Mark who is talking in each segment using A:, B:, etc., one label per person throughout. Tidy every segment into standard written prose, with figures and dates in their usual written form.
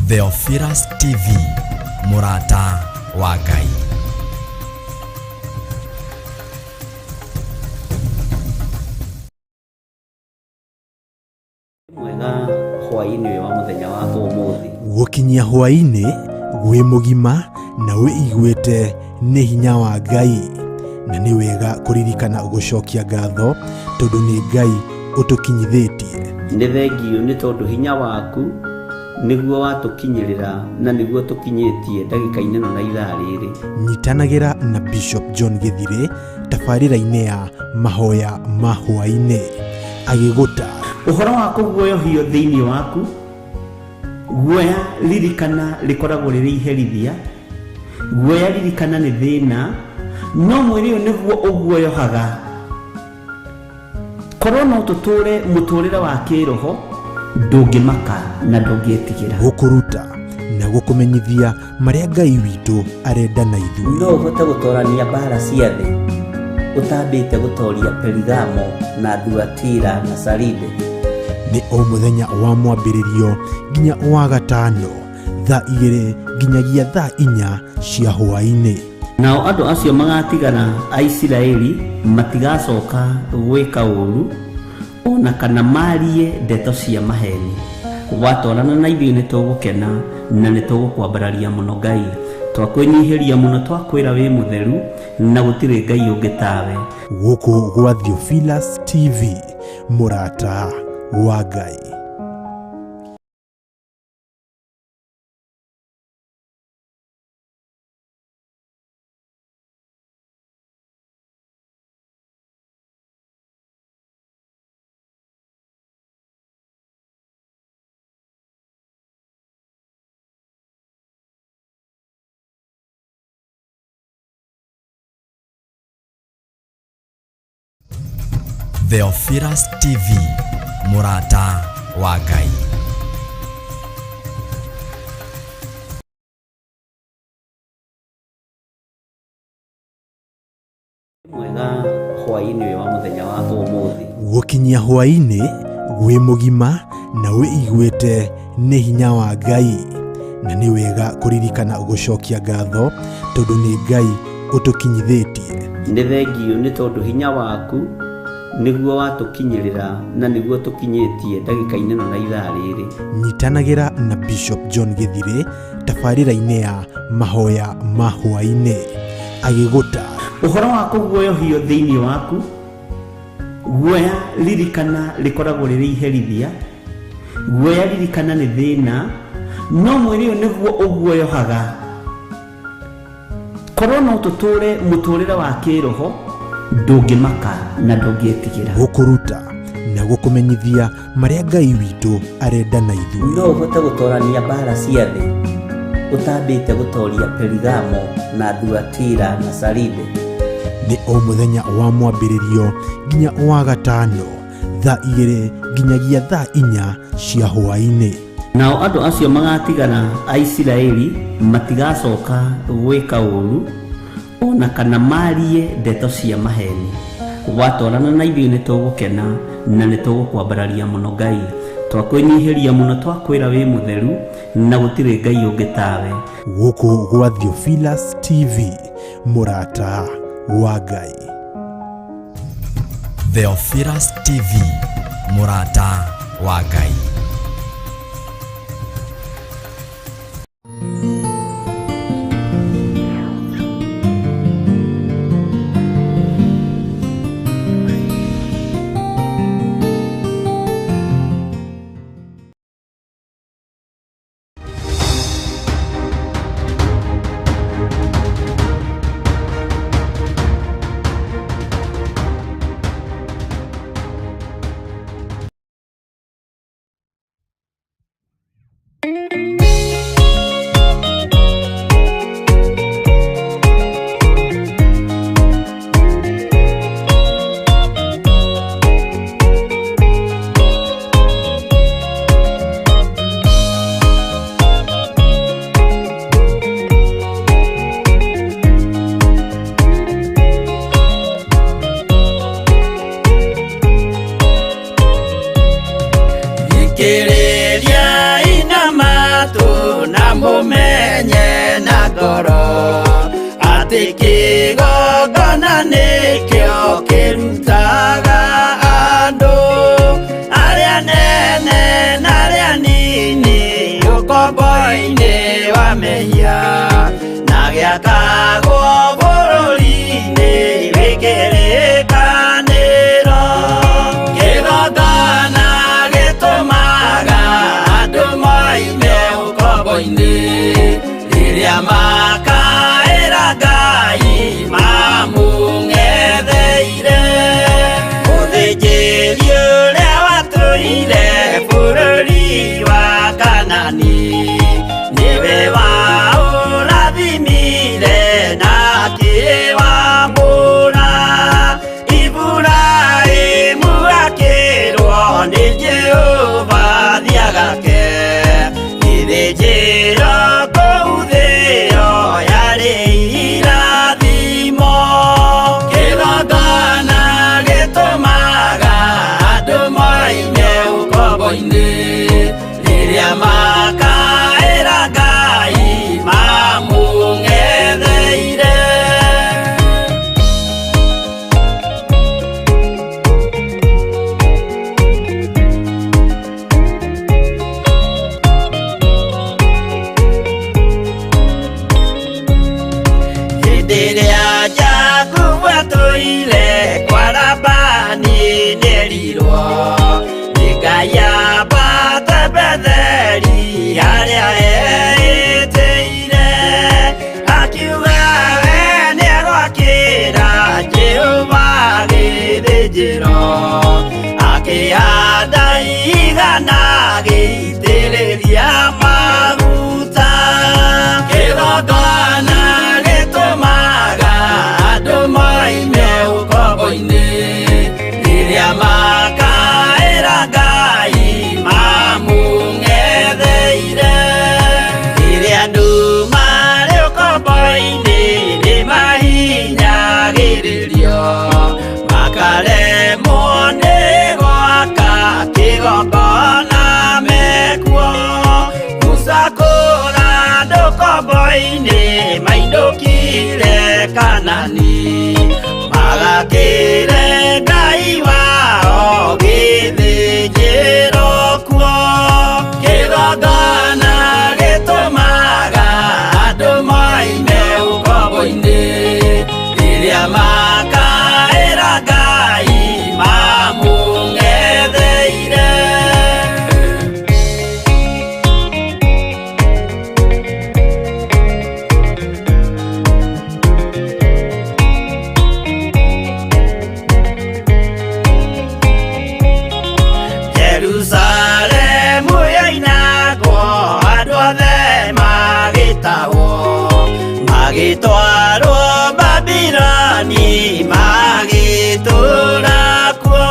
A: Theophilus TV, mũrata wa Ngai.
B: Mwega hwaĩ-inĩ ũyũ wa mũthenya wa ũmũthĩ.
C: Gũkinyia hwaĩ-inĩ wĩ mũgima na wĩiguĩte nĩ hinya wa Ngai, na nĩ wega kũririkana gũcokia ngatho tondũ nĩ Ngai ũtũkinyithĩtie.
B: Nĩ thengiũ nĩ tondũ hinya waku nĩguo watũkinyĩrĩra na nĩguo tũkinyĩtie ndagĩka-inĩ ĩno na ithaa rĩrĩ.
C: Nyitanagĩra na Bishop John Gĩthirĩ tabarĩra-inĩ ya mahoya ma hwaĩ-inĩ agĩgũta
B: Ũhoro wa kũguoyohio thĩinĩ waku, guoya ririkana rĩkoragwo rĩrĩ iherithia, guoya ririkana nĩ thĩna, no mwĩrĩ ũyũ nĩguo ũguoyohaga. Korwo no tũtũre mũtũrĩre wa kĩroho, ndũngĩmaka na ndũngĩtigĩra.
C: Gũkũruta na gũkũmenyithia marĩa Ngai witũ arenda na ithuĩ.
B: No ũhote gũtorania mbara cia thĩ ũtambĩte gũtoria Perigamo na Thuatira na Saride?
C: Nĩ o mũthenya wa mwambĩrĩrio nginya wa gatano thaa 2 nginyagia thaa 4 cia hwaĩ-inĩ.
B: Nao andũ acio magatigara a Isiraeli matigacoka gwĩka ũũru o na kana maarie ndeto cia maheeni. Watwarana na ithuĩ nĩ tũgũkena na nĩ tũgũkwambararia mũno Ngai. Twakwĩnyihĩria mũno twakwĩra wĩ mũtheru na gũtirĩ Ngai ũngĩ tawe.
C: Gũkũ gwa Theophilus TV, mũrata wa Ngai.
A: Theophilus TV, mũrata wa Ngai.
B: Mwega hwaĩ-inĩ ũyũ wa mũthenya wa ũmũthĩ.
C: Gũkinyia hwaĩ-inĩ wĩ mũgima na wĩiguĩte nĩ hinya wa Ngai, na nĩ wega kũririkana gũcokia ngatho tondũ nĩ Ngai ũtũkinyithĩtie.
B: Nĩ thengiũ nĩ tondũ hinya waku nĩguo watũkinyĩrĩra na nĩguo tũkinyĩtie ndagĩka-inĩ ĩno na ithaa rĩrĩ.
C: Nyitanagĩra na Bishop John Gĩthirĩ tabarĩra-inĩ ya mahoya ma hwaĩ-inĩ agĩgũta
B: Ũhoro wa kũguoyohio thĩinĩ waku, guoya ririkana rĩkoragwo rĩrĩ iherithia, guoya ririkana nĩ thĩna, no mwĩrĩ ũyũ nĩguo ũguoyohaga. Korwo no tũtũre mũtũrĩre wa kĩroho, ndũngĩmaka na ndũngĩtigĩra.
C: Gũkũruta na gũkũmenyithia marĩa Ngai witũ arenda na ithuĩ.
B: No ũhote gũtorania mbara cia thĩ ũtambĩte gũtoria Perigamo na Thuatira na Saride?
C: Nĩ o mũthenya wa mwambĩrĩrio nginya wa gatano thaa 2 nginyagia thaa 4 cia hwaĩ-inĩ.
B: Nao andũ acio magatigara a Isiraeli matigacoka gwĩka ũũru o na kana maarie ndeto cia maheeni. Watwarana na ithuĩ nĩ tũgũkena na nĩ tũgũkwambararia mũno Ngai. Twakwĩnyihĩria mũno twakwĩra wĩ mũtheru na gũtirĩ Ngai ũngĩ tawe.
C: Gũkũ gwa Theophilus TV, mũrata wa Ngai.
A: Theophilus TV, mũrata wa Ngai.
D: Thikĩrĩria ina matũ ngoro atĩ kĩgongona nĩkĩo kĩrutaga andũ arĩa nene na arĩa nini ũkombo-inĩ wa mehia na gĩakagwo bũrũri-inĩ wĩ kĩrĩkanĩro. Kĩgongona gĩtũmaga andũ moime ũkombo-inĩ rĩrĩa makaĩra Ngai mamũng'etheire. Mũthĩnjĩri ũrĩa watũire bũrũri wa Kanani nĩwe waũrathimire na akĩwamũra. Iburahĩmu akĩrwo nĩ Jehova thiĩ agake gĩthĩnjĩro kũu thĩo yarĩ irathimo. Kĩgongona gĩtũmaga andũ moime ũkombo-inĩ rĩrĩa makaĩra Ngai mamũng'etheire. Hĩndĩ ĩrĩa Jakubu atũire kwa Labani nĩerirwo nĩ Ngai ambate Betheli harĩa eĩtĩire. Akiuga we nĩegwakĩra Jehova gĩthĩnjĩro, akĩhanda igana agĩitĩrĩria maguta. Kĩgongona gĩtũmaga andũ moime ũkombo-inĩ rĩrĩa makaĩra Ngai mamũng'etheire. Rĩrĩa andũ marĩ ũkombo-inĩ nĩmahinyagĩrĩrio makaremwo nĩ gwaka kĩgongona mekuo. Musa kũra andũ ũkombo-inĩ mainũkire Kanani magakĩre Ngai wao gĩthĩnjĩro kuo. Kĩgongona gĩtũmaga andũ moime ũkombo-inĩ rĩrĩa makaĩra Ngai mamũng'etheire. Jerusalemu yoinagwo andũ othe magĩtahwo magĩtwarwo Babiloni magĩtũũra kuo.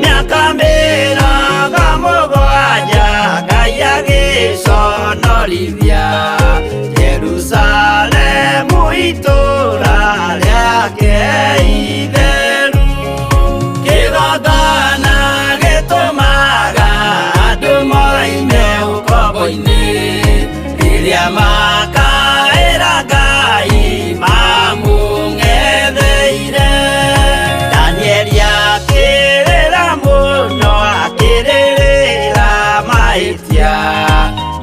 D: Mĩaka 70 Ngai agĩconorithia Jerusalemu itũũra rĩake itheru. Kĩgongona gĩtũmaga andũ moime ũkombo-inĩ rĩrĩa makaĩra Ngai mamũng'etheire. Danieli akĩrĩra mũno akĩrĩrĩra mahĩtia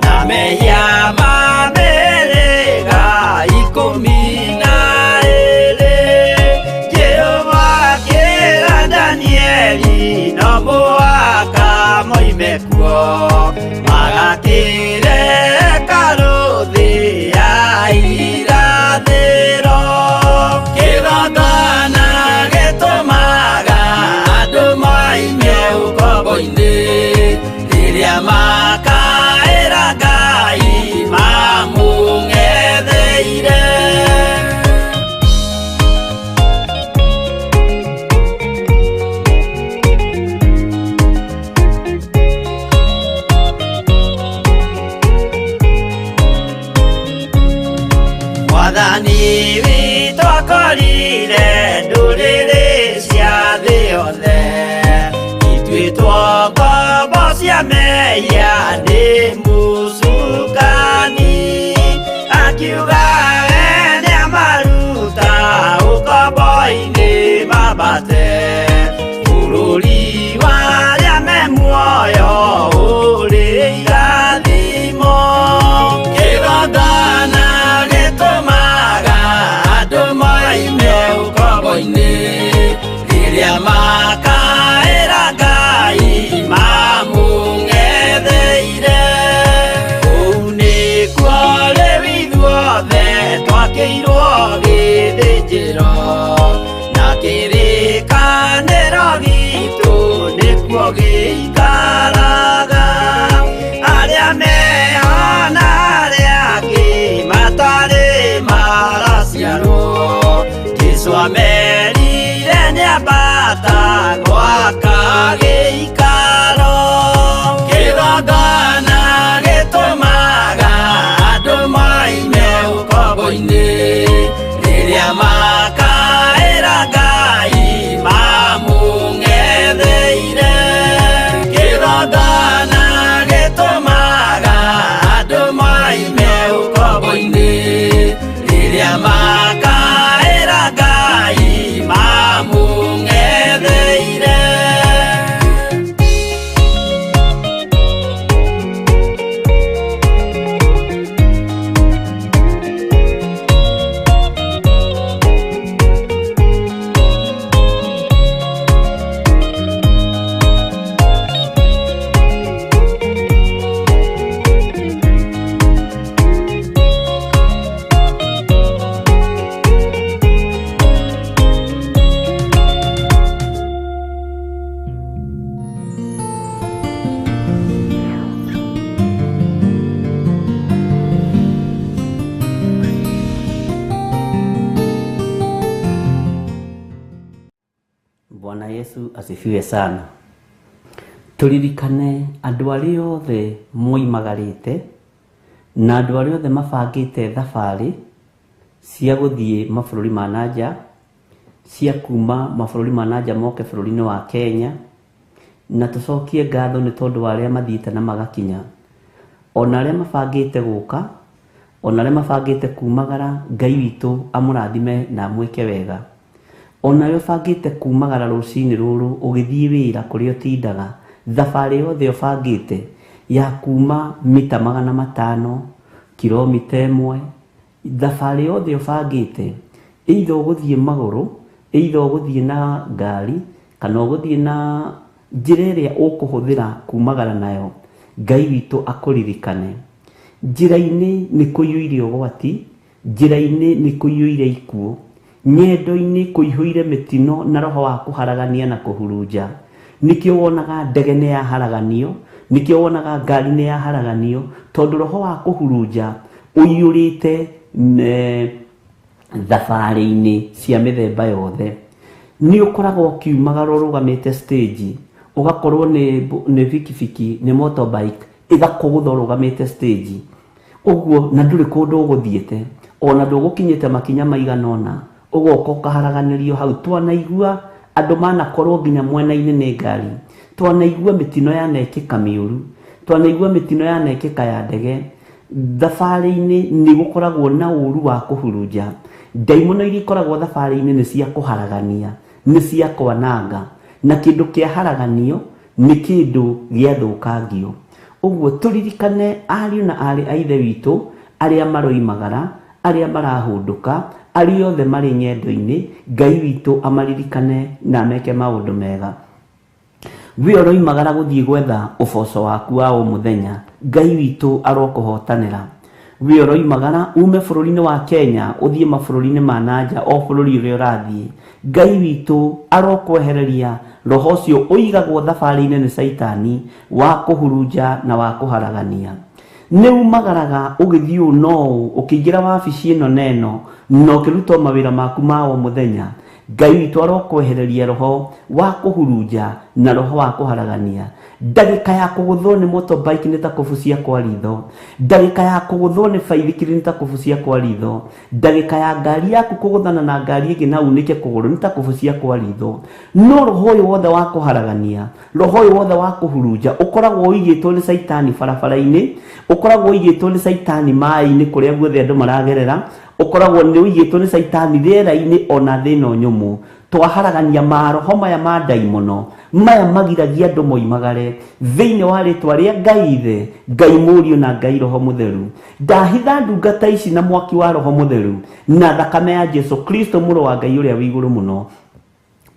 D: na mehia ma mĩhĩrĩga 12. Jehova akĩra Danieli no mũhaka moime kuo magakĩre hekarũ thĩ ya irathĩro. Kĩgongona gĩtũmaga andũ moime ũkombo-inĩ rĩrĩa makaĩra Ngai mamũng'etheire. Mwathani witũ akorire ndũrĩrĩ cia thĩ yothe ituĩtwo ngombo cia mehia nĩ mũcukani. Akiuga we nĩamaruta ũkombo-inĩ mambate bũrũri wa arĩa me muoyo ũrĩ irathimo. Kĩgongona gĩtũmaga andũ moime ũkombo-inĩ rĩrĩa makaĩra Ngai mamũng'etheire. Kũu nĩkuo rĩu ithuothe twakĩirwo gĩthĩnjĩro na kĩrĩkanĩro gitũ nĩkuo gĩikaraga. Arĩa meho na arĩa angĩ matarĩ maraciarwo, Jesũ amerire nĩambata gwaka gĩikaro. Kĩgongona gĩtũmaga andũ moime ũkombo-inĩ rĩrĩa makaĩra Ngai mamũng'etheire. Kĩgongona gĩtũmaga andũ moime ũkombo-inĩ rĩrĩa makaĩra Ngai mamũng'etheire.
B: Bwana Yesu asifiwe sana. Tũririkane andũ arĩa othe moimagarĩte na andũ arĩa othe mabangĩte thabarĩ cia gũthiĩ mabũrũri ma na nja, cia kuma mabũrũri ma na nja moke bũrũri-inĩ wa Kenya, na tũcokie ngatho nĩ tondũ wa arĩa mathiĩte na magakinya, ona arĩa mabangĩte gũka, ona arĩa mabangĩte kumagara, Ngai witũ amũrathime na amwĩke wega. Ona arĩa ũbangĩte kumagara rũcinĩ rũrũ ũgĩthiĩ wĩra kũrĩa ũtindaga, thabarĩ yothe ũbangĩte ya kuma mita 500, kilomita 1, thabarĩ yothe ũbangĩte, either ũgũthiĩ magũrũ, either ũgũthiĩ na ngari, kana ũgũthiĩ na njĩra ĩrĩa ũkũhũthĩra kumagara nayo, Ngai witũ akũririkane. Njĩra-inĩ nĩ kũiyũire ũgwati, njĩra-inĩ nĩ kũiyũire ikuũ, ng'endo-inĩ kũihũire mĩtino na roho wa kũharagania na kũhurunja. Nĩkĩo wonaga ndege nĩ yaharaganio, nĩkĩo wonaga ngari nĩ yaharaganio, tondũ roho wa kũhurunja ũiyũrĩte thabarĩ-inĩ cia mĩthemba yothe. Nĩ ũkoragwo ũkiumagara ũrũgamĩte stage, ũgakorwo nĩ bikibiki, nĩ motorbike, ĩgakũgũtha ũrũgamĩte stage. Ũguo na ndũrĩ kũndũ ũgũthiĩte, ona ndũgũkinyĩte makinya maigana ũna, ũgoka ũkaharaganĩrio hau. Twanaigua andũ manakorwo nginya mwena-inĩ nĩ ngari, twanaigua mĩtino yanekĩka mĩũru, twanaigua mĩtino yanekĩka ya ndege. Thabarĩ-inĩ nĩ gũkoragwo na ũru wa kũhurunja. Ndaimono iria ikoragwo thabarĩ-inĩ nĩ cia kũharagania, nĩ cia kwananga, na kĩndũ kĩaharaganio nĩ kĩndũ gĩathũkangio. Ũguo tũririkane ariũ na aarĩ a Ithe witũ arĩa maroimagara, arĩa marahũndũka, arĩa othe marĩ ng'endo-inĩ, Ngai witũ amaririkane na ameke maũndũ mega. We ũroimagara gũthiĩ gwetha ũboco waku wa o mũthenya, Ngai witũ arokũhotanĩra. We ũroimagara ume bũrũri-inĩ wa Kenya ũthiĩ mabũrũri-inĩ ma na nja, o bũrũri ũrĩa ũrathiĩ, Ngai witũ arokwehereria roho ũcio ũigagwo thabarĩ-inĩ nĩ Caitani wa kũhurunja na wa kũharagania. Nĩ umagaraga ũgĩthiĩ ũũ na ũũ, ũkĩingĩra wabici ĩno na ĩno, na ũkĩruta mawĩra maku ma o mũthenya, Ngai witũ arokwehereria roho wa kũhurunja na roho wa kũharagania. Ndagĩka ya kũgũthwo nĩ motorbike nĩ ta kũbucia kwa ritho. Ndagĩka ya kũgũthwo nĩ baithikiri nĩ ta kũbucia kwa ritho. Ndagĩka ya ngari yaku kũgũthana na ngari ĩngĩ na unĩke kũgũrũ nĩ ta kũbucia kwa ritho. No roho ũyũ wothe wa kũharagania, roho ũyũ wothe wa kũhurunja ũkoragwo ũigĩtwo nĩ caitani barabara-inĩ, ũkoragwo ũigĩtwo nĩ caitani maĩ-inĩ kũrĩa guothe andũ maragerera, ũkoragwo nĩ ũigĩtwo nĩ caitani rĩera-inĩ ona thĩ ĩno nyũmũ. Twaharagania maroho maya ma ndaimono maya magiragia andũ moimagare thĩinĩ wa rĩtwa rĩa Ngai Ithe, Ngai Mũriũ na Ngai Roho Mũtheru. Ndahitha ndungata ici na mwaki wa Roho Mũtheru na thakame ya Jesu Kristo mũrũ wa Ngai ũrĩa wĩ igũrũ mũno,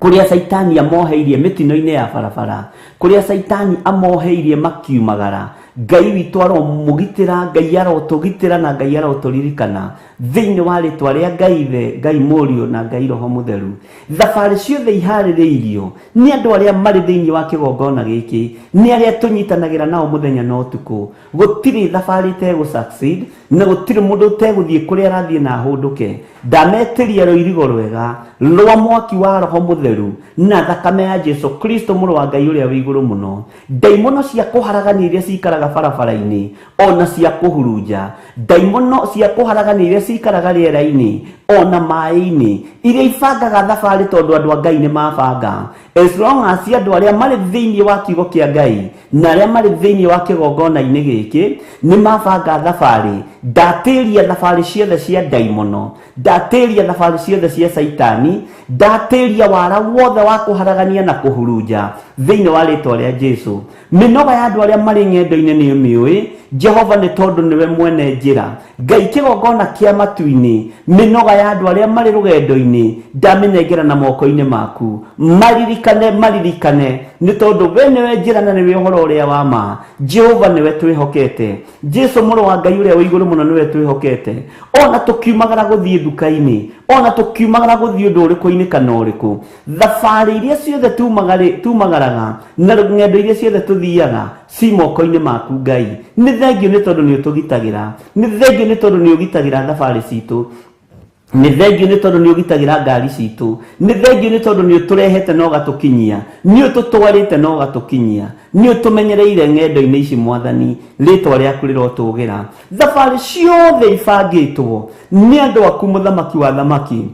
B: kũrĩa caitani amoheirie mĩtino-inĩ ya barabara, kũrĩa caitani amoheirie makiumagara. Ngai witũ aromũgitĩra, Ngai arotũgitĩra na Ngai arotũririkana thĩinĩ wa rĩtwa rĩa Ngai Ithe, Ngai Mũriũ na Ngai Roho Mũtheru. Thabarĩ ciothe iharĩrĩirio nĩ andũ arĩa marĩ thĩinĩ wa kĩgongona gĩkĩ, nĩ arĩa tũnyitanagĩra nao mũthenya na ũtukũ. Gũtirĩ thabarĩ ĩtegũ succeed na gũtirĩ mũndũ ũtegũthiĩ kũrĩa arathiĩ na ahũndũke. Ndametĩria rũirigo rwega rwa mwaki wa Roho Mũtheru na thakame ya Jesu Kristo mũrũ wa Ngai ũrĩa wĩ igũrũ mũno. Ndaimono cia kũharagania iria cikaraga barabara-inĩ ona cia kũhurunja, ndaimono cia kũharagania iria cikaraga rĩera-inĩ ona maĩ-inĩ, iria ibangaga thabarĩ tondũ andũ a Ngai nĩ mabanga. As long as andũ arĩa marĩ thĩinĩ wa kiugo kĩa Ngai na arĩa marĩ thĩinĩ wa kĩgongona-inĩ gĩkĩ nĩ mabanga thabarĩ, ndatĩria thabarĩ ciothe cia ndaimono, ndatĩria thabarĩ ciothe cia caitani, ndatĩria wara wothe wa kũharagania na kũhurunja thĩinĩ wa rĩtwa rĩa Jesu. Mĩnoga ya andũ arĩa marĩ ng'endo-inĩ nĩ ũmĩũĩ Jehova, nĩ tondũ nĩwe mwene njĩra. Ngai kĩgongona kĩa matu-inĩ, mĩnoga ya andũ arĩa marĩ rũgendo-inĩ ndamĩnengera na moko-inĩ maku. Maririkane, maririkane, nĩ tondũ we nĩwe njĩra na nĩwe ũhoro ũrĩa wa ma. Jehova nĩwe twĩhokete, Jesu mũrũ wa Ngai ũrĩa wĩ igũrũ mũno nĩwe twĩhokete. Ona tũkiumagara gũthiĩ nduka-inĩ, ona tũkiumagara gũthiĩ ũndũ ũrĩkũ-inĩ kana ũrĩkũ, thabarĩ iria ciothe tumagaraga na ng'endo iria ciothe tũthiaga ci moko-inĩ maku Ngai. Nĩ thengio nĩ tondũ nĩ ũtũgitagĩra, nĩ thengio nĩ tondũ nĩ ũgitagĩra thabarĩ citũ, nĩ thengio nĩ tondũ nĩ ũgitagĩra ngari citũ, nĩ thengio nĩ tondũ nĩ ũtũrehete na ũgatũkinyia, nĩ ũtũtwarĩte na ũgatũkinyia, nĩ ũtũmenyereire ng'endo-inĩ ici Mwathani, rĩtwa rĩaku rĩrotũgĩra. Thabarĩ ciothe ibangĩtwo nĩ andũ aku mũthamaki wa thamaki,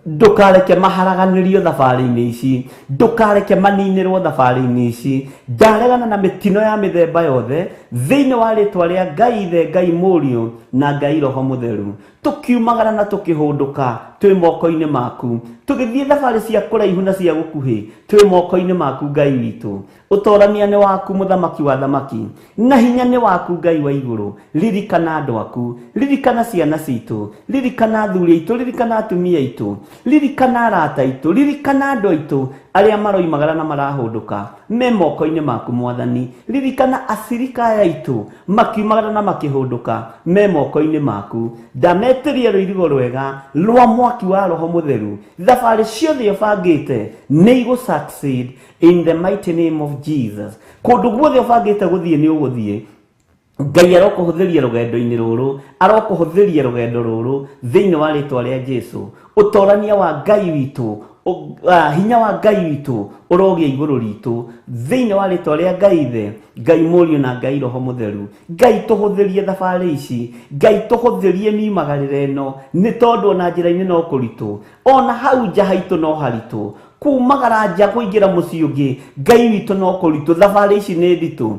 B: ndũkareke maharaganĩrio thabarĩ-inĩ ici, ndũkareke maninĩrwo thabarĩ-inĩ ici. Ndaregana na mĩtino ya mĩthemba yothe thĩinĩ wa rĩtwa rĩa Ngai Ithe, Ngai Mũriũ na Ngai Roho Mũtheru. Tũkiumagara na tũkĩhũndũka twĩ moko-inĩ maku, tũgĩthiĩ thabarĩ cia kũraihu na cia gũkuhĩ twĩ moko-inĩ maku Ngai witũ. Ũtorania nĩ waku mũthamaki wa thamaki, na hinya nĩ waku Ngai wa igũrũ. Ririkana andũ aku, ririkana ciana citũ, ririkana athuri aitũ, ririkana atumia aitũ, ririkana arata aitũ, ririkana andũ aitũ arĩa maroimagara na marahũndũka me moko-inĩ maku Mwathani. Ririkana acirika aya aitũ makiumagara na makĩhũndũka me moko-inĩ maku. Ndametĩria rũirigo rwega rwa mwaki wa Roho Mũtheru. Thabarĩ ciothe ũbangĩte nĩ igũ succeed in the mighty name of Jesus. Kũndũ guothe ũbangĩte gũthiĩ nĩ ũgũthiĩ. Ngai arokũhũthĩria rũgendo-inĩ rũrũ, arokũhũthĩria rũgendo rũrũ thĩinĩ wa rĩtwa rĩa Jesu. Ũtorania wa Ngai witũ, hinya wa Ngai witũ ũrogĩa igũrũ ritũ thĩinĩ wa rĩtwa rĩa Ngai Ithe, Ngai Mũriũ na Ngai Roho Mũtheru. Ngai tũhũthĩrie thabarĩ ici, Ngai tũhũthĩrie miumagarĩre ĩno, nĩ tondũ ona njĩra-inĩ no kũritũ, ona hau nja haitũ no haritũ, kumagara nja kũingĩra mũciĩ ũngĩ Ngai witũ no kũritũ. Thabarĩ ici nĩ nditũ.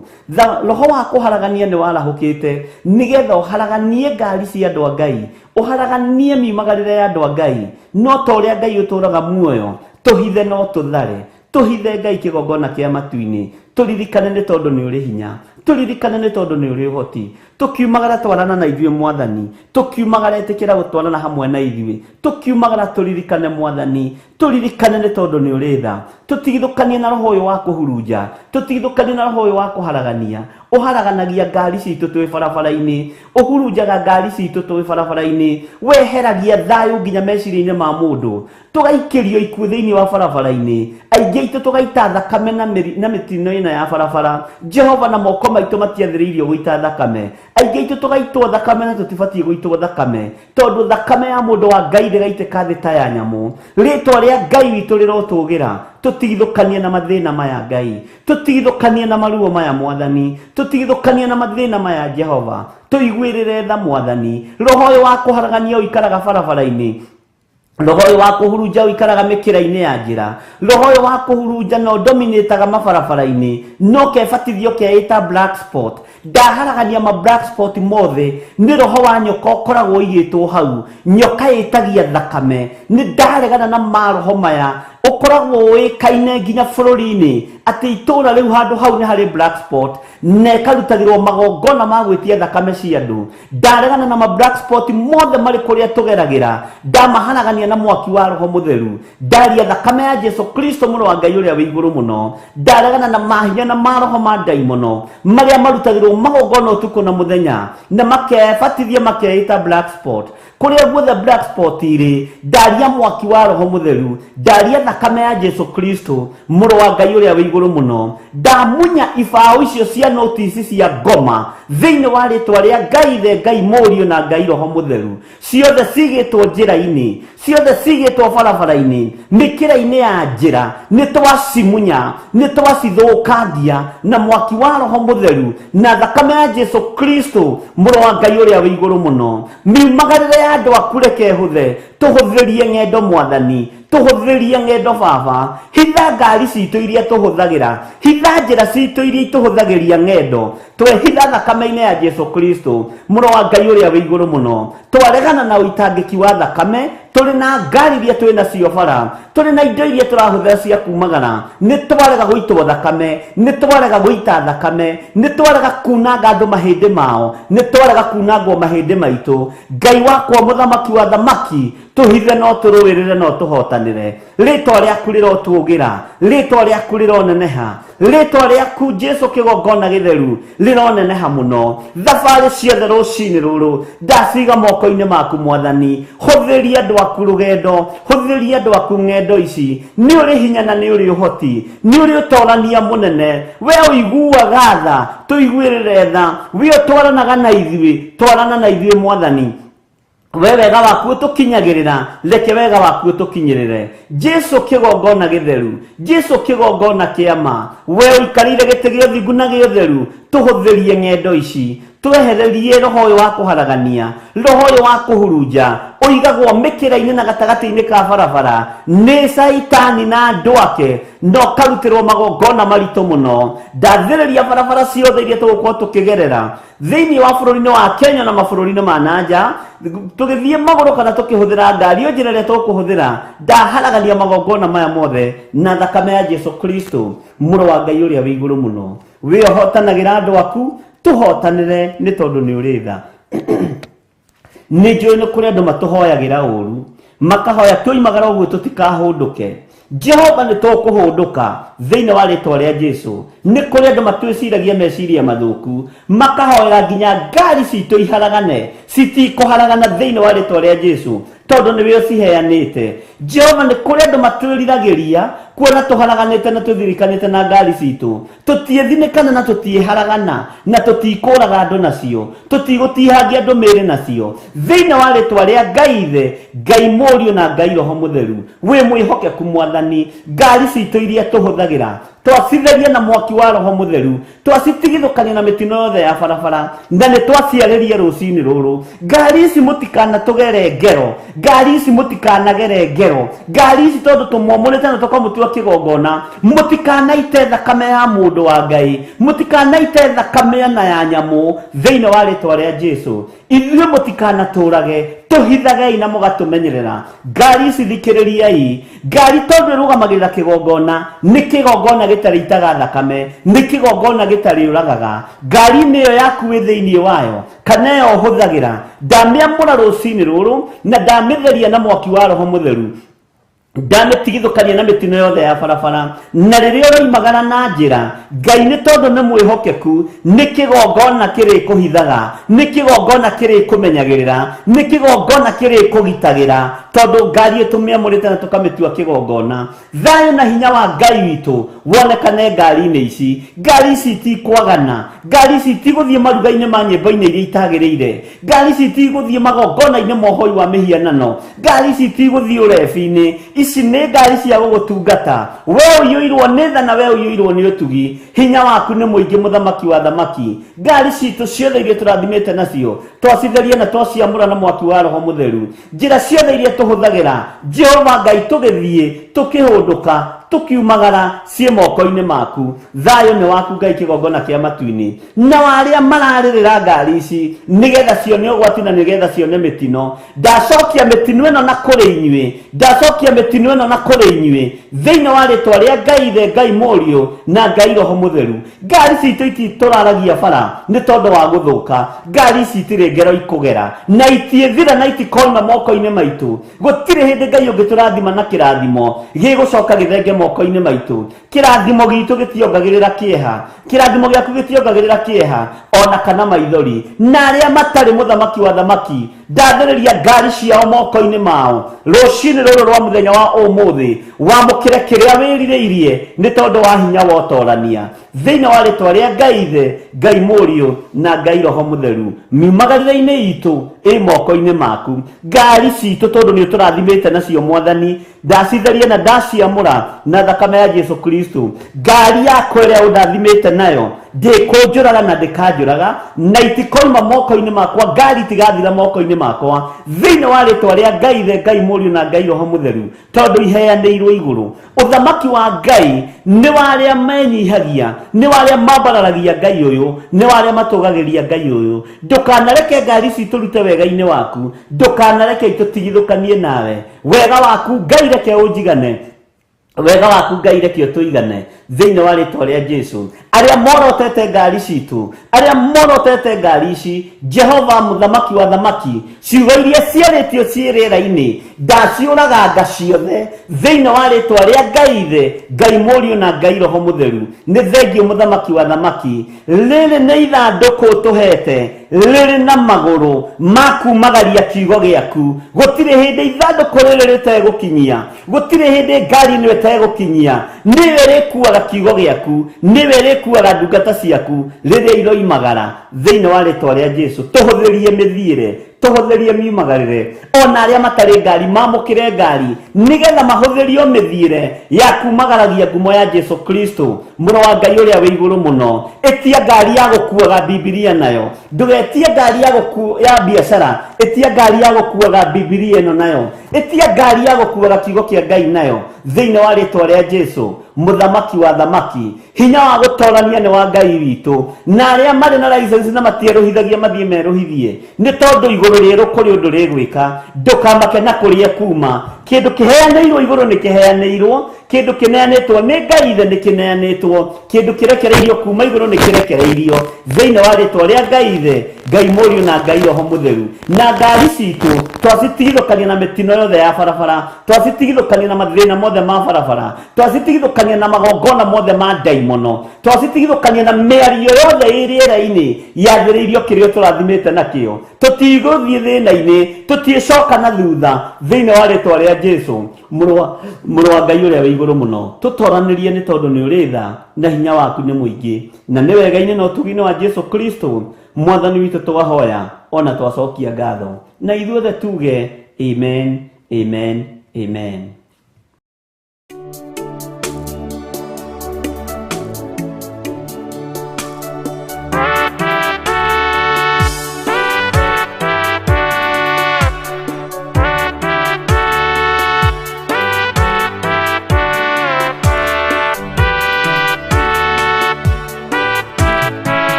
B: Roho wa kũharagania nĩ warahũkĩte nĩgetha ũharaganie ngari cia andũ a Ngai, ũharaganie miumagarĩre ya andũ a Ngai. No ta ũrĩa Ngai ũtũraga muoyo, tũhithe no tũthare, tũhithe Ngai kĩgongona kĩa matu-inĩ, tũririkane nĩ tondũ nĩ ũrĩ hinya, tũririkane nĩ tondũ nĩ ũrĩ ũhoti. Tũkiumagara twarana na ithuĩ Mwathani, tũkiumagara ĩtĩkĩra gũtwarana hamwe na ithuĩ, tũkiumagara tũririkane Mwathani, tũririkane nĩ tondũ nĩ ũrĩ tha. Tũtigithũkanie na roho ũyũ wa kũhurunja, tũtigithũkanie na roho ũyũ wa kũharagania. Ũharaganagia ngari citũ twĩ barabara-inĩ, ũhurunjaga ngari citũ twĩ barabara-inĩ, weheragia thayũ nginya meciria-inĩ ma mũndũ, tũgaikĩrio ikuũ thĩinĩ wa barabara-inĩ, aingĩ aitũ tũgaita thakame na mĩtino ĩno ya barabara. Jehova, na moko maitũ matiathĩrĩirio gũita thakame, aingĩ aitũ tũgaitwo thakame na tũtibatiĩ gũitwo thakame, tondũ thakame ya mũndũ wa Ngai ndĩgaitĩka thĩ ta ya nyamũ. Rĩtwa rĩa Ngai witũ rĩrotũgĩra. Tũtigithũkanie na mathĩna maya Ngai, tũtigithũkanie na maruo maya Mwathani, tũtigithũkanie na mathĩna maya Jehova. Tũiguĩrĩre tha Mwathani. Roho ũyũ wa kũharagania ũikaraga barabara-inĩ, roho ũyũ wa kũhurunja ũikaraga mĩkĩra-inĩ ya njĩra, roho ũyũ wa kũhurunja no dominĩtaga mabarabara-inĩ, no kebatithio keĩta black spot. Ndaharagania ma black spot mothe. Nĩ roho wa nyoka ũkoragwo ũigĩtwo hau, nyoka ĩtagia thakame. Nĩ ndaregana na maroho maya. Ũkoragwo ũĩkaine nginya bũrũri-inĩ atĩ itũũra rĩu handũ hau nĩ harĩ black spot, na ĩkarutagĩrwo magongona ma gwĩtia thakame cia andũ. Ndaregana na ma black spot mothe marĩ kũrĩa tũgeragĩra, ndamaharagania na mwaki wa Roho Mũtheru. Ndaria thakame ya Jesu Kristo mũrũ wa Ngai ũrĩa wĩ igũrũ mũno. Ndaregana na mahinya na maroho ma ndaimono marĩa marutagĩrwo magongona ũtukũ na mũthenya, na makebatithia makeĩta black spot. Kũrĩa guothe black spot irĩ, ndaria mwaki wa Roho Mũtheru, ndaria thakame ya Jesu Kristo mũrũ wa Ngai ũrĩa wĩ igũrũ mũno. Ndamunya ibaũ icio cia notisi cia ngoma thĩinĩ wa rĩtwa rĩa Ngai Ithe, Ngai Mũriũ na Ngai Roho Mũtheru. Ciothe cigĩtwo njĩra-inĩ, ciothe cigĩtwo barabara-inĩ, mĩkĩra-inĩ ya njĩra, nĩ twacimunya, nĩ twacithũkangia na mwaki wa Roho Mũtheru na thakame ya Jesu Kristo mũrũ wa Ngai ũrĩa wĩ igũrũ mũno. Miumagarĩre ya andũ aku reke ĩhũthe, tũhũthĩrie ng'endo Mwathani, tũhũthĩrie ng'endo Baba. Hitha ngari citũ iria tũhũthagĩra, hitha njĩra citũ iria itũhũthagĩria ng'endo. Twehitha thakame-inĩ ya Jesu Kristo mũrũ wa Ngai ũrĩa wĩ igũrũ mũno. Twaregana na ũitangĩki wa thakame, tũrĩ na ngari iria twĩ nacio bara, tũrĩ na indo iria tũrahũthĩra cia kumagara. Nĩ twarega gũitwo thakame, nĩ twarega gũita thakame, nĩ twarega kunanga andũ mahĩndĩ mao, nĩ twarega kunangwo mahĩndĩ maitũ. Ngai wakwa mũthamaki wa thamaki, tũhithe no tũrũĩrĩre no tũhotanĩre. Rĩtwa rĩaku rĩrotũgĩra, rĩtwa rĩaku rĩroneneha, rĩtwa rĩaku Jesu kĩgongona gĩtheru rĩroneneha mũno. Thabarĩ ciothe rũcinĩ rũrũ ndaciga moko-inĩ maku Mwathani. Hũthĩria andũ aku rũgendo, hũthĩria andũ aku ng'endo ici. Nĩ ũrĩ hinya na nĩ ũrĩ ũhoti, nĩ ũrĩ ũtorania mũnene. We ũiguaga tha, tũiguĩrĩre tha. We ũtwaranaga na ithuĩ, twarana na ithuĩ Mwathani. We wega waku ũtũkinyagĩrĩra, reke wega waku ũtũkinyĩrĩre. Jesu kĩgongona gĩtheru, Jesu kĩgongona kĩa ma, we ũikarĩire gĩtĩ gĩa ũthingu na gĩa ũtheru, tũhũthĩrie ng'endo ici, twehererie roho ũyũ wa kũharagania, roho ũyũ wa kũhurunja ũigagwo mĩkĩra-inĩ na gatagatĩ-inĩ ka barabara nĩ Caitani na andũ ake, na ũkarutĩrwo magongona maritũ mũno. Ndathĩrĩria barabara ciothe iria tũgũkorwo tũkĩgerera thĩinĩ wa bũrũri-inĩ wa Kenya na mabũrũri-inĩ ma nanja, tũgĩthiĩ magũrũ kana tũkĩhũthĩra ngari, o njĩra ĩrĩa tũkũhũthĩra, ndaharagania magongona maya mothe na thakame ya Jesu Kristo mũrũ wa Ngai ũrĩa wĩ igũrũ mũno. We ũhotanagĩra andũ aku, tũhotanĩre nĩ tondũ nĩ ũrĩ tha. Nĩ njũĩ nĩ kũrĩ andũ matũhoyagĩra ũru, makahoya twoimagara ũguo tũtikahũndũke. Jehova nĩ tũkũhũndũka thĩinĩ wa rĩtwa rĩa Jesu. Nĩ kũrĩ andũ matwĩciragia meciria mathũku, makahoera nginya ngari citũ iharagane. Citikũharagana thĩinĩ wa rĩtwa rĩa Jesu, tondũ nĩwe ũciheanĩte. Jehova nĩ kũrĩ andũ matwĩriragĩria kuona tũharaganĩte na tũthirikanĩte na ngari citũ. Tũtiĩthinĩkana na tũtiĩharagana, na tũtikũraga andũ nacio, tũtigũtihangia andũ mĩĩrĩ nacio. Thĩinĩ wa rĩtwa rĩa Ngai Ithe, Ngai Mũriũ na Ngai Roho Mũtheru, wĩ mwĩhokeku Mwathani. Ngari citũ iria tũhũthagĩra twacitheria na mwaki wa Roho Mũtheru, twacitigithũkania na mĩtino yothe ya barabara, na nĩ twaciarĩria rũcinĩ rũrũ. Ngari ici mũtikanatũgere ngero, ngari ici mũtikanagere ngero, ngari ici tondũ tũmwamũrĩte na tũkamũtua kĩgongona, mũtikanaite thakame ya mũndũ wa Ngai, mũtikanaite thakame na ya nyamũ thĩinĩ wa rĩtwa rĩa Jesu. Ithuĩ mũtikanatũrage, tũhithagei na mũgatũmenyerera. Ngari ici thikĩrĩriai, ngari tondũ ĩrũgamagĩrĩra kĩgongona, nĩ kĩgongona gĩtarĩ itaga thakame, nĩ kĩgongona gĩtarĩ ũragaga. Ngari-inĩ ĩyo yaku wĩ thĩinĩ wayo kana ĩyo ũhũthagĩra, ndamĩamũra rũcinĩ rũrũ na ndamĩtheria na mwaki wa Roho Mũtheru, ndamĩtigithũkania na mĩtino yothe ya barabara. Na rĩrĩa ũroimagara na njĩra, Ngai nĩ tondũ nĩ mwĩhokeku, nĩ kĩgongona kĩrĩkũhithaga, nĩ kĩgongona kĩrĩkũmenyagĩrĩra, nĩ kĩgongona kĩrĩkũgitagĩra, tondũ ngari ĩtũmĩamũrĩte na tũkamĩtua kĩgongona. Thayũ na hinya wa Ngai witũ wonekane ngari-inĩ ici. Ngari ici itikwagana, ngari ici itigũthiĩ maruga-inĩ ma nyĩmbo-inĩ iria itagĩrĩire, ngari ici itigũthiĩ magongona-inĩ ma ũhoi wa mĩhianano, ngari ici itigũthiĩ ũrebi-inĩ. Ici nĩ ngari cia gũgũtungata we ũiyũirwo nĩ tha na we ũiyũirwo nĩ ũtugi. Hinya waku nĩ mũingĩ, mũthamaki wa thamaki. Ngari citũ ciothe iria tũrathimĩte nacio twacitheria na twaciamũra na mwaki wa Roho Mũtheru. Njĩra ciothe iria tũhũthagĩra, Jehova Ngai, tũgĩthiĩ tũkĩhũndũka tũkiumagara ciĩ moko-inĩ maku. Thayũ nĩ waku Ngai, kĩgongona kĩa matu-inĩ. Na arĩa mararĩrĩra ngari ici nĩgetha cione ũgwati na nĩgetha cione mĩtino, ndacokia mĩtino ĩno na kũrĩ inyuĩ, ndacokia mĩtino ĩno na kũrĩ inyuĩ thĩinĩ wa rĩtwa rĩa Ngai Ithe, Ngai Mũriũ na Ngai Roho Mũtheru. Ngari citũ ititũraragia bara nĩ tondũ wa gũthũka. Ngari ici itirĩ ngero ikũgera na itiĩthira na itikoima moko-inĩ maitũ. Gũtirĩ hĩndĩ Ngai ũngĩtũrathima na kĩrathimo gĩgũcoka gĩthenge moko-inĩ maitũ. Kĩrathimo gitũ gĩtiongagĩrĩra kĩeha, kĩrathimo gĩaku gĩtiongagĩrĩra kĩeha ona kana maithori. Na arĩa matarĩ mũthamaki wa thamaki, ndathĩrĩria ngari ciao moko-inĩ mao rũcinĩ rũrũ rwa mũthenya wa ũmũthĩ. Wamũkĩre kĩrĩa wĩrirĩirie nĩ tondũ wa hinya wa ũtorania thĩinĩ wa rĩtwa rĩa Ngai Ithe, Ngai Mũriũ na Ngai Roho Mũtheru. Miumagarĩre-inĩ itũ ĩ moko-inĩ maku. Ngari citũ tondũ nĩ ũtũrathimĩte nacio Mwathani, ndacitheria na ndaciamũra na thakame ya Jesu Kristo. Ngari yakwa ĩrĩa ũndathimĩte nayo ndĩkũnjũraga na ndĩkanjũraga na itikoima moko-inĩ makwa. Ngari itigathira moko-inĩ makwa thĩinĩ wa rĩtwa rĩa Ngai Ithe, Ngai Mũriũ na Ngai Roho Mũtheru, tondũ iheanĩirwo igũrũ. Ũthamaki wa Ngai nĩ wa arĩa menyihagia, nĩ wa arĩa mambararagia Ngai ũyũ, nĩ wa arĩa matũgagĩria Ngai ũyũ. Ndũkanareke ngari ici tũrute wega-inĩ waku, ndũkanareke itũtigithũkanie nawe. Wega waku Ngai reke ũnjigane, wega waku Ngai reke ũtũigane thĩinĩ wa rĩtwa rĩa Jesu. Arĩa morotete ngari citũ, arĩa morotete ngari ici, Jehova mũthamaki wa thamaki, ciugo iria ciarĩtio ciĩ rĩera-inĩ ndaciũraganga ciothe thĩinĩ wa rĩtwa rĩa Ngai Ithe, Ngai Mũriũ na Ngai Roho Mũtheru. Nĩ thengio mũthamaki wa thamaki. Rĩrĩ nĩ ithandũkũ ũtũhete rĩrĩ na magũrũ ma kumagaria kiugo gĩaku. Gũtirĩ hĩndĩ ithandũkũ rĩrĩ rĩtegũkinyia, gũtirĩ hĩndĩ ngari ĩno ĩtegũkinyia. Nĩwe ĩrĩkuaga kiugo gĩaku, nĩwe ĩrĩkuaga ndungata ciaku rĩrĩa iroimagara thĩinĩ wa rĩtwa rĩa Jesu. Tũhũthĩrie mĩthiĩre, tũhũthĩrie miumagarĩre, ona arĩa matarĩ ngari mamũkĩre ngari nĩgetha mahũthĩrio mĩthiĩre ya kumagaragia ngumo ya Jesu Kristo, mũrũ wa Ngai ũrĩa wĩ igũrũ mũno. Ĩtia ngari ya gũkuaga Bibilia nayo, ndũgetie ngari ya ya biacara. Ĩtia ngari ya gũkuaga Bibilia ĩno nayo, ĩtia ngari ya gũkuaga kiugo kĩa Ngai nayo thĩinĩ wa rĩtwa rĩa Jesu, mũthamaki wa thamaki. Hinya wa gũtorania nĩ wa Ngai witũ. Na arĩa marĩ na license na matierũhithagia mathiĩ merũhithie, nĩ tondũ igũrũ rĩerũ kũrĩ ũndũ rĩgwĩka. Ndũkamake na kũrĩa kuma kĩndũ kĩheanĩirwo igũrũ nĩ kĩheanĩirwo, kĩndũ kĩneanĩtwo nĩ Ngai Ithe nĩ kĩneanĩtwo, kĩndũ kĩrekereirio kuma igũrũ nĩ kĩrekereirio thĩinĩ wa rĩtwa rĩa Ngai Ithe, Ngai Mũriũ na Ngai Roho Mũtheru. Na ngari citũ twacitigithũkania na mĩtino yothe ya barabara, twacitigithũkania na mathĩna mothe ma barabara, twacitigithũkania na magongona mothe ma ndaimono, twacitigithũkania na mĩario yothe ĩ rĩera-inĩ yathĩrĩirio kĩrĩa tũrathimĩte nakĩo. Tũtigũthiĩ thĩna-inĩ, tũtiĩcoka na thutha thĩinĩ wa rĩtwa rĩa Jesu, mũrũ wa Ngai ũrĩa wĩ igũrũ mũno. Tũtoranĩrie nĩ tondũ nĩ ũrĩ tha na hinya waku nĩ mũingĩ, na nĩ wega-inĩ na ũtugi-inĩ wa Jesu Kristo mwathani witũ twahoya ona twacokia ngatho, na ithuothe tuge amen, amen, amen.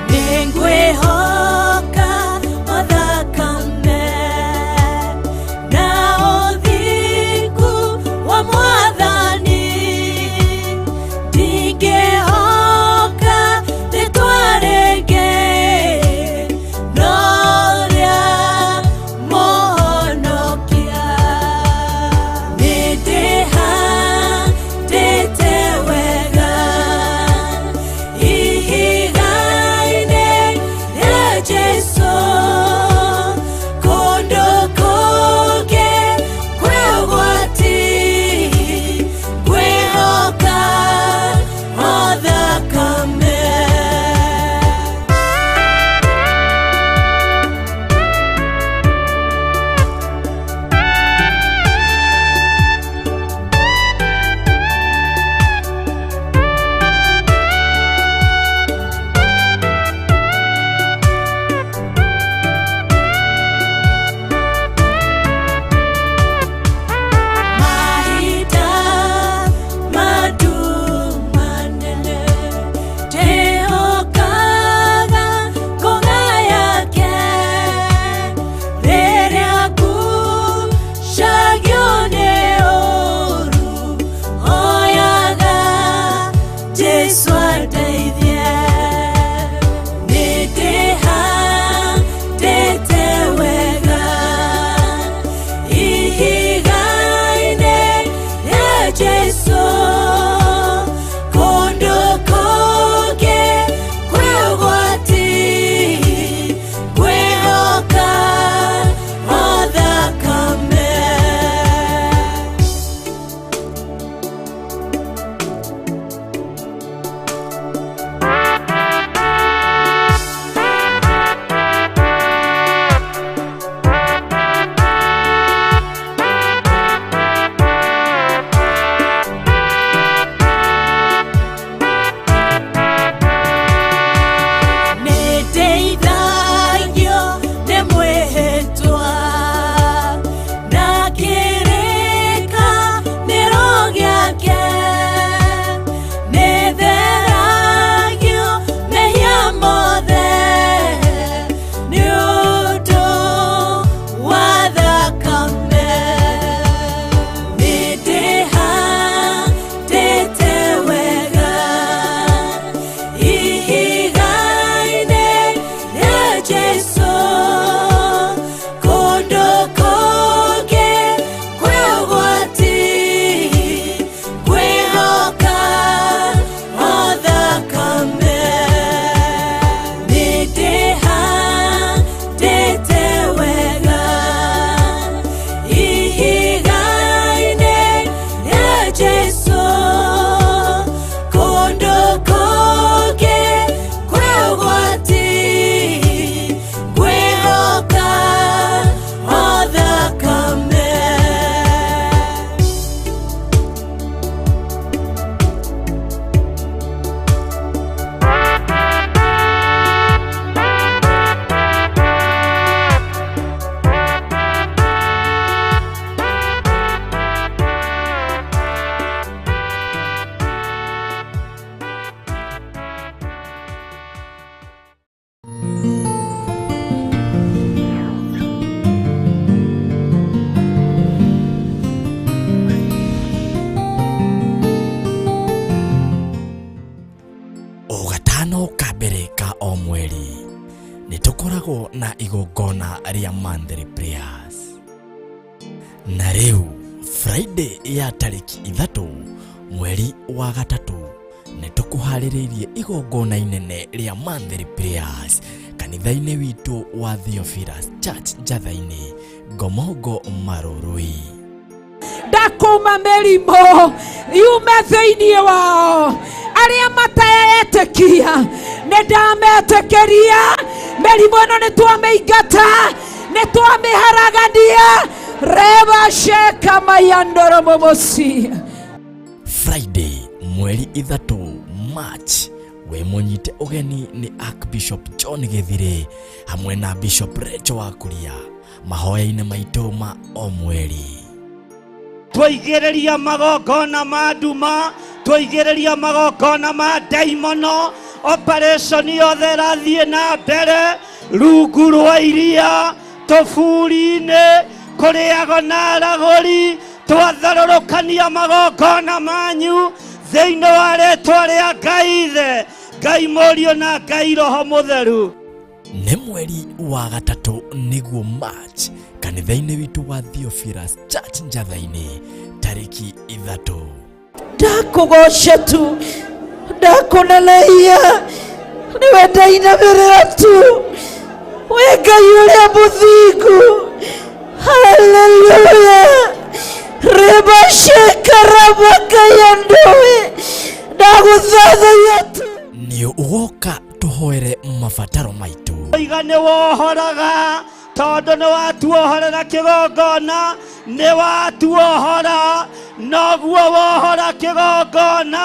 E: Nĩngwĩhoka o thakame na Ndeithie nĩndĩhandĩte wega ihiga-inĩ rĩa Jesũ kũndũ kũngĩ kwĩ ũgwati ngwĩhoka o thakame. Nĩndeithagio nĩ mwĩhĩtwa na kĩrĩkanĩro gĩake nĩtheragio mehia mothe nĩ ũndũ wa thakame. Nĩndĩhandĩte wega ihiga-inĩ rĩa Jesũ kũndũ kũngĩ kwĩ ũgwati ngwĩhoka o thakame. Nĩndĩhandĩte wega ihiga-inĩ rĩa Jesũ kũndũ kũngĩ kwĩ ũgwati ngwĩhoka o thakame.
A: O gatano ka mbere ka o mweri nĩ tũkoragwo na igongona rĩa monthly prayers. Na rĩu Friday ya tarĩki 3 mweri wa 3 nĩ tũkũharĩrĩirie igongona inene rĩa monthly prayers kanitha-inĩ witũ wa Theophilus Church Njatha-inĩ, Ngomongo Marũrũi.
F: Ndakũma mĩrimũ yume thĩinĩ wao arĩa mataetĩkia nĩ ndametĩkĩria mĩrimũ ĩno nĩ twamĩingata nĩ twamĩharagania reba sheka mayandoro momosi.
A: Friday mweri 3 March wĩ mũnyite ũgeni nĩ Archbishop John Gĩthirĩ hamwe na Bishop Rachel Wakuria mahoya-inĩ maitũ ma o mweri.
D: Twaigĩrĩria magongona ma nduma, twaigĩrĩria magongona ma ndaimono, operation yothe ĩrathiĩ na mbere rungu rwa iria tũburi-inĩ kũrĩago na aragũri twatharũrũkania magongona manyu thĩinĩ wa rĩtwa rĩa Ngai Ithe, Ngai Mũriũ na Ngai Roho Mũtheru.
A: Nĩ mweri wa 3 nĩguo March kanitha-inĩ witũ wa Theophilus Church Njatha-inĩ tarĩki 3.
F: Ndakũgoca tu ndakũneneia nĩwe ndainamĩrĩra tu wĩ Ngai ũrĩa mũthingu. Haleluya rebashekaramakayandũĩ ndagũthathaiya tu.
A: Nĩ ũgoka tũhoere mabataro maitũ.
D: Iga nĩ wohoraga tondũ nĩ watuohorera kĩgongona, nĩ watuohora noguo wohora kĩgongona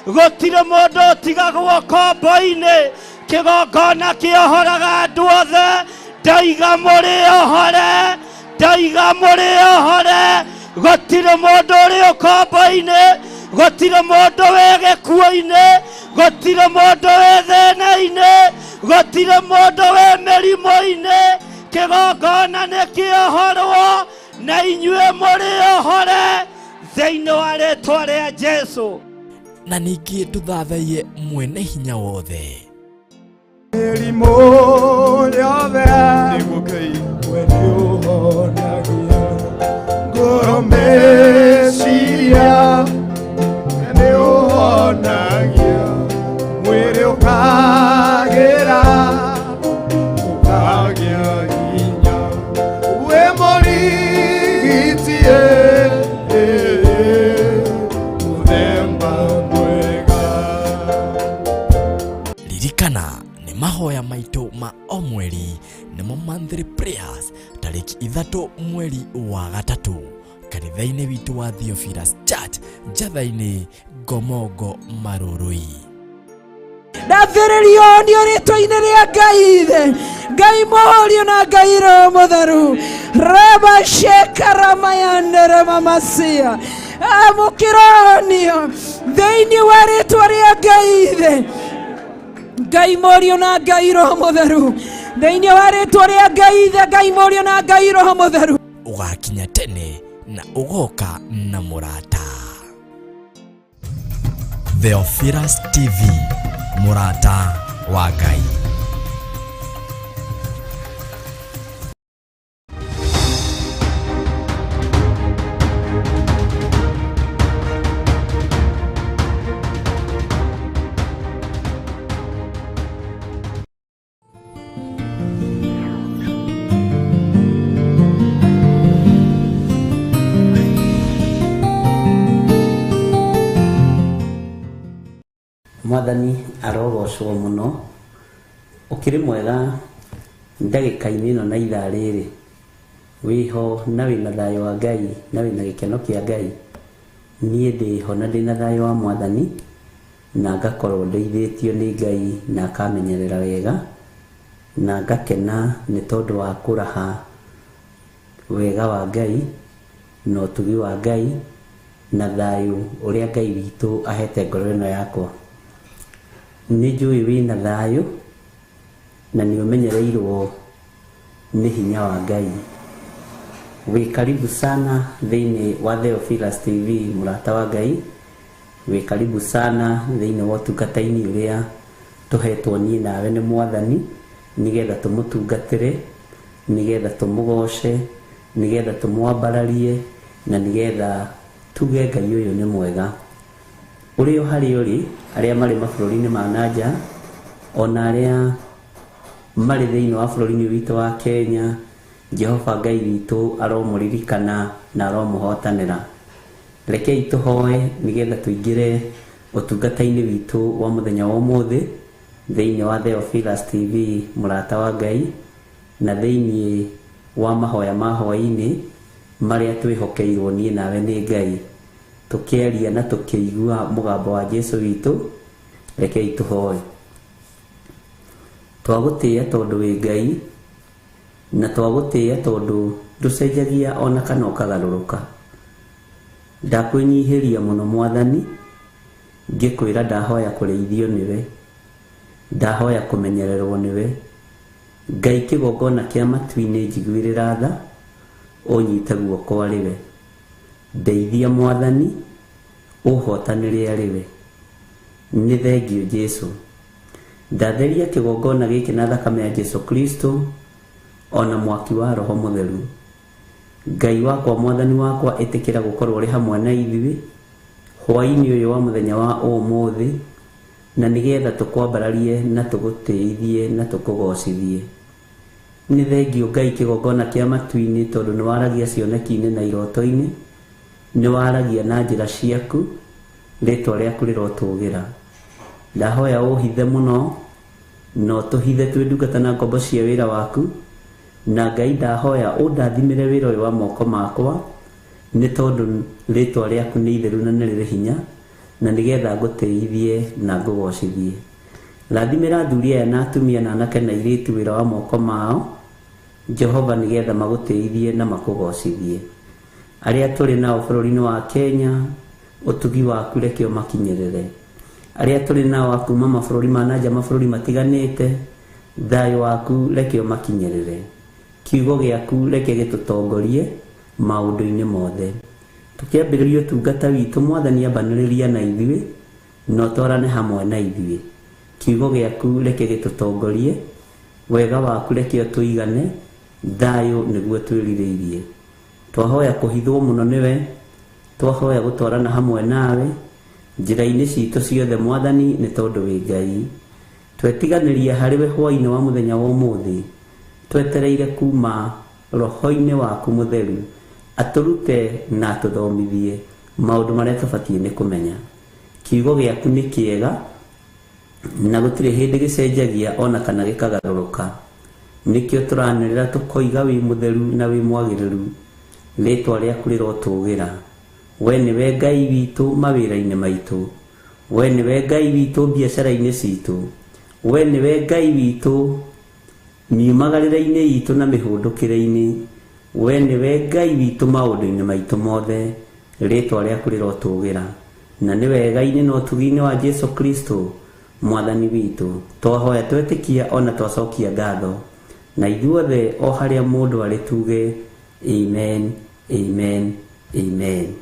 D: gũtirĩ mũndũ ũtigagwo kombo-inĩ. Kĩgongona kĩohoraga andũ othe, ndaiga mũrĩohore, ndaiga mũrĩohore, gũtirĩ mũndũ ũrĩ ũkombo-inĩ, gũtirĩ mũndũ wĩ gĩkuũ-inĩ, gũtirĩ mũndũ wĩ thĩna-inĩ, gũtirĩ mũndũ wĩ mĩrimũ-inĩ. Kĩgongona nĩ kĩohorwo na inyuĩ mũrĩohore thĩinĩ wa rĩtwa rĩa Jesũ.
A: Na ningĩ tũthathaiye mwene hinya wothe.
G: Mĩrimũ yothe we nĩũhonagia ngoro meciria nĩũhonagia mwĩrĩ ũkagĩra ũkagĩa hinya wĩ mũrigitie mũthemba mwega.
A: Ririkana nĩ mahoya maitũ ma o mweri nĩmo monthly prayers tarĩki 3 mweri wa 3 kanitha-inĩ witũ wa Theophilus Church Njatha-inĩ Ngomongo Marurui.
F: Ndathĩrĩrio nĩ rĩtwa-inĩ rĩa Ngai ithe, Ngai Mũriũ na Ngai Roho Mũtheru. Raba shekaramayandere mamasia amũkĩronio thĩinĩ wa rĩtwa rĩa Ngai ithe, Ngai Mũriũ na Ngai Roho Mũtheru. Thĩinĩ wa rĩtwa rĩa Ngai ithe, Ngai Mũriũ na Ngai Roho Mũtheru.
A: Ũgakinya tene na ũgoka na mũrata. Theophilus TV, mũrata wa Ngai.
B: Mwathani arogocwo mũno ũkĩrĩ mwega ndagĩka-inĩ ĩno na ithaa rĩrĩ wĩho na wĩna thayũ wa Ngai na wĩna gĩkeno kĩa Ngai. Niĩ ndĩho na ndĩna thayũ wa Mwathani na ngakorwo ndeithĩtio nĩ Ngai na akamenyerera wega na ngakena nĩ tondũ wa kũraha wega wa Ngai na ũtugi wa Ngai na thayũ ũrĩa Ngai witũ ahete ngoro ĩno yakwa. Nĩ njũĩ wĩna thayũ na nĩ ũmenyereirwo nĩ hinya wa Ngai. Wĩ karibu sana thĩinĩ wa Theophilus TV, mũrata wa Ngai. Wĩ karibu sana thĩinĩ wa ũtungata-inĩ ũrĩa tũhetwo niĩ nawe nĩ Mwathani nĩgetha tũmũtungatĩre, nĩgetha tũmũgoce, nĩgetha tũmwambararie na nĩgetha tuge Ngai ũyũ nĩ mwega. Ũrĩ o harĩa ũrĩ, arĩa marĩ mabũrũri-inĩ ma na nja ona arĩa marĩ thĩinĩ wa bũrũri-inĩ witũ wa Kenya, Jehova Ngai witũ aromũririkana na aromũhotanĩra. Rekei tũhoe nĩgetha tũingĩre ũtungata-inĩ witũ wa mũthenya wa ũmũthĩ thĩinĩ wa Theophilus TV, mũrata wa Ngai, na thĩinĩ wa mahoya ma hwaĩ-inĩ marĩa twĩhokeirwo niĩ nawe nĩ Ngai, tũkĩaria na tũkĩigua mũgambo wa Jesu witũ. Rekei tũhoe. Twagũtĩĩa tondũ wĩ Ngai na twagũtĩĩa tondũ ndũcenjagia ona kana ũkagarũrũka. Ndakwĩnyihĩria mũno Mwathani ngĩkwĩra ndahoya kũrĩithio nĩwe, ndahoya kũmenyererwo nĩwe. Ngai kĩgongona kĩa matu-inĩ njiguĩrĩra tha, ũnyite guoko arĩ we. Ndeithia Mwathani ũhotanĩre arĩ we. Nĩ thengiũ Jesu. Ndatheria kĩgongona gĩkĩ na thakame ya Jesu Kristo ona mwaki wa Roho Mũtheru. Ngai wakwa Mwathani wakwa ĩtĩkĩra gũkorwo ũrĩ hamwe na ithuĩ hwaĩ-inĩ ũyũ wa mũthenya wa ũmũthĩ na nĩgetha tũkwambararie na tũgũtĩithie na tũkũgocithie. Nĩ thengiũ Ngai kĩgongona kĩa matu-inĩ tondũ nĩ waragia cioneki-inĩ na iroto-inĩ, nĩ waragia na njĩra ciaku, rĩtwa rĩaku rĩrotũgĩra. Ndahoya ũhithe mũno na ũtũhithe twĩ ndungata na ngombo cia wĩra waku, na Ngai ndahoya ũndathimĩre wĩra ũyũ wa moko makwa nĩ tondũ rĩtwa rĩaku nĩ itheru na nĩ rĩrĩ hinya na nĩgetha ngũtĩithie na ngũgocithie. Rathimĩra athuri aya na atumia na anake na airĩtu wĩra wa moko mao Jehova nĩgetha magũtĩithie na makũgocithie. Arĩa tũrĩ nao bũrũri-inĩ wa Kenya ũtugi waku reke ũmakinyĩrĩre. Arĩa tũrĩ nao a kuma mabũrũri ma na nja mabũrũri matiganĩte thayũ waku reke ũmakinyĩrĩre. Kiugo gĩaku reke gĩtũtongorie maũndũ-inĩ mothe. Tũkĩambĩrĩria ũtungata witũ Mwathani ambanĩrĩria na ithuĩ Na ũtwarane hamwe na ithuĩ. Kiugo gĩaku reke gĩtũtongorie, wega waku reke ũtũigane, thayũ nĩguo twĩrirĩirie. Twahoya kũhithwo mũno nĩwe, twahoya gũtwarana hamwe nawe njĩra-inĩ citũ ciothe Mwathani, nĩ tondũ wĩ Ngai. Twetiganĩria harĩ we hwaĩ-inĩ wa mũthenya wa ũmũthĩ, twetereire kuma roho-inĩ waku mũtheru atũrute na atũthomithie maũndũ marĩa tũbatiĩ nĩ kũmenya. Kiugo gĩaku nĩ kĩega na gũtirĩ hĩndĩ gĩcenjagia ona kana gĩkagarũrũka. Nĩkĩo tũranĩrĩra tũkoiga wĩ mũtheru na wĩ mwagĩrĩru, rĩtwa rĩaku rĩrotũgĩra. We nĩwe Ngai witũ mawĩra-inĩ maitũ, we nĩwe Ngai witũ biacara-inĩ citũ, we nĩwe Ngai witũ miumagarĩre-inĩ itũ na mĩhũndũkĩre-inĩ, we nĩwe Ngai witũ maũndũ-inĩ maitũ mothe, rĩtwa rĩaku rĩrotũgĩra. Na nĩ wega-inĩ na ũtugi-inĩ wa Jesu Kristo Mwathani witũ, twahoya twetĩkia ona twacokia ngatho, na ithuothe o harĩa mũndũ arĩ tuge amen, amen, amen.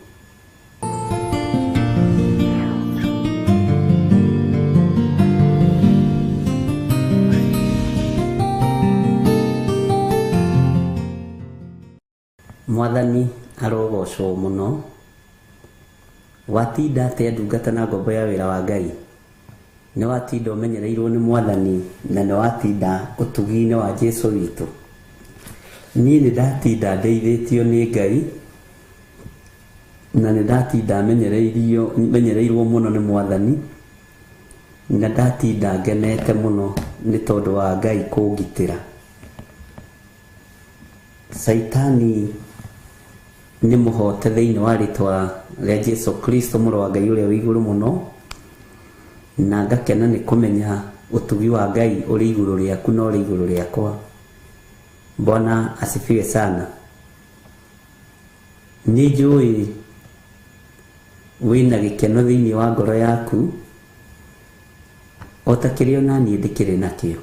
B: Mwathani arogocwo mũno. Watinda atĩa ndungata na ngombo ya wĩra wa Ngai? Nĩ watinda ũmenyereirwo nĩ Mwathani na nĩ watinda ũtugi-inĩ wa Jesu witũ? Niĩ nĩ ndatinda ndeithĩtio nĩ Ngai na nĩ ndatinda menyereirwo mũno nĩ Mwathani, na ndatinda ngenete mũno nĩ tondũ wa Ngai kũngitĩra. Caitani nĩ mũhote thĩinĩ wa rĩtwa rĩa Jesu Kristo mũrũ wa Ngai ũrĩa wĩ igũrũ mũno, na ngakena nĩ kũmenya ũtugi wa Ngai ũrĩ igũrũ rĩaku na ũrĩ igũrũ rĩakwa. Bwana asifiwe sana. Nĩ njũĩ wĩna gĩkeno thĩinĩ wa ngoro yaku o ta kĩrĩa ona niĩ ndĩkĩrĩ nakĩo,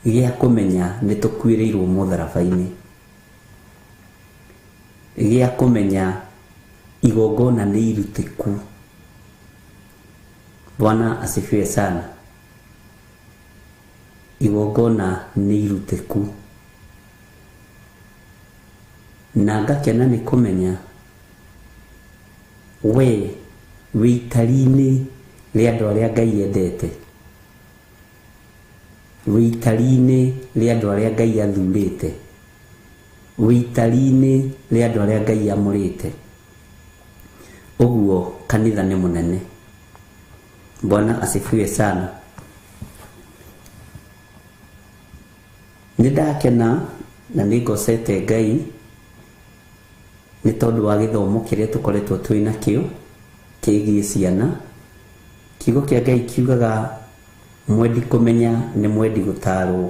B: gĩa kũmenya nĩ tũkuĩrĩirwo mũtharaba-inĩ, gĩa kũmenya igongona nĩ irutĩku. Bwana asifiwe sana. Igongona nĩ irutĩku, na ngakena nĩ kũmenya we wĩ itari-inĩ rĩa andũ arĩa Ngai endete, wĩ itari-inĩ rĩa andũ arĩa Ngai athurĩte, wĩ itari-inĩ rĩa andũ arĩa Ngai amũrĩte. Ũguo kanitha nĩ mũnene. Bwana asifiwe sana. Nĩ ndakena na nĩ ngocete Ngai nĩ tondũ wa gĩthomo kĩrĩa tũkoretwo twĩ nakĩo kĩgiĩ ciana. Kiugo kĩa Ngai kiugaga mwendi kũmenya nĩ mwendi gũtarwo,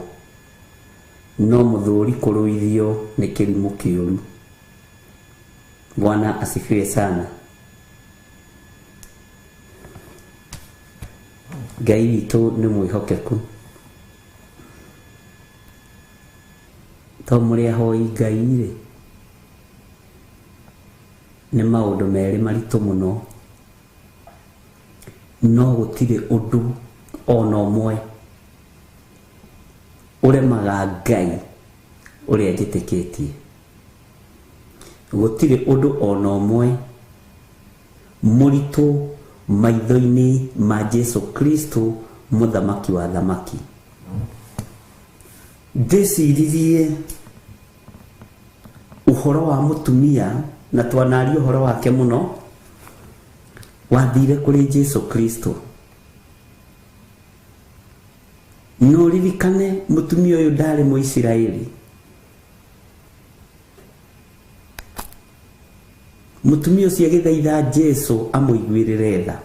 B: no mũthũri kũrũithio nĩ kĩrimũ kĩũru. Bwana asifiwe sana. Ngai witũ nĩ mwĩhokeku. To mũrĩ ahoi Ngai rĩ, nĩ maũndũ merĩ maritũ mũno, no gũtirĩ ũndũ ona ũmwe ũremaga Ngai ũrĩa njĩtĩkĩtie. Gũtirĩ ũndũ ona ũmwe mũritũ maitho-inĩ ma Jesu Kristo mũthamaki wa thamaki. Ndĩciririe ũhoro wa mũtumia na twanaria ũhoro wake mũno, wathire kũrĩ Jesu Kristo. No ririkane mũtumia ũyũ ndarĩ Mũisiraeli. Mũtumia ũcio agĩthaitha Jesu amũiguĩrĩre tha.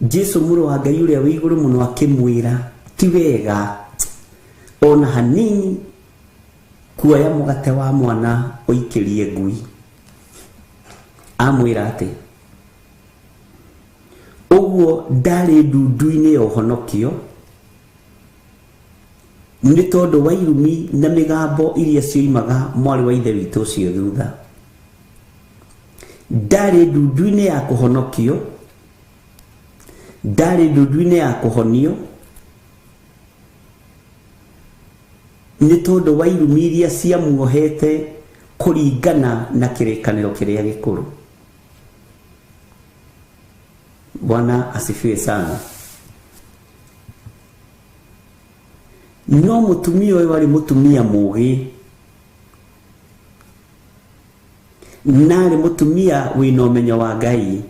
B: Jesu mũrũ wa Ngai ũrĩa wĩ igũrũ mũno akĩmwĩra ti wega ona hanini kuoya mũgate wa mwana ũikĩrie ngui. Amwĩra atĩ ũguo ndarĩ ndundu-inĩ ya ũhonokio nĩ tondũ wa irumi na mĩgambo iria cioimaga mwarĩ wa ithe witũ ũcio thutha. Ndarĩ ndundu-inĩ ya kũhonokio, ndarĩ ndundu-inĩ ya kũhonio, nĩ tondũ wa irumi iria ciamuohete kũringana na kĩrĩkanĩro kĩrĩa gĩkũrũ. Bwana asifiwe sana. No mũtumia ũyũ arĩ mũtumia mũũgĩ, na arĩ mũtumia wĩna ũmenyo wa Ngai.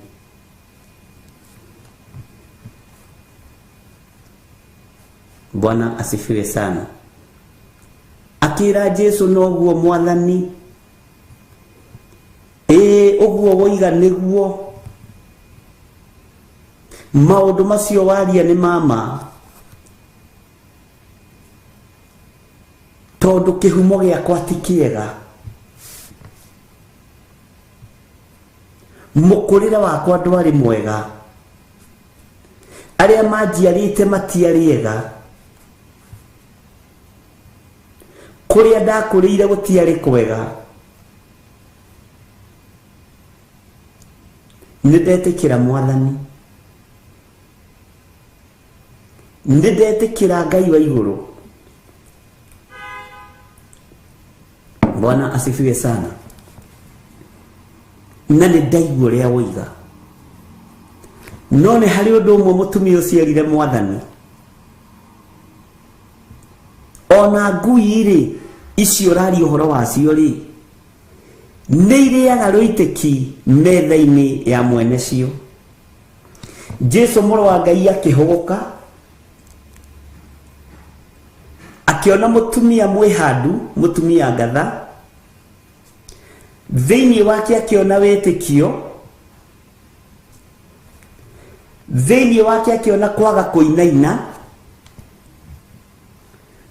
B: Bwana asifiwe sana. Akĩra Jesu noguo mwathani, ĩĩ ũguo woiga nĩguo, maũndũ macio waria nĩ mama, tondũ kĩhumo gĩakwa ti kĩega, mũkũrĩre wakwa ndwarĩ mwega, arĩa manjiarĩte matiarĩ ega, kũrĩa ndakũrĩire gũtiarĩ kwega. Nĩ ndetĩkĩra mwathani, nĩ ndetĩkĩra Ngai wa igũrũ. Bwana asifiwe sana. Na nĩ ndaigua ũrĩa woiga. No nĩ harĩ ũndũ ũmwe mũtumia ũcio erire mwathani, ona ngui rĩ icio ũraria ũhoro wacio rĩ, nĩ irĩaga rũitĩki metha-inĩ ya mwene cio. Jesu mũrũ wa Ngai akĩhũgũka, akĩona mũtumia mwĩhandu, mũtumia ngatha, thĩinĩ wake akĩona wĩtĩkio, thĩinĩ wake akĩona kwaga kũinaina,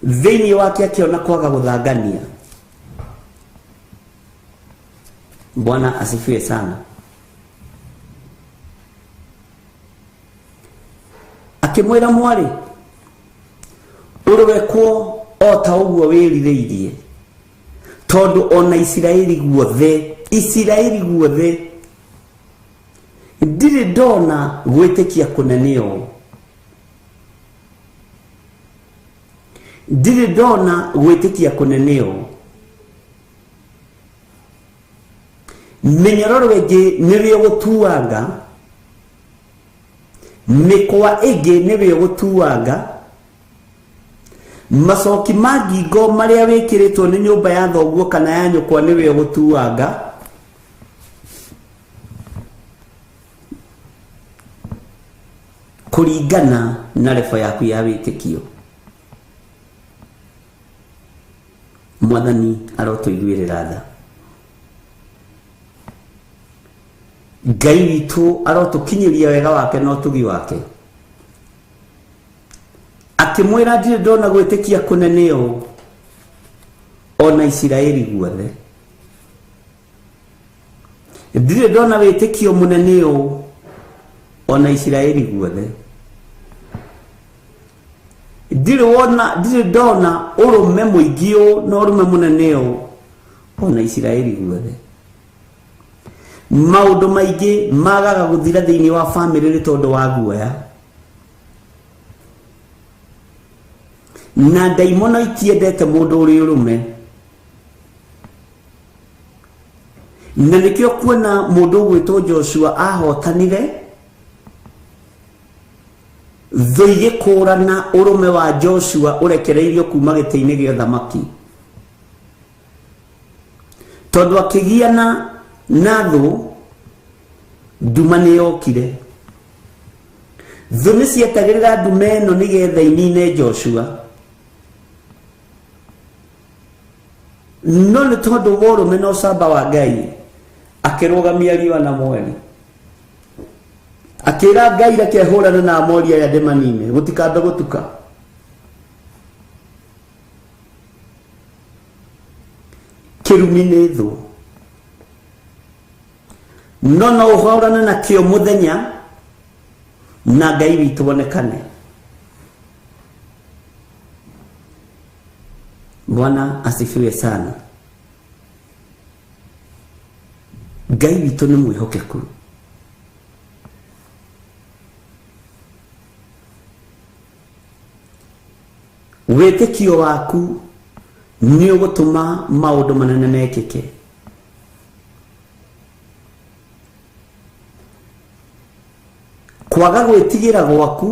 B: thĩinĩ wake akĩona kwaga gũthangania. Bwana asifiwe sana. Akĩmwĩra mwarĩ, ũrwekwo o ta ũguo wĩrirĩirie, tondũ ona Isiraeli guothe, Isiraeli guothe ndirĩ ndona gwĩtĩkia kũnene ũũ, ndirĩ ndona gwĩtĩkia kũnene ũũ. Mĩnyororo ĩngĩ nĩrĩo gũtuanga, mĩkwa ĩngĩ nĩrĩo gũtuanga, macoki ma ngingo marĩa wĩkĩrĩtwo nĩ nyũmba ya thoguo kana ya nyũkwa nĩwe ũgũtuanga, kũringana na rebo yaku ya wĩtĩkio. Mwathani arotũiguĩrĩra tha. Ngai witũ arotũkinyĩria wega wake na ũtugi wake. Akĩmwĩra ndirĩ ndona gwĩtĩkia kũnene ũũ ona Isiraeli guothe, ndirĩ ndona wĩtĩkio mũnene ũũ ona Isiraeli guothe, ndirĩ ndona ũrũme mũingĩ ũũ na ũrũme mũnene ũũ ona Isiraeli guothe. Maũndũ maingĩ magaga gũthira thĩinĩ wa bamĩrĩ nĩ tondũ wa guoya, na ndaimono itiendete mũndũ ũrĩ ũrũme, na nĩkĩo kuona mũndũ ũgwĩtwo Joshua ahotanire thũ igĩkũrana ũrũme wa Joshua ũrekereirio kuma gĩtĩ-inĩ gĩa ũthamaki, tondũ akĩgiana na thũ nduma nĩ yokire. Thũ nĩ cietagĩrĩra ndume ĩno nĩgetha inine Joshua, no nĩ tondũ wa ũrũme na ũcamba wa Ngai akĩrũgamia riũa na mweri, akĩra Ngai reke hũrane na Amori aya ndĩmanine, gũtikambe gũtuka. Kĩrumi nĩ thũ, no no ũhũrane nakĩo mũthenya na Ngai witũ wonekane. Bwana asifiwe sana. Ngai witũ nĩ mwĩhokeku. Wĩtĩkio waku nĩ ũgũtũma maũndũ manene mekĩke. Kwaga gwĩtigĩra gwaku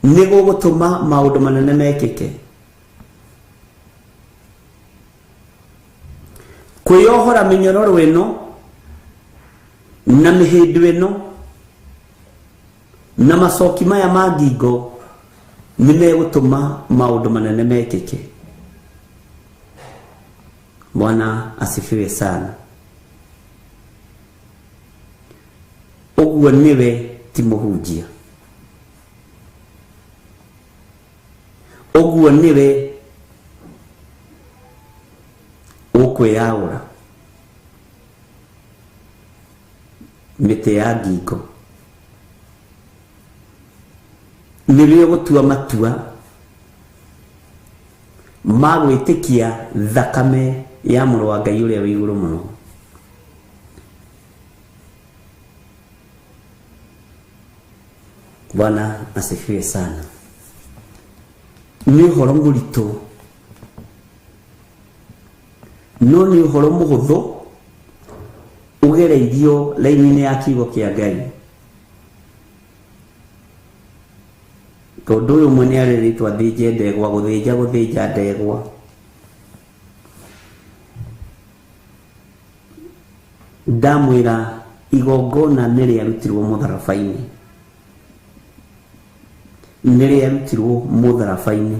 B: nĩ gũgũtũma maũndũ manene mekĩke. Kwĩyohora mĩnyororo ĩno na mĩhĩndo ĩno na macoki maya ma ngingo nĩ megũtũma maũndũ manene mekĩke. Bwana asifiwe sana. Ũguo nĩwe ti mũhunjia. Ũguo nĩwe ũkwĩyaũra mĩtĩ ya ngingo. Nĩwe ũgũtua matua ma gwĩtĩkia thakame ya mũrũ wa Ngai ũrĩa wĩ igũrũ mũno. Bwana asifiwe sana. Nĩ ũhoro mũritũ no nĩ ũhoro mũhũthũ ũgereirio raini-inĩ ya kiugo kĩa Ngai. Tondũ ũyũ ũmwe nĩ arerĩtwo athĩnje ndegwa, gũthĩnja gũthĩnja ndegwa. Ndamwĩra igongona nĩ rĩarutirwo mũtharaba-inĩ. Nĩ rĩarutirwo mũtharaba-inĩ.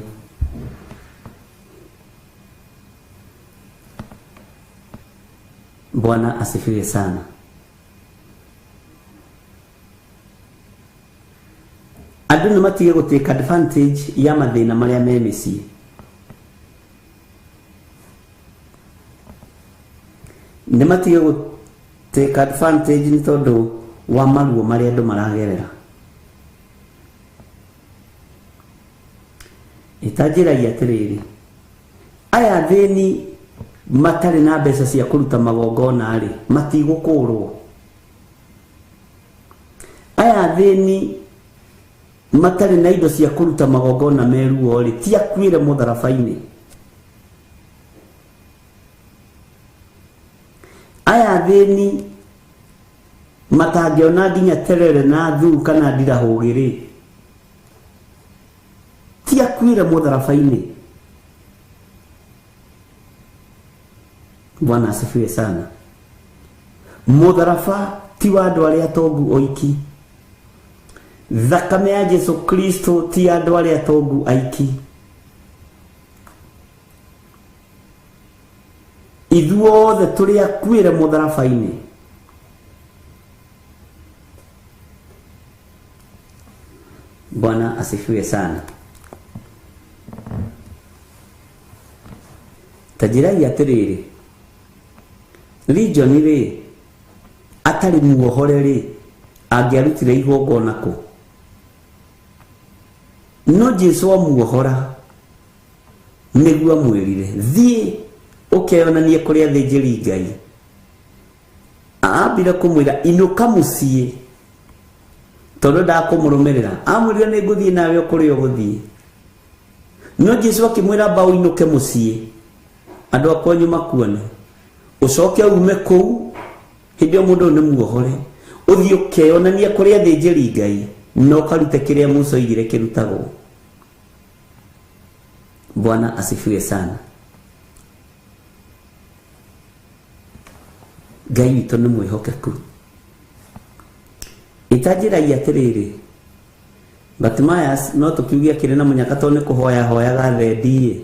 B: Bwana asifiwe sana. Andũ nĩ matige gũ take advantage ya mathĩna marĩa me mĩciĩ. Nĩ matige gũ take advantage nĩ tondũ wa maruo marĩa andũ maragerera. Ĩtanjĩragia atĩrĩrĩ, aya athĩni matarĩ na mbeca cia kũruta magongona rĩ, matigũkũrwo. Aya athĩni matarĩ na indo cia kũruta magongona me ruo rĩ, ti akuĩre mũtharaba-inĩ. Aya athĩni matangĩona nginya terere na thuu kana ndirahũgĩ rĩ, ti akuĩre mũtharaba-inĩ. Bwana asifiwe sana. Mũtharaba ti wa andũ arĩa atongu oiki. Thakame ya Jesu Kristo ti ya andũ arĩa atongu aiki. Ithuothe tũrĩ akuĩre mũtharaba-inĩ. Bwana asifiwe sana. Ta njĩrai atĩrĩrĩ, Legion rĩ, atarĩ muohore rĩ, angĩarutire igongona kũ? No Jesu amuohora nĩguo amwĩrire, thiĩ ũkeyonanie kũrĩ athĩnjĩri Ngai. Ambire kũmwĩra inũka mũciĩ tondũ ndakũmũrũmĩrĩra. Amwĩrire nĩ ngũthiĩ nawe o kũrĩa ũgũthiĩ. No Jesu akĩmwĩra amba ũinũke mũciĩ andũ a kwanyu makuone, ũcoke ume kũu hĩndĩ ĩyo mũndũ ũyũ nĩ muohore, ũthiĩ ũkeyonania kũrĩ athĩnjĩri Ngai na ũkarute kĩrĩa Musa oigire kĩrutagwo. Bwana asifiwe sana. Ngai witũ nĩ mwĩhokeku. Ĩtanjĩragia atĩrĩrĩ, Bartimaeus no tũkiuge akĩrĩ na mũnyaka tondũ nĩ kũhoya ahoyaga thendi-ĩ,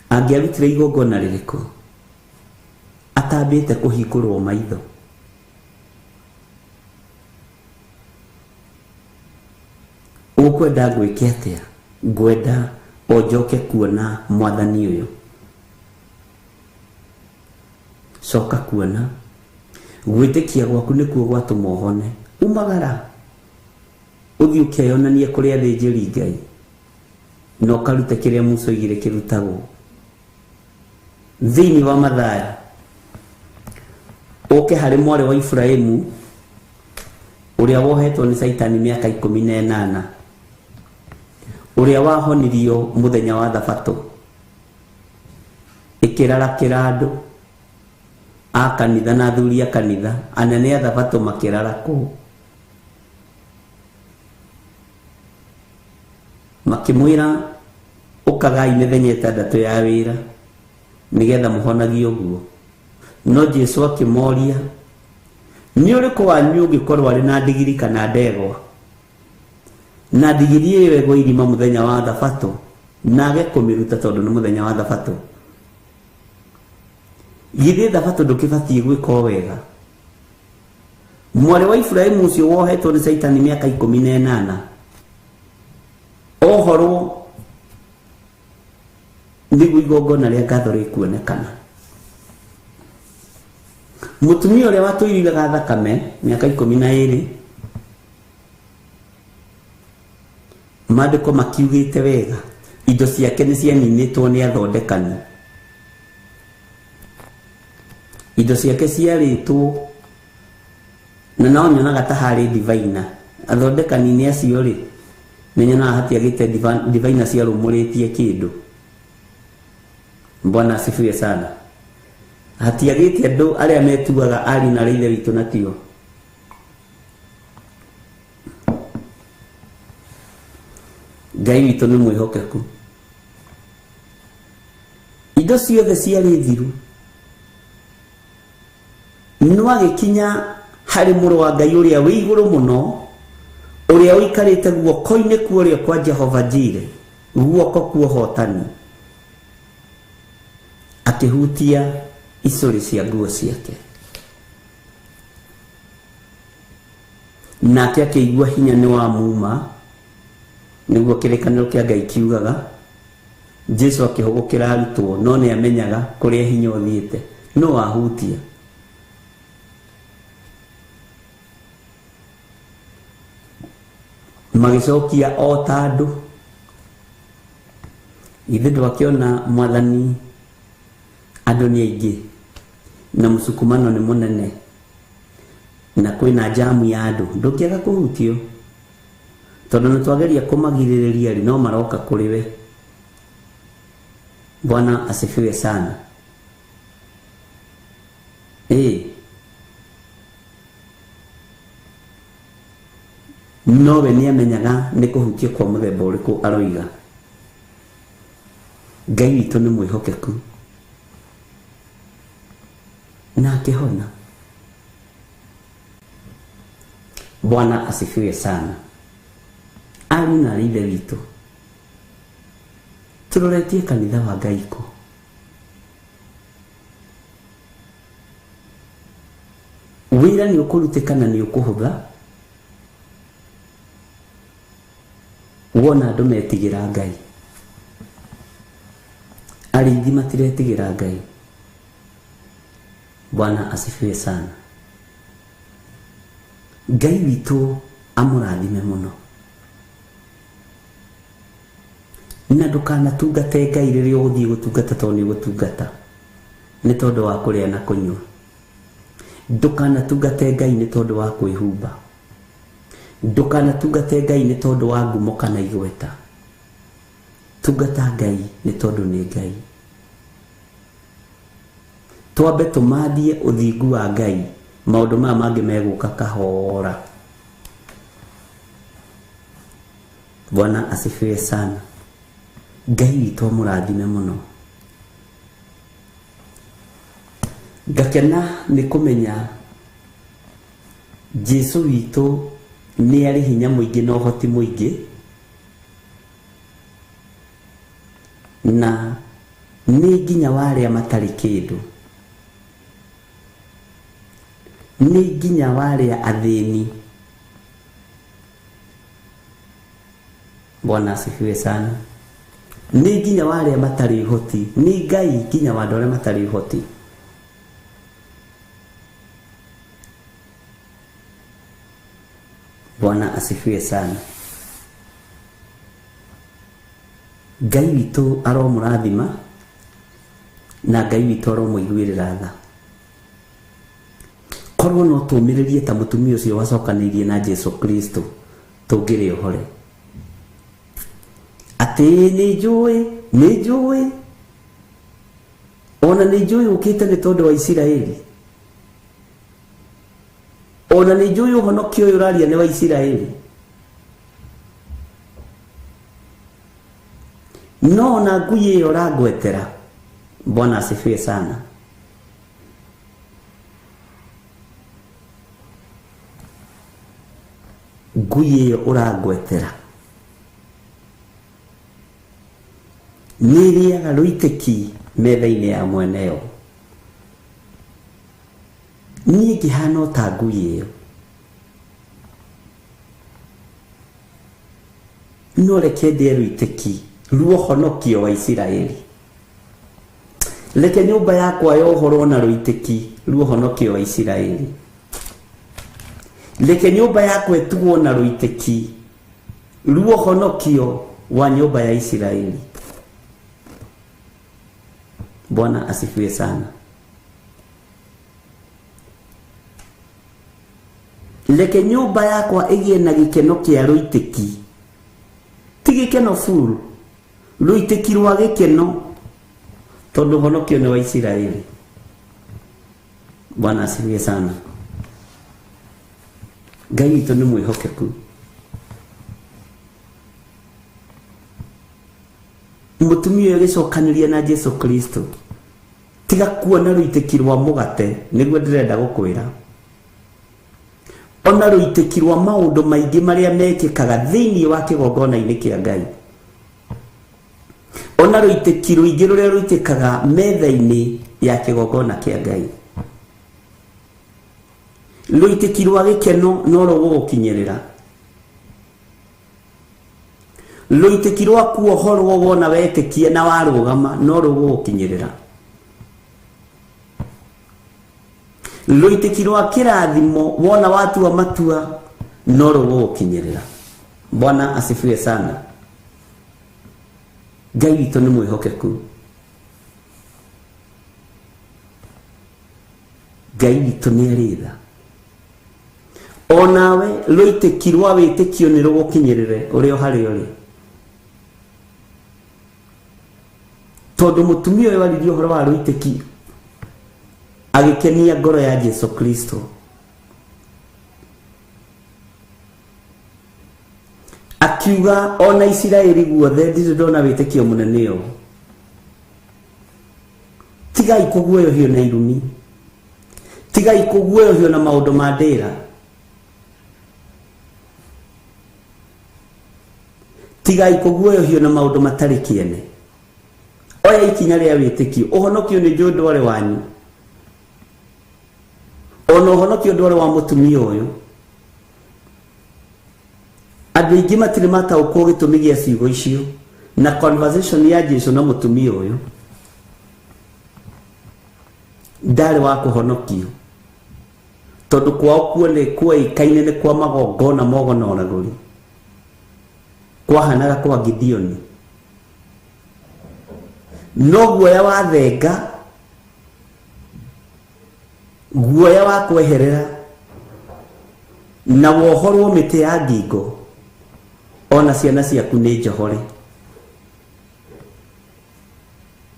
B: angĩarutire igongona rĩrĩkũ atambĩte kũhingũrwo maitho? Ũkwenda ngwĩke atĩa? Ngwenda o njoke kuona mwathani ũyũ. Coka kuona. Gwĩtĩkia gwaku nĩkuo gwatũma ũhone. Umagara ũthiĩ ũkeyonanie kũrĩ athĩnjĩri Ngai na ũkarute kĩrĩa Musa oigire kĩrutagwo. Thĩinĩ wa Mathayo Ũke harĩ mwarĩ wa Iburahĩmu ũrĩa wohetwo nĩ Caitani mĩaka 18, ũrĩa wahonirio mũthenya wa Thabatũ, ĩkĩrarakĩra andũ a kanitha na athuri a kanitha, anene a Thabatũ makĩrarakwo, makĩmwĩra ũkagai mĩthenya 6 ya wĩra nĩgetha mũhonagie ũguo. No Jesu akĩmoria, nĩ ũrĩkũ wanyu ũngĩkorwo arĩ na ndigiri kana ndegwa, na ndigiri ĩyo ĩgwe irima mũthenya wa Thabatũ, na age kũmĩruta tondũ nĩ mũthenya wa Thabatũ? Githĩ Thabatũ ndũkĩbatiĩ gwĩka o wega? Mwarĩ wa Iburahĩmu ũcio wohetwo nĩ Caitani mĩaka 18 ohorwo nĩguo igongona rĩa ngatho rĩkuonekana. Mũtumia ũrĩa watũiriraga thakame mĩaka 12, maandĩko makiugĩte wega indo ciake nĩ cianinĩtwo nĩ athondekani, indo ciake ciarĩtwo na no nyonaga ta harĩ divaina. Athondekani nĩ acio rĩ, nĩ nyonaga hatiagĩte divaina ciarũmũrĩtie kĩndũ. Bwana asifiwe sana. Hatiagĩte andũ arĩa metuaga ariũ na ithe witũ na tio. Ngai witũ nĩ mwĩhokeku. Indo ciothe ciarĩ thiru, no agĩkinya harĩ mũrũ wa Ngai ũrĩa wĩ igũrũ mũno, ũrĩa ũikarĩte guoko-inĩ kuorĩo kwa Jehova Jire, guoko kwa ũhotani, akĩhutia icũrĩ cia nguo ciake, nake akĩigua hinya nĩ wa muma. Nĩguo kĩrĩkanĩro kĩa Ngai kiugaga. Jesu akĩhũgũkĩra arutwo, no nĩ amenyaga kũrĩa hinya ũthiĩte, no ahutia. Magĩcokia o ta andũ, githĩ ndwakĩona mwathani andũ nĩ aingĩ na mũsukumano nĩ mũnene na kwĩna jamu ya andũ, ndũngĩaga kũhutio tondũ nĩ twageria kũmagirĩrĩria rĩ, no maroka kũrĩ we. Bwana asifiwe sana. Nowe nĩ amenyaga nĩ kũhutio kwa mũthemba ũrĩkũ aroiga. Ngai witũ nĩ mwĩhokeku na akĩhona. Bwana asifiwe sana. Ariũ na ithe witũ, tũroretie kanitha wa Ngai kũ? Wĩra nĩ ũkũrutĩka na nĩ ũkũhũtha wona andũ metigĩra Ngai. Arĩithi matiretigĩra Ngai. Bwana asifiwe sana. Ngai witũ amũrathime mũno, na ndũkanatungate Ngai rĩrĩa ũgũthiĩ gũtungata tondũ nĩ ũgũtungata nĩ tondũ wa kũrĩa na kũnyua. Ndũkanatungate Ngai nĩ tondũ wa kwĩhumba. Ndũkanatungate Ngai nĩ tondũ wa ngumo kana igweta. Tungata Ngai nĩ tondũ nĩ Ngai. Twambe tũmathie ũthingu wa Ngai, maũndũ maya mangĩ megũka kahora. Bwana asifiwe sana. Ngai witũ amũrathime mũno. Ngakena nĩ kũmenya Jesu witũ nĩ arĩ hinya mũingĩ na ũhoti mũingĩ, na nĩ nginya wa arĩa matarĩ kĩndũ, nĩ nginya wa arĩa athĩni. Bwana asifiwe sana. Nĩ nginya wa arĩa matarĩ ũhoti, nĩ Ngai nginya wa andũ arĩa matarĩ ũhoti. Bwana asifiwe sana. Ngai witũ aromũrathima na Ngai witũ aromũiguĩrĩra tha. Korwo no tũmĩrĩrie ta mũtumia ũcio wacokanĩirie na Jesu Kristo tũngĩrĩ ũhore. Atĩ nĩ njũĩ, nĩ njũĩ, ona nĩ njũĩ ũkĩte nĩ tondũ wa Isiraeli, ona nĩ njũĩ ũhonokio ũyũ ũraria nĩ wa Isiraeli, no ona ngui ĩyo ũrangwetera. Bwana asifiwe sana. Ngui ĩyo ũrangwetera nĩ ĩrĩaga rũitĩki metha-inĩ ya mweneyo. Niĩ ngĩhana o ta ngui ĩyo, no reke ndĩe rũitĩki ruohonokio wa Isiraeli. Reke nyũmba yakwa yohorwo na rũitĩki ruohonokio wa Isiraeli. Reke nyũmba yakwa ĩtugwo na rũitĩki ruohonokio wa nyũmba ya Isiraeli. Bwana asifiwe sana. Reke nyũmba yakwa ĩgĩe na gĩkeno kĩa rũitĩki, ti gĩkeno buru, rũitĩki rwa gĩkeno, tondũ ũhonokio nĩ wa Isiraeli. Bwana asifiwe sana. Ngai witũ nĩ mwĩhokeku. Mũtumia ũyũ agĩcokanĩria na Jesu Kristo, tiga kuona rũitĩki rwa mũgate, nĩguo ndĩrenda gũkwĩra. Ona rũitĩki rwa maũndũ maingĩ marĩa mekĩkaga thĩinĩ wa kĩgongona-inĩ kĩa Ngai, ona rũitĩki rũingĩ rũrĩa rũitĩkaga metha-inĩ ya kĩgongona kĩa Ngai, rũitĩki rwa gĩkeno no rũgũgũkinyĩrĩra. Rũitĩki rwa kuohorwo wona wetĩkia na warũgama no rũgũgũkinyĩrĩra. Rũitĩki rwa kĩrathimo wona watua matua no rũgũgũkinyĩrĩra. Bwana asifiwe sana. Ngai witũ nĩ mwĩhokeku. Ngai witũ nĩ arĩ tha. Onawe rũitĩki rwa wĩtĩkio nĩ rũgũkinyĩrĩre ũrĩa harĩa ũrĩ, tondũ mũtumia ũyũ aririe ũhoro wa rũitĩki agĩkenia ngoro ya Jesu Kristo. Akiuga ona Isiraeli guothe ndirĩ ndona wĩtĩkio mũnene ũũ. Tigai kũguoyohio na irumi, tigai kũguoyohio na maũndũ ma ndĩra, tigai kũguoyohio na maũndũ matarĩ kĩene. Oya ikinya rĩa wĩtĩkio. Ũhonokio nĩ njũĩ ndwarĩ wanyu, ona ũhonokio ndwarĩ wa mũtumia ũyũ. Andũ aingĩ matirĩ mataũkwo gĩtũmi gĩa ciugo icio na conversation ya Jesu na mũtumia ũyũ. Ndarĩ wa kũhonokio, tondũ kwao kuoĩkaine nĩ kwa magongona mogonoragũri, kwahanaga kwa Gideoni. No guoya wa thenga, guoya wa kweherera, na wohorwo mĩtĩ ya ngingo, ona ciana ciaku nĩ njohore.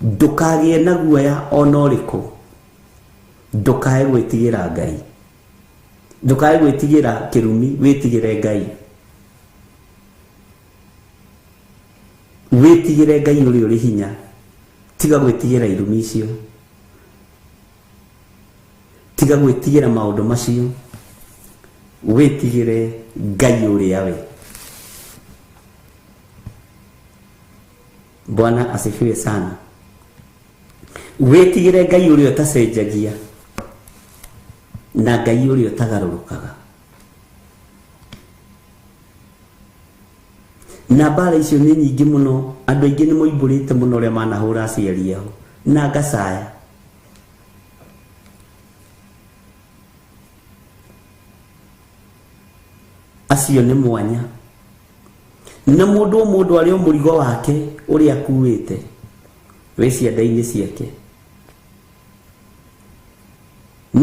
B: Ndũkagĩe na guoya ona ũrĩkũ, ndũkae gwĩtigĩra Ngai, ndũkae gwĩtigĩra kĩrumi, wĩtigĩre Ngai. Wĩtigĩre Ngai ũrĩa ũrĩ hinya, tiga gwĩtigĩra irumi icio, tiga gwĩtigĩra maũndũ macio, wĩtigĩre Ngai ũrĩa we. Bwana asifiwe sana. Wĩtigĩre Ngai ũrĩa ũtacenjagia na Ngai ũrĩa ũtagarũrũkaga. Na mbara icio nĩ nyingĩ mũno, andũ aingĩ nĩ moimbũrĩte mũno ũrĩa manahũra aciari ao na ngacaya. Acio nĩ mwanya. Na mũndũ o mũndũ arĩ o mũrigo wake ũrĩa akuĩte wĩ cianda-inĩ ciake.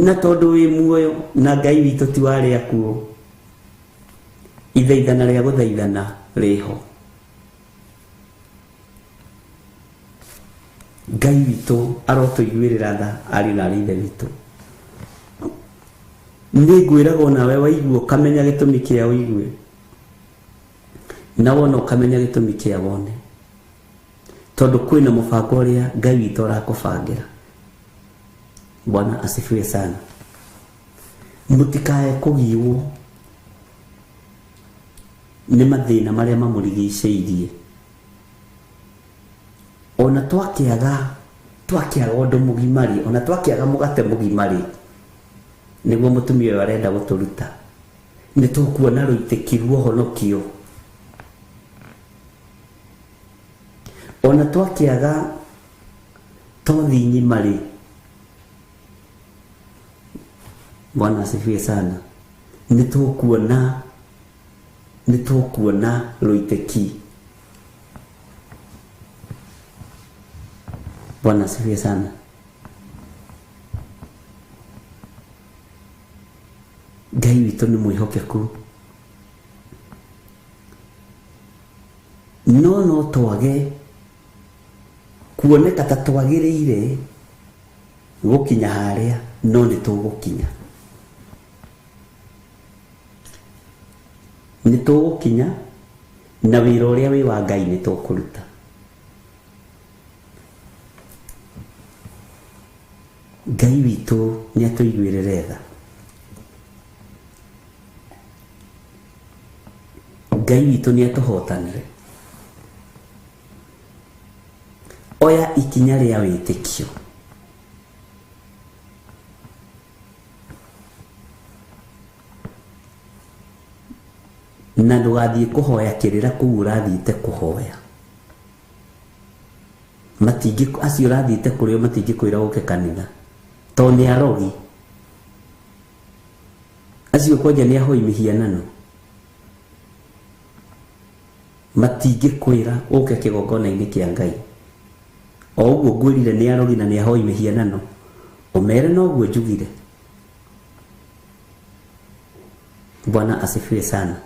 B: Na tondũ wĩ muoyo na Ngai witũ ti wa arĩa akuũ, ithaithana rĩa gũthaithana rĩho. Ngai witũ arotũiguĩrĩra tha ariũ na aarĩ a Ithe witũ. Nĩ ngwĩraga onawe waigua ũkamenya gĩtũmi kĩa ũigue, na wona ũkamenya gĩtũmi kĩa wone, tondũ kwĩna mũbango ũrĩa Ngai witũ arakũbangĩra. Bwana asifiwe sana. Mũtikae kũgiwo nĩ mathĩna marĩa mamũrigicĩirie. Ona twakĩaga twakĩaga ũndũ mũgima rĩ, ona twakĩaga mũgate mũgima rĩ, nĩguo mũtumia ũyũ arenda gũtũruta, nĩ tũkuona rũitĩki rwa ũhonokio. Ona twakĩaga tothi ng'ima rĩ, Bwana asifiwe sana, nĩ tũkuona nĩ tũkuona rũitĩki. Bwana asifiwe sana. Ngai witũ nĩ mwĩhokeku, no no twage kuoneka ta twagĩrĩire gũkinya harĩa, no nĩ tũgũkinya, nĩ tũgũkinya, na wĩra ũrĩa wĩ wa Ngai nĩ tũkũruta. Ngai witũ nĩ atũiguĩrĩre tha. Ngai witũ nĩ atũhotanĩre. Oya ikinya rĩa wĩtĩkio. Na ndũgathiĩ kũhoya kĩrĩra kũu ũrathiĩte kũhoya. Matingĩ acio ũrathiĩte kũrĩ o matingĩkwĩra ũke kanitha tondũ nĩ arogi. Acio kwanja nĩ ahoi mĩhianano. Matingĩkwĩra ũke kĩgongona-inĩ kĩa Ngai. O ũguo ngwĩrire nĩ arogi na nĩ ahoi mĩhianano, ũmere noguo njugire. Bwana asifiwe sana.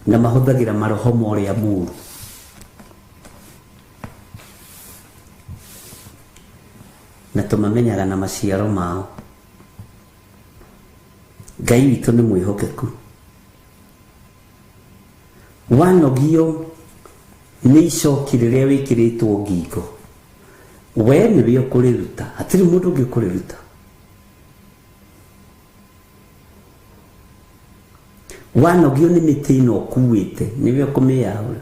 B: Na mahũthagĩra maroho ma ũrĩa mũũru. Na tũmamenyaga na maciaro mao. Ngai witũ nĩ mwĩhokeku. Wanogio nĩ icoki rĩrĩa wĩkĩrĩtwo ngingo, we nĩwe ũkũrĩruta, hatirĩ mũndũ ũngĩ ũkũrĩruta. Wanogio nĩ mĩtĩ ĩno ũkuĩte, nĩwe ũkũmĩyaũra.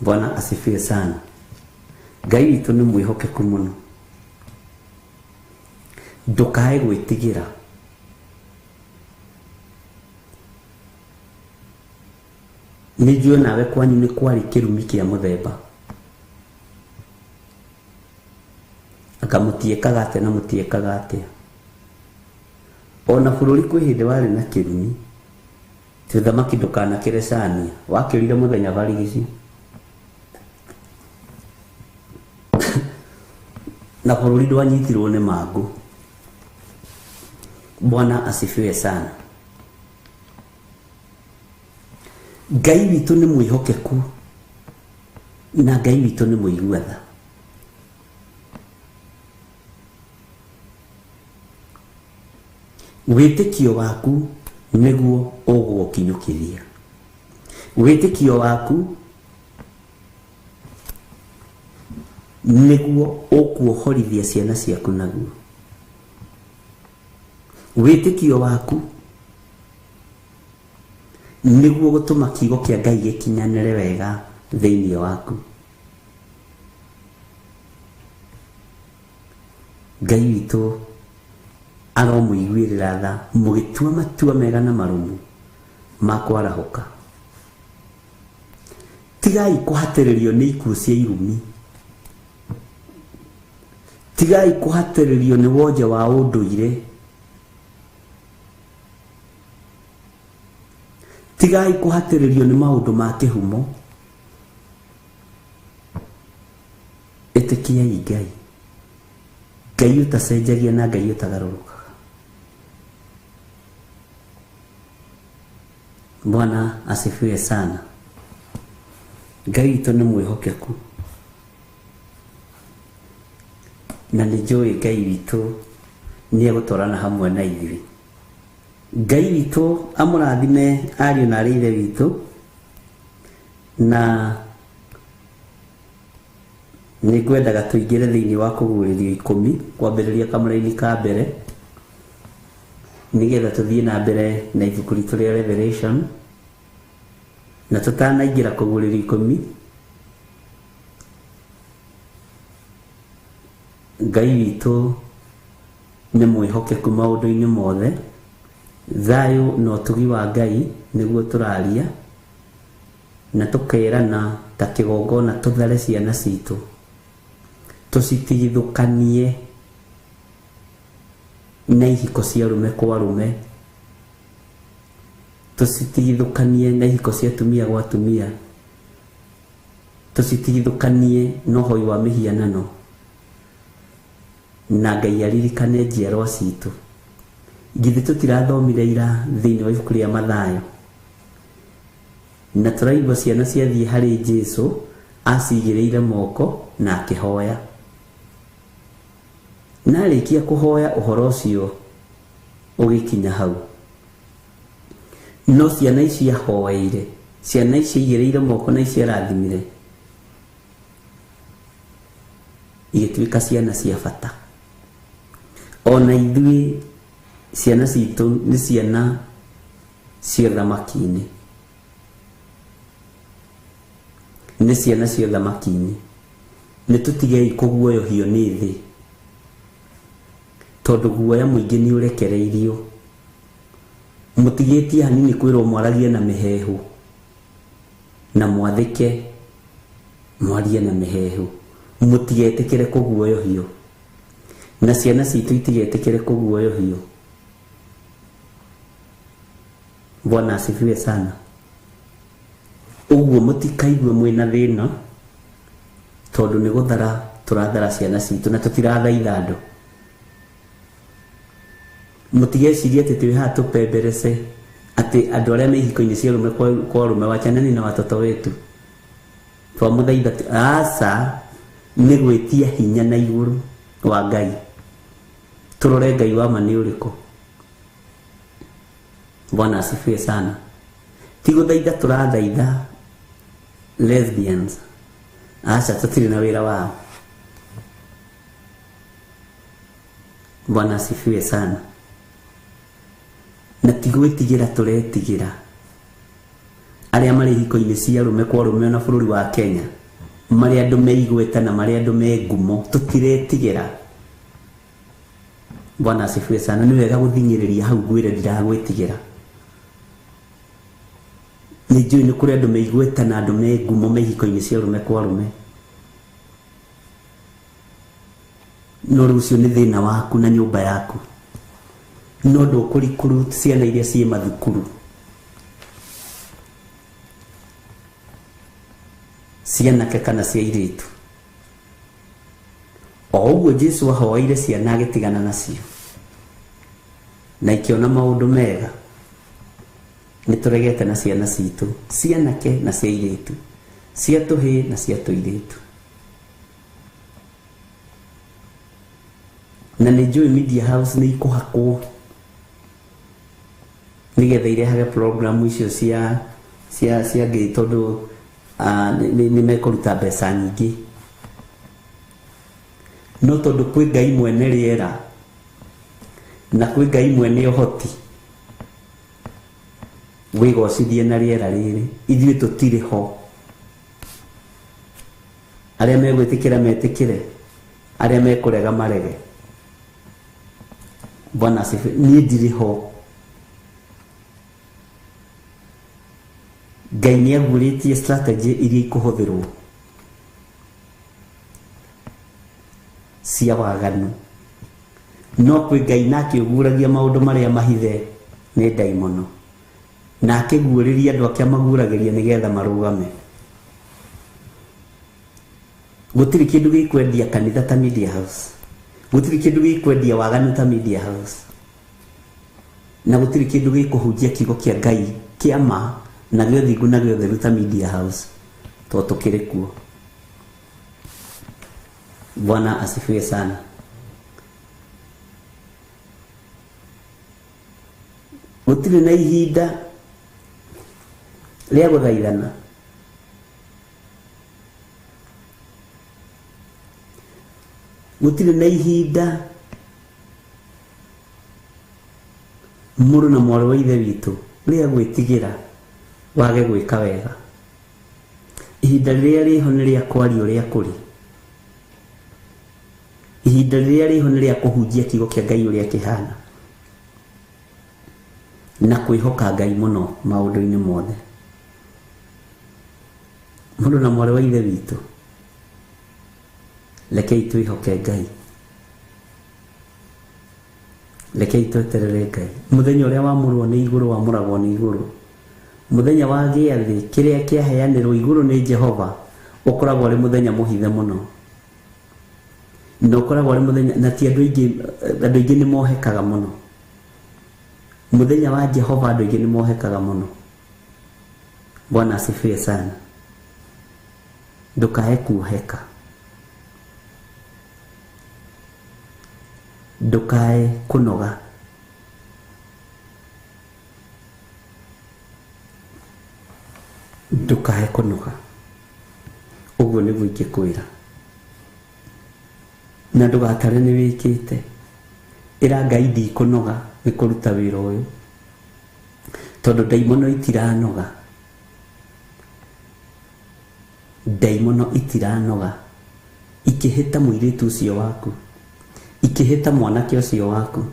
B: Bwana asifiwe sana. Ngai witũ nĩ mwĩhokeku mũno. Ndũkae gwĩtigĩra. Nĩ njũĩ nawe kwanyu nĩ kwarĩ kĩrumi kĩa mũthemba. Anga mũtiĩkaga atĩa na mũtiĩkaga atĩa. Ona bũrũri kwĩ hĩndĩ warĩ na kĩrumi. Ti ũthamaki ndũkanakĩre cania. Wakĩrire mũthenya barigici. Na bũrũri ndwanyitirwo nĩ mangũ. Bwana asifiwe sana. Ngai witũ nĩ mwĩhokeku na Ngai witũ nĩ mũigua tha. Wĩtĩkio waku nĩguo ũgũgũkinyũkithia. Wĩtĩkio waku nĩguo ũkuohorithia ciana ciaku naguo. Wĩtĩkio waku nĩguo gũtũma kiugo kĩa Ngai gĩkinyanĩre wega thĩinĩ waku. Ngai witũ aromũiguĩrĩra tha mũgĩtua matua mega na marũmu ma kwarahũka. Tigai kũhatĩrĩrio nĩ ikuũ cia irumi. Tigai kũhatĩrĩrio nĩ wonje wa ũndũire. Tigai kũhatĩrĩrio nĩ maũndũ ma kĩhumo. Ĩtĩkiai Ngai. Ngai ũtacenjagia na Ngai ũtagarũrũkaga. Bwana asifiwe sana. Ngai witũ nĩ mwĩhokeku na nĩ njũĩ Ngai witũ nĩ egũtwarana hamwe na ithuĩ. Ngai witũ amũrathime ariũ na arĩ ithe witũ, na nĩ ngwendaga tũingĩre thĩinĩ wa kũguũrĩrio 10 kwambĩrĩria kamũraini ka mbere, nĩgetha tũthiĩ na mbere na ibuku ritũ rĩa Revelation. Na tũtanaingĩra kũguũrĩrio 10, Ngai witũ nĩ mwĩhokeku maũndũ-inĩ mothe. Thayũ na ũtugi wa Ngai nĩguo tũraria, na tũkerana ta kĩgongona tũthare ciana citũ, tũcitigithũkanie na ihiko cia arũme kwa arũme, tũcitigithũkanie na ihiko cia atumia gwa atumia, tũcitigithũkanie na ũhoi wa mĩhianano, na Ngai aririkane njiarwa citũ. Githĩ tũtirathomire ira thĩinĩ wa ibuku rĩa Mathayo, na tũraigua ciana ciathiĩ harĩ Jesũ acigĩrĩire moko na akĩhoya. Na arĩkia kũhoya ũhoro ũcio ũgĩkinya hau. No ciana ici ahoeire, ciana ici aigĩrĩire moko na ici arathimire, igĩtuĩka ciana cia bata. Ona ithuĩ ciana citũ nĩ ciana cia ũthamaki-inĩ, nĩ ciana cia ũthamaki-inĩ. Nĩ tũtigei kũguoyohio nĩ thĩ, tondũ guoya mũingĩ nĩ ũrekereirio. Mũtigĩtie hanini kwĩrwo mwaragie na mĩheehũ, na mwathĩke mwarie na mĩheehũ. Mũtigetĩkĩre kũguoyohio, na ciana citũ itigetĩkĩre kũguoyohio. Bwana asifiwe sana. Ũguo mũtikaigue mwĩna thĩna, tondũ nĩ gũthara tũrathara ciana citũ na tũtirathaitha andũ. Mũtigecirie atĩ twĩ haha tũpemberece atĩ andũ arĩa me ihiko-inĩ cia arũme kwa arũme, wachaneni na watoto wetu, twamũthaitha aca, nĩ gwĩtia hinya na igũrũ wa Ngai. Tũrore Ngai wa ma nĩ ũrĩkũ. Bwana asifiwe sana. Ti gũthaitha tũrathaitha lesbians, aca, tũtirĩ na wĩra wao. Bwana asifiwe sana. Na ti gwĩtigĩra tũretigĩra arĩa marĩ ihiko-inĩ cia arũme kwa arũme ona bũrũri wa Kenya, marĩ andũ me igweta na marĩ andũ me ngumo, tũtiretigĩra. Bwana asifiwe sana. Nĩ wega gũthing'ĩrĩria hau ngwĩre ndiragwĩtigĩra. Nĩ njũĩ nĩ kũrĩ andũ me igweta na andũ me ngumo me ihiko-inĩ cia arũme kwa arũme, no rĩu ũcio nĩ thĩna waku na nyũmba yaku. No ndũkũrikuru ciana iria ciĩ mathukuru, cianake kana cia airĩtu. O ũguo Jesũ ahoeire ciana agĩtigana nacio na ikĩona maũndũ mega. Nĩ tũregete na ciana citũ, cianake na cia airĩtu, cia tũhĩĩ na cia tũirĩtu. Na nĩ njũĩ media house nĩ ikũhakwo nĩgetha irehage program icio cia cia cia ngĩ, tondũ nĩ mekũruta mbeca nyingĩ. No tondũ kwĩ Ngai mwene rĩera na kwĩ Ngai mwene ũhoti, wĩgocithie na rĩera rĩrĩ, ithuĩ tũtirĩ ho. Arĩa megwĩtĩkĩra metĩkĩre, arĩa mekũrega marege. Bwana asifiwe. Niĩ ndirĩ ho. Ngai nĩ aguũrĩtie strategy iria ikũhũthĩrwo cia waganu, no kwĩ Ngai nake ũguũragia maũndũ marĩa mahithe nĩ ndaimono, na akĩguũrĩria andũ ake amaguũragĩria nĩgetha marũgame. Gũtirĩ kĩndũ gĩkwendia kanitha ta media house, gũtirĩ kĩndũ gĩkwendia waganu ta media house, na gũtirĩ kĩndũ gĩkũhunjia kiugo kĩa Ngai kĩa ma na gĩa ũthingu na gĩa ũtheru ta media house, tondũ tũkĩrĩ kuo. Bwana asifiwe sana. Gũtirĩ na ihinda rĩa gũthaithana. Gũtirĩ na ihinda mũrũ na mwarĩ wa ithe witũ rĩa gwĩtigĩra wage gwĩka wega. Ihinda rĩrĩa rĩho nĩ rĩa kwaria ũrĩa kũrĩ. Ihinda rĩrĩa rĩho nĩ rĩa kũhunjia kiugo kĩa Ngai ũrĩa kĩhana na kwĩhoka Ngai mũno maũndũ-inĩ mothe. Mũrũ na mwarĩ wa ithe witũ, rekei twĩhoke Ngai, rekei tweterere Ngai. Mũthenya ũrĩa wamũrwo nĩ igũrũ wamũragwo nĩ igũrũ. Mũthenya wa gĩathĩ kĩrĩa kĩaheanĩrwo igũrũ nĩ Jehova ũkoragwo ũrĩ mũthenya mũhithe mũno, na ũkoragwo ũrĩ mũthenya na ti andũ aingĩ, andũ aingĩ nĩ mohekaga mũno. Mũthenya wa Jehova andũ aingĩ nĩ mohekaga mũno. Bwana asifiwe sana. Ndũkae kuoheka, ndũkae kũnoga, ndũkae kũnoga. Ũguo nĩguo ingĩkwĩra. Na ndũgatare nĩ wĩkĩte. Ĩra Ngai ndikũnoga nĩ kũruta wĩra ũyũ, tondũ ndaimono itiranoga. Ndaimono itiranoga ikĩhĩta mũirĩtu ũcio waku, ikĩhĩta mwanake ũcio waku.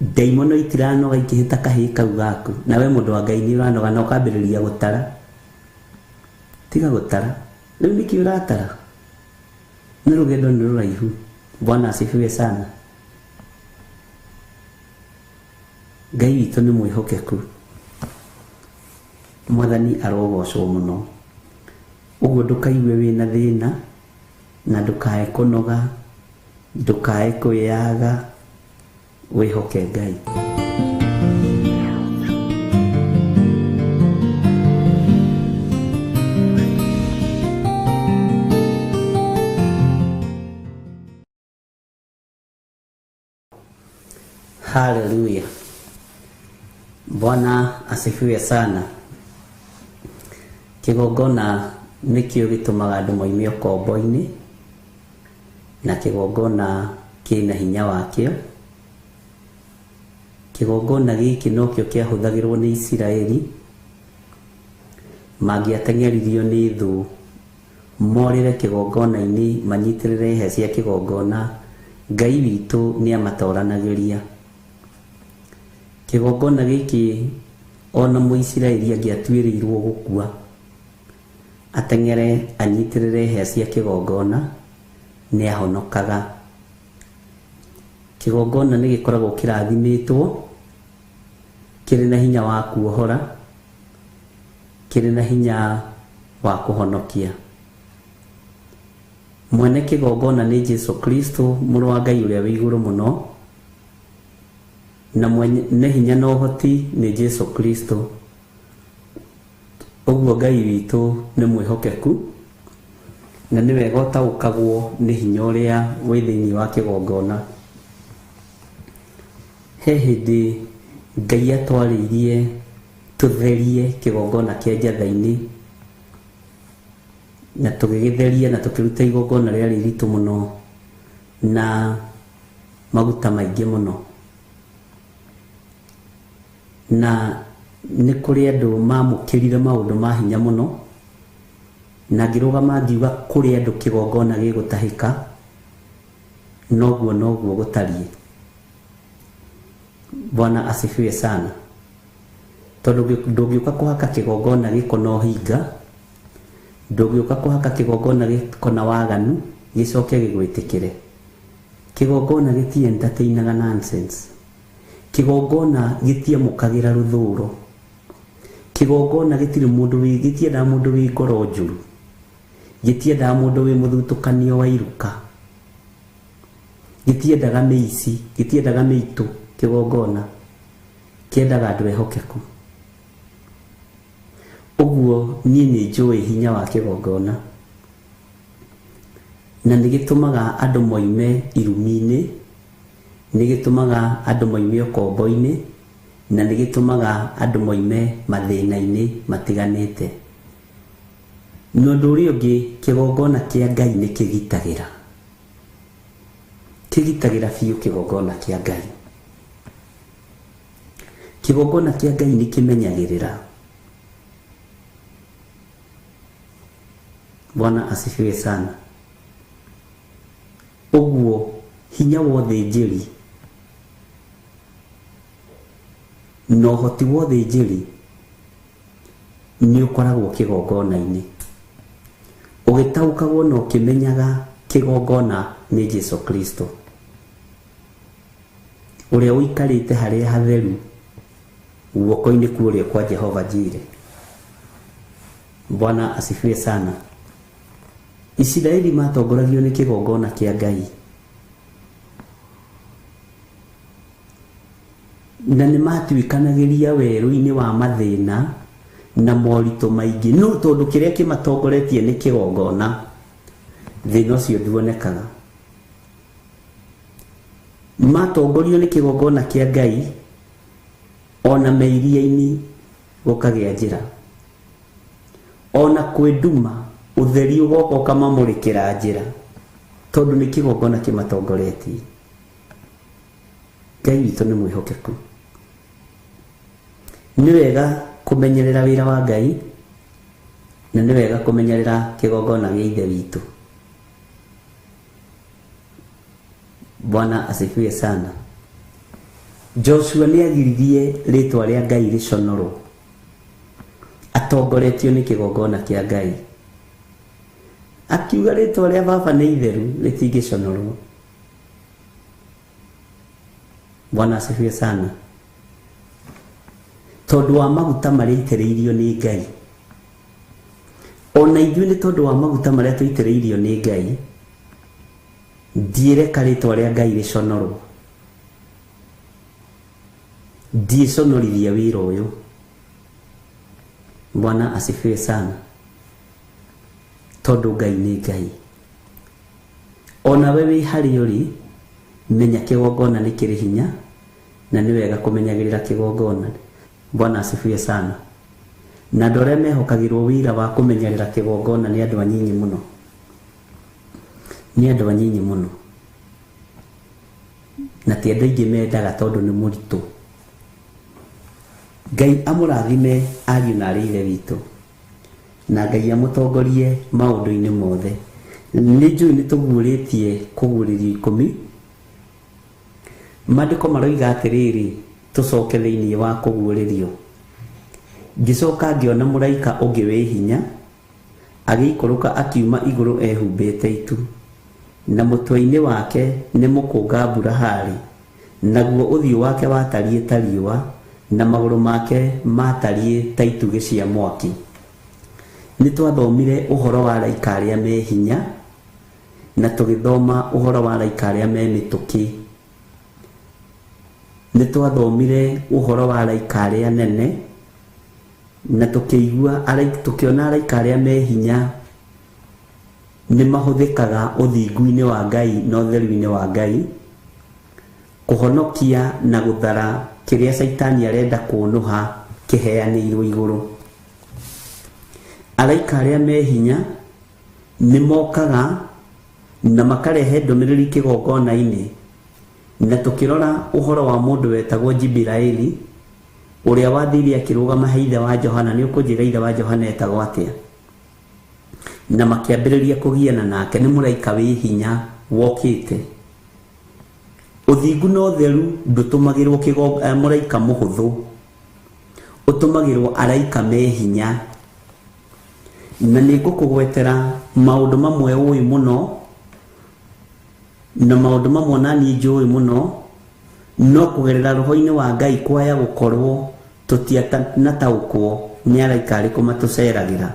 B: Ndaimono itiranoga ikĩhĩta kahĩĩ kau gaku. Nawe mũndũ wa Ngai nĩ ũranoga na ũkambĩrĩria gũtara. Tiga gũtara. Rĩu nĩkĩ ũratara? Nĩ rũgendo nĩ rũraihu. Bwana asifiwe sana. Ngai witũ nĩ mwĩhokeku. Mwathani arogocwo mũno. Ũguo ndũkaigue wĩna thĩna, na ndũkae kũnoga, ndũkae kwĩyaga, wĩhoke Ngai. Haleluya. Bwana asifiwe sana. Kĩgongona nĩkĩo gĩtũmaga andũ moime ũkombo-inĩ, na kĩgongona kĩna hinya wakĩo. Kĩgongona gĩkĩ nokĩo kĩahũthagĩrwo nĩ Isiraeli mangĩateng'eririo nĩ thũ, morĩre kĩgongona-inĩ, manyitĩrĩre hĩa cia kĩgongona. Ngai witũ nĩamatoranagĩria. Kĩgongona gĩkĩ ona Mũisiraeli angĩatuĩrĩirwo gũkua, ateng'ere anyitĩrĩre hĩa cia kĩgongona, nĩahonokaga. Kĩgongona nĩ gĩkoragwo kĩrathimĩtwo, kĩrĩ na hinya wa kuohora, kĩrĩ na hinya wa kũhonokia. Mwene kĩgongona nĩ Jesu Kristo, mũrũ wa Ngai ũrĩa wĩ igũrũ mũno, na mwene hinya na ũhoti nĩ Jesu Kristo. Ũguo Ngai witũ nĩ mwĩhokeku, na nĩ wega ũtaũkagwo nĩ hinya ũrĩa wĩ thĩinĩ wa kĩgongona. He hĩndĩ Ngai atwarĩirie tũtherie kĩgongona kĩa Njathai-inĩ, na tũgĩgĩtheria na tũkĩruta igongona rĩarĩ iritũ mũno na maguta maingĩ mũno. Na nĩ kũrĩ andũ mamũkĩrire maũndũ ma hinya mũno, na ngĩrũgama ngiuga kũrĩ andũ kĩgongona gĩgũtahĩka, noguo noguo gũtariĩ. Bwana asifiwe sana. Tondũ ndũngĩũka kũhaka kĩgongona gĩko na ũhinga, ndũngĩũka kũhaka kĩgongona gĩko na waganu gĩcoke gĩgwĩtĩkĩre. Kĩgongona gĩti entertainaga nonsense. Kĩgongona gĩtiamũkagĩra rũthũro. Kĩgongona gĩtirĩ mũndũ wĩ, gĩtiendaga mũndũ wĩ ngoro njũru. Gĩtiendaga mũndũ wĩ mũthutũkanio wa iruka. Gĩtiendaga mĩici, gĩtiendaga mĩitũ kĩgongona. Kĩendaga andũ ehokeku. Ũguo niĩ nĩ njũĩ hinya wa kĩgongona. Na nĩ gĩtũmaga andũ moime irumi-inĩ, nĩ gĩtũmaga andũ moime ũkombo-inĩ, na nĩ gĩtũmaga andũ moime mathĩna-inĩ matiganĩte. Na ũndũ ũrĩa ũngĩ, kĩgongona kĩa Ngai nĩ kĩgitagĩra. Kĩgitagĩra biũ kĩgongona kĩa Ngai. Kĩgongona kĩa Ngai nĩ kĩmenyagĩrĩra. Bwana asifiwe sana. Ũguo hinya wa ũthĩnjĩri na ũhoti wa ũthĩnjĩri nĩ ũkoragwo kĩgongona-inĩ. Ũgĩtaũkagwo na ũkĩmenyaga kĩgongona nĩ Jesu Kristo ũrĩa ũikarĩte harĩa hatheru guoko-inĩ kwa ũrĩo kwa Jehova Jire. Bwana asifiwe sana. Isiraeli matongoragio nĩ kĩgongona kĩa Ngai. Na nĩ matuĩkanagĩria werũ-inĩ wa mathĩna na moritũ maingĩ, no tondũ kĩrĩa kĩmatongoretie nĩ kĩgongona, thĩna ũcio nduonekaga. Matongorio nĩ kĩgongona kĩa Ngai, ona me iria-inĩ gũkagĩa njĩra, ona kwĩ nduma ũtheri ũgoka ũkamamũrĩkĩra njĩra, tondũ nĩ kĩgongona kĩmatongoretie. Ngai witũ nĩ mwĩhokeku. Nĩ wega kũmenyerera wĩra wa Ngai, na nĩ wega kũmenyerera kĩgongona gĩa Ithe witũ. Bwana asifiwe sana. Joshua nĩ agiririe rĩtwa rĩa Ngai rĩconorwo atongoretio nĩ kĩgongona kĩa Ngai. Akiuga rĩtwa rĩa baba nĩ itheru rĩtingĩconorwo. Bwana asifiwe sana. Tondũ wa maguta marĩa aitĩrĩirio nĩ Ngai. Ona ithuĩ nĩ tondũ wa maguta marĩa tũitĩrĩirio nĩ Ngai, ndiĩreka rĩtwa rĩa Ngai rĩconorwo. Ndiĩconorithia wĩra ũyũ. Bwana asifiwe sana. Tondũ Ngai nĩ Ngai. Ona we wĩ harĩa ũrĩ, menya kĩgongona nĩ kĩrĩ hinya, na nĩ wega kũmenyagĩrĩra kĩgongona. Bwana asifiwe sana. Na andũ arĩa mehokagĩrwo wĩra wa kũmenyerera kĩgongona nĩ andũ anyinyi mũno. Nĩ andũ anyinyi mũno. Na ti andũ aingĩ mendaga tondũ nĩ mũritũ. Ngai amũrathime ariũ na arĩ ithe witũ. Na Ngai amũtongorie maũndũ-inĩ mothe. Nĩ njũĩ nĩ tũguũrĩtie kũguũrĩrio ikũmi. Maandĩko maroiga atĩrĩrĩ, tũcoke thĩinĩ wa kũguũrĩrio. Ngĩcoka ngĩona mũraika ũngĩ wĩ hinya agĩikũrũka akiuma igũrũ ehumbĩte itu, na mũtwe-inĩ wake nĩ mũkũnga mbura harĩ, naguo ũthiũ wake watariĩ ta riũa, na magũrũ make matariĩ ta itugĩ cia mwaki. Nĩ twathomire ũhoro wa araika arĩa me hinya, na tũgĩthoma ũhoro wa araika arĩa me mĩtũkĩ. Nĩ twathomire ũhoro wa araika arĩa anene, na tũkĩigua tũkĩona araika arĩa me hinya nĩ mahũthĩkaga ũthingu-inĩ wa Ngai na ũtheru-inĩ wa Ngai, kũhonokia na gũthara kĩrĩa Caitani arenda kũnũha kĩheanĩirwo igũrũ. Araika arĩa me hinya nĩ mokaga na makarehe ndũmĩrĩri kĩgongona-inĩ, na tũkĩrora ũhoro wa mũndũ wetagwo Jibiraeli ũrĩa wathire akĩrũgama he ithe wa Johana. Nĩ ũkũnjĩra ithe wa Johana etagwo atĩa? Na makĩambĩrĩria kũgiana nake. Nĩ mũraika wĩ hinya wokĩte. Ũthingu na ũtheru ndũtũmagĩrwo mũraika mũhũthũ, ũtũmagĩrwo araika me hinya. Na nĩ ngũkũgwetera maũndũ mamwe ũĩ mũno na maũndũ mamwe na niĩ njũĩ mũno, no kũgerera roho-inĩ wa Ngai kwaya gũkorwo tũtianataũkwo nĩ araika arĩkũ matũceragĩra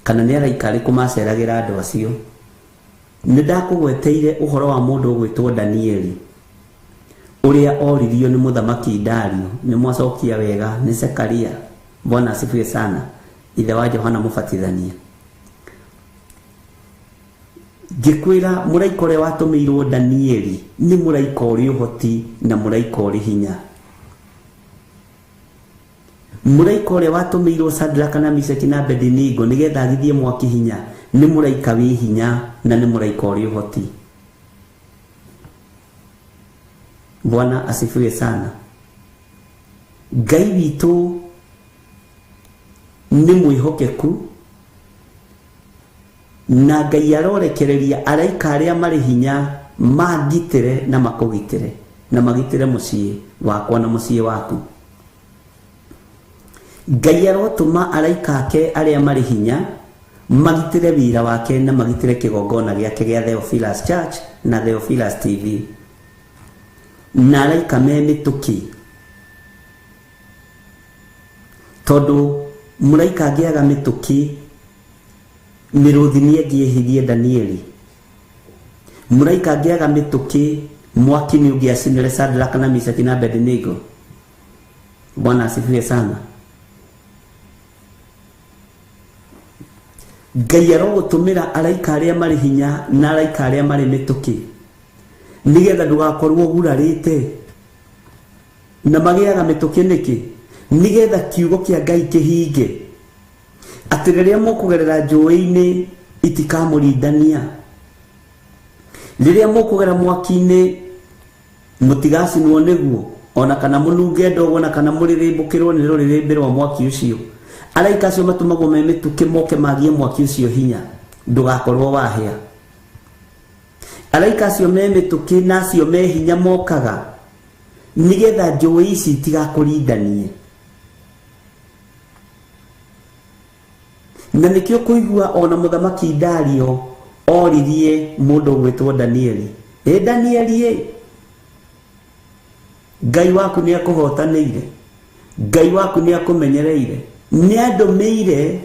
B: Kana nĩ araika arĩkũ maceragĩra andũ acio? Nĩ ndakũgweteire ũhoro wa mũndũ ũgwĩtwo Danieli, ũrĩa oririo nĩ mũthamaki Dario. Nĩ mwacokia wega, nĩ Zekaria. Bwana asifiwe sana, ithe wa Johana Mũbatithania. Ngĩkwĩra mũraika ũrĩa watũmĩirwo Danieli nĩ mũraika ũrĩ ũhoti na mũraika ũrĩ hinya. Mũraika ũrĩa watũmĩirwo Shadraka na Meshaki na Abednego nĩgetha agithie mwaki hinya nĩ mũraika wĩ hinya na nĩ mũraika ũrĩ ũhoti. Bwana asifiwe sana. Ngai witũ nĩ mwĩhokeku, na Ngai arorekereria araika arĩa marĩ hinya mangitĩre na makũgitĩre na magitĩre mũciĩ wakwa na mũciĩ waku. Ngai arotũma araika ake arĩa marĩ hinya magitĩre wĩra wake na magitĩre kĩgongona gĩake gĩa Theophilus Church na Theophilus TV, na araika me mĩtũkĩ, tondũ mũraika angĩaga mĩtũkĩ mĩrũthi nĩ ĩngĩehirie Danieli. Mũraika angĩaga mĩtũkĩ mwaki nĩ ũngĩacinire Shadraka na Meshaki na Abednego. Bwana asifiwe sana. Ngai arogũtũmĩra araika arĩa marĩ hinya na araika arĩa marĩ mĩtũkĩ, nĩgetha ndũgakorwo ũgurarĩte. Na magĩaga mĩtũkĩ nĩkĩ? Nĩgetha kiugo kĩa Ngai kĩhinge, atĩ rĩrĩa mũkũgerera njũĩ-inĩ itikamũrindania, rĩrĩa mũkũgera mwaki-inĩ mũtigacinwo nĩguo, ona kana mũnunge ndogo, ona kana mũrĩrĩmbũkĩrwo nĩ rũrĩrĩmbĩ rwa mwaki ũcio. Araika acio matũmagwo me mĩtũkĩ moke magie mwaki ũcio hinya, ndũgakorwo wahĩa. Araika acio me mĩtũkĩ na acio me hinya mokaga nĩgetha njũĩ ici itigakũrindanie. Na nĩkĩo kũigua ona mũthamaki Dario oririe mũndũ ũgwĩtwo Danieli, ĩ Danieli ĩ, Ngai waku nĩ akũhotanĩire, Ngai waku nĩ akũmenyereire, nĩ andũmĩire,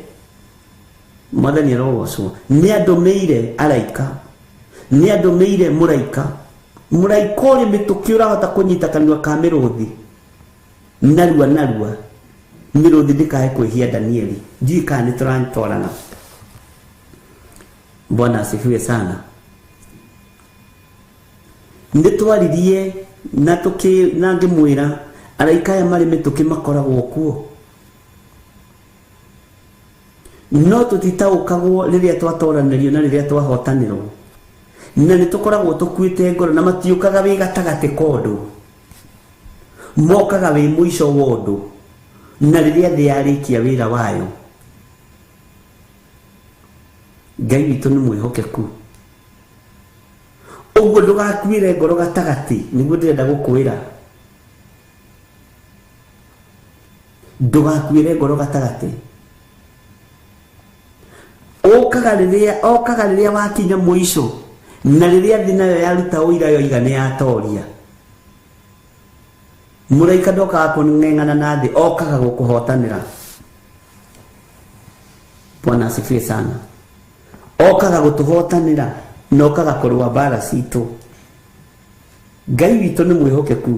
B: Mwathani arogocwo, nĩ andũmĩire araika, nĩ andũmĩire mũraika, mũraika ũrĩ mĩtũkĩ ũrahota kũnyita kanua ka mĩrũthi narua narua, mĩrũthi ndĩkae kwĩhia Danieli. Ndiũĩ kana nĩ tũratwarana. Bwana asifiwe sana. Nĩ twaririe na tũkĩ na ngĩmwĩra araika aya marĩ mĩtũkĩ makoragwo kuo, no tũtitaũkagwo rĩrĩa twatoranĩrio na rĩrĩa twahotanĩrwo, na nĩ tũkoragwo tũkuĩte ngoro, na matiũkaga wĩ gatagatĩ ka ũndũ, mokaga wĩ mũico wa ũndũ, na rĩrĩa thĩ yarĩkia wĩra wayo. Ngai witũ nĩ mwĩhokeku, ũguo ndũgakuĩre ngoro gatagatĩ, nĩguo ndĩrenda gũkwĩra, ndũgakuĩre ngoro gatagatĩ. Okaga rĩrĩa wakinya mũico, na rĩrĩa thĩ nayo yaruta ũira yoiga nĩ yatoria. Mũraika ndokaga kũng'eng'ana na thĩ, okaga gũkũhotanĩra. Bwana asifiwe sana. Okaga gũtũhotanĩra na okaga kũrũa mbara citũ. Ngai witũ nĩ mwĩhokeku.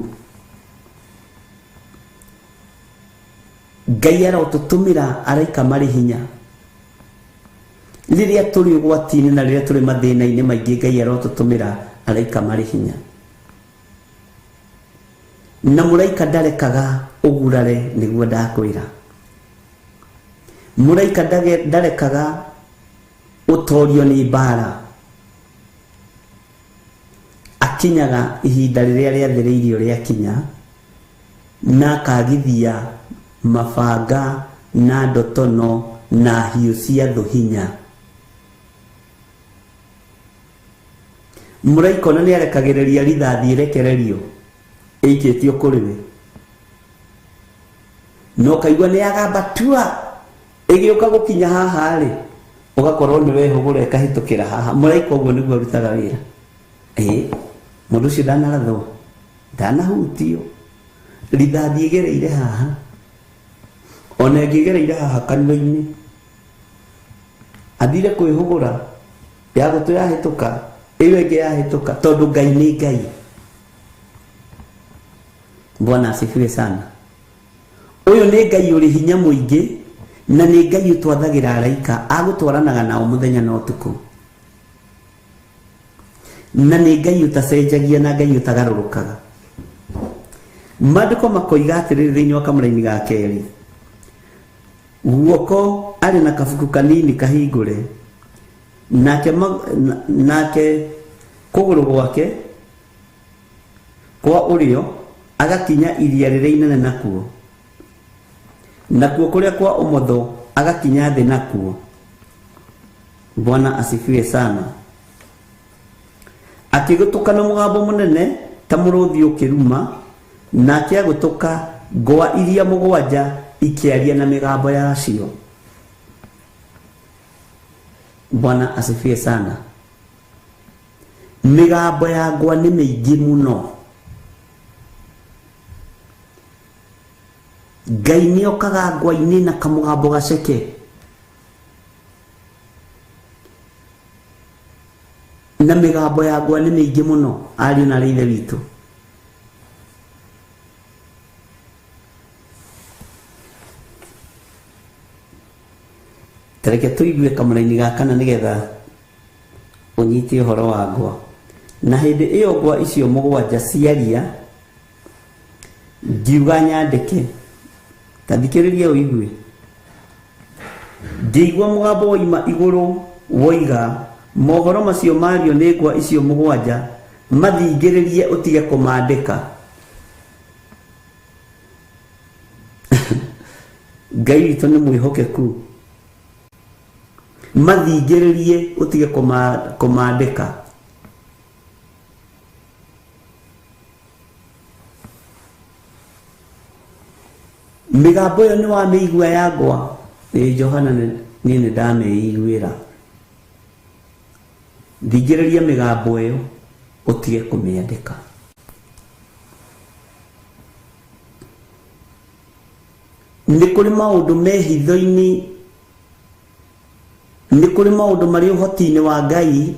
B: Ngai arotũtũmĩra araika marĩ hinya rĩrĩa tũrĩ ũgwati-inĩ na rĩrĩa tũrĩ mathĩna-inĩ maingĩ. Ngai arotũtũmĩra araika marĩ hinya, na mũraika ndarekaga ũgurare, nĩguo ndakwĩra. Mũraika ndarekaga ũtorio nĩ mbara, akinyaga ihinda rĩrĩa rĩathĩrĩirio rĩakinya, na akagithia mabanga na ndotono na hiũ cia thũ hinya. Mũraika ona nĩ arekagĩrĩria rithathi ĩrekererio ĩikĩtio kũrĩ we, na ũkaigua nĩ yagamba tua, ĩgĩũka gũkinya haha rĩ, ũgakorwo nĩ wehũgũra ĩkahĩtũkĩra haha. Mũraika ũguo nĩguo arutaga wĩra. Mũndũ ũcio ndanarathwo, ndanahutio, rithathi ĩgereire haha, ona ĩngĩgereire haha kanua-inĩ. Athire kwĩhũgũra ya gũtũ yahĩtũka, ĩyo ĩngĩ yahĩtũka, tondũ Ngai nĩ Ngai. Bwana asifiwe sana. Ũyũ nĩ Ngai ũrĩ hinya mũingĩ na nĩ Ngai ũtwathagĩra araika agũtwaranaga nao mũthenya na ũtukũ, na nĩ Ngai ũtacenjagia na Ngai ũtagarũrũkaga. Maandĩko makoiga atĩrĩrĩ thĩinĩ wa kamũraini ga kerĩ, guoko arĩ na kabuku kanini kahingũre, nake, nake kũgũrũ gwake kwa ũrĩo agakinya iria rĩrĩa inene nakuo, nakuo kũrĩa kwa ũmotho agakinya thĩ nakuo. Bwana asifiwe sana. Akĩgũtũka na mũgambo mũnene ta mũrũthi ũkĩruma, nake agũtũka ngwa iria mũgwanja ikĩaria na mĩgambo yacio. Bwana asifiwe sana. Mĩgambo ya ngwa nĩ mĩingĩ mũno. Ngai nĩ okaga ngwa-inĩ na kamũgambo gaceke. Na mĩgambo ya ngwa nĩ mĩingĩ mũno, ariũ na ithe witũ. Tareke tũigue kamũraini ga kana nĩgetha ũnyite ũhoro wa ngwa. Na hĩndĩ ĩyo ngwa icio mũgwanja ciaria, ngiuga nyandĩke. Ta thikĩrĩria ũigue. Ngĩigua mũgambo woima igũrũ woiga, mohoro macio mario nĩ ngwa icio mũgwanja mathingĩrĩrie ũtige kũmandĩka. Ngai witũ nĩ mwĩhokeku. Mathingĩrĩrie ũtige kũmandĩka. Mĩgambo ĩyo nĩ wamĩigua ya ngwa? Ĩĩ Johana, niĩ nĩ ndamĩiguĩra. Thingĩrĩria mĩgambo ĩyo ũtige kũmĩandĩka. Nĩ kũrĩ maũndũ me hitho-inĩ, nĩ kũrĩ maũndũ marĩ ũhoti-inĩ wa Ngai,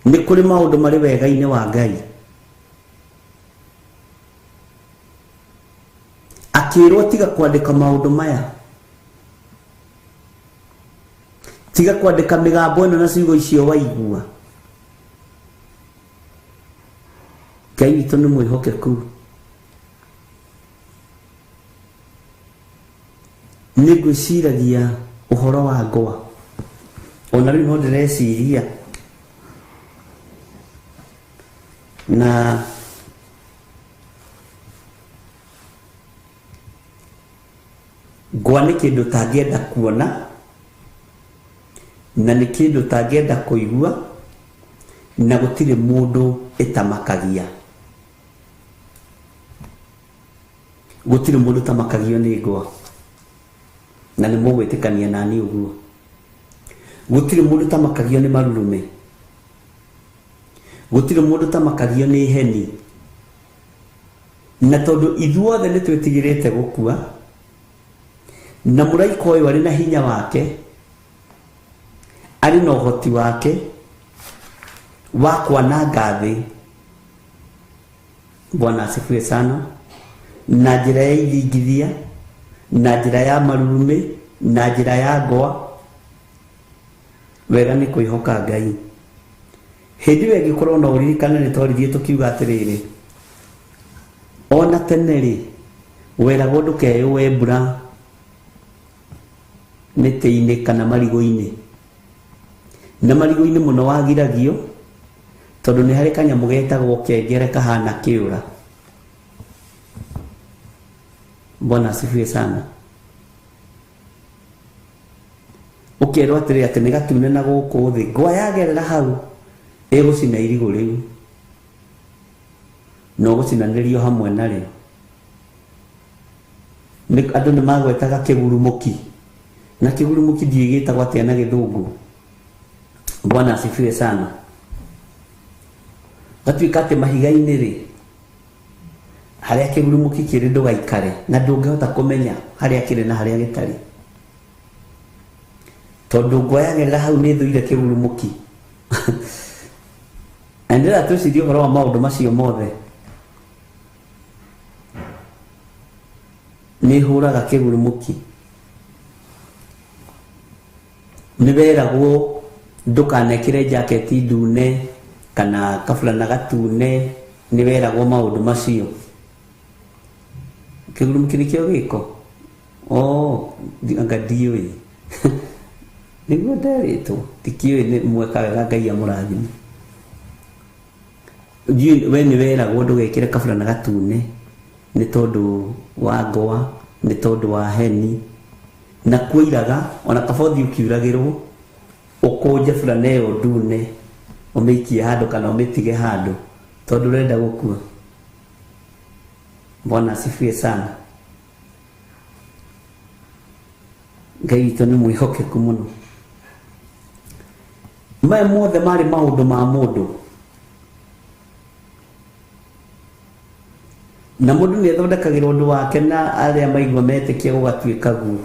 B: nĩ kũrĩ maũndũ marĩ wega-inĩ wa Ngai. Akĩrwo tiga kwandĩka maũndũ maya, tiga kwandĩka mĩgambo ĩno na ciugo icio waigua. Ngai witũ nĩ mwĩhokeku. Nĩ ngwĩciragia ũhoro wa ngwa, ona rĩu no ndĩreciria na ngwa nĩ kĩndũ ũtangĩenda kuona, na nĩ kĩndũ ũtangĩenda kũigua, na gũtirĩ mũndũ ĩtamakagia. Gũtirĩ mũndũ ũtamakagio nĩ ngwa, na nĩ mũgwĩtĩkania nani ũguo. Gũtirĩ mũndũ ũtamakagio nĩ marurume, gũtirĩ mũndũ ũtamakagio nĩ heni. Na tondũ ithuothe nĩ twĩtigĩrĩte gũkua, na mũraika ũyũ arĩ na hinya wake, arĩ na ũhoti wake wa kwananga thĩ. Bwana asifiwe sana. Na njĩra ya ithingithia, na njĩra ya marurume, na njĩra ya ngwa. Wega nĩ kwĩhoka Ngai. Hĩndĩ ĩyo ĩngĩkorwo no ũririkane nĩ twaririe tũkiuga atĩrĩrĩ, ona tene rĩ, weragwo ndũkeyũe mbura mĩtĩ-inĩ kana marigũ-inĩ. Na marigũ-inĩ mũno wagiragio, tondũ nĩ harĩ kanyamũ getagwo kengere kahana kĩũra. Bwana asifiwe sana. Ũkerwo atĩrĩ atĩ nĩ gatune na gũkũ thĩ, ngwa yagerera hau ĩgũcina irigũ rĩu, na ũgũcinanĩrio hamwe narĩo. Andũ nĩ magwetaga kĩgurumũki, na kĩgurumũki ndiũĩ gĩtagwo atĩa na gĩthũngũ. Bwana asifiwe sana. Gatuĩka atĩ mahiga-inĩ rĩ, harĩa kĩgurumũki kĩrĩ ndũgaikare, na ndũngĩhota kũmenya harĩa kĩrĩ na harĩa gĩtarĩ. Tondũ ngwa yagerera hau nĩ ĩthũire kĩgurumũki. Na ndĩrenda twĩcirie ũhoro wa maũndũ macio mothe. Nĩ ĩhũraga kĩgurumũki. Nĩ weragwo ndũkanekĩre jaketi ndune kana kaburana gatune, nĩ weragwo maũndũ macio. Kĩgurumũki nĩkĩo gĩko? Oh, anga ndiũĩ. Nĩguo nderĩtwo, ndikĩũĩ nĩ mweka wega Ngai amũrathime. We nĩ weragwo ndũgekĩre kaburana gatune nĩ tondũ wa ngwa, nĩ tondũ wa heni, na kuoiraga ona kaba ũthiĩ ũkiuragĩrwo ũkũnje burana ĩyo ndune ũmĩikie handũ kana ũmĩtige handũ tondũ ũrenda gũkua. Bwana asifiwe sana. Ngai witũ nĩ mwĩhokeku mũno. Maya mothe marĩ maũndũ ma mũndũ, na mũndũ nĩ athondekagĩrwo ũndũ wake na arĩa maigua metĩkia gũgatuĩka guo.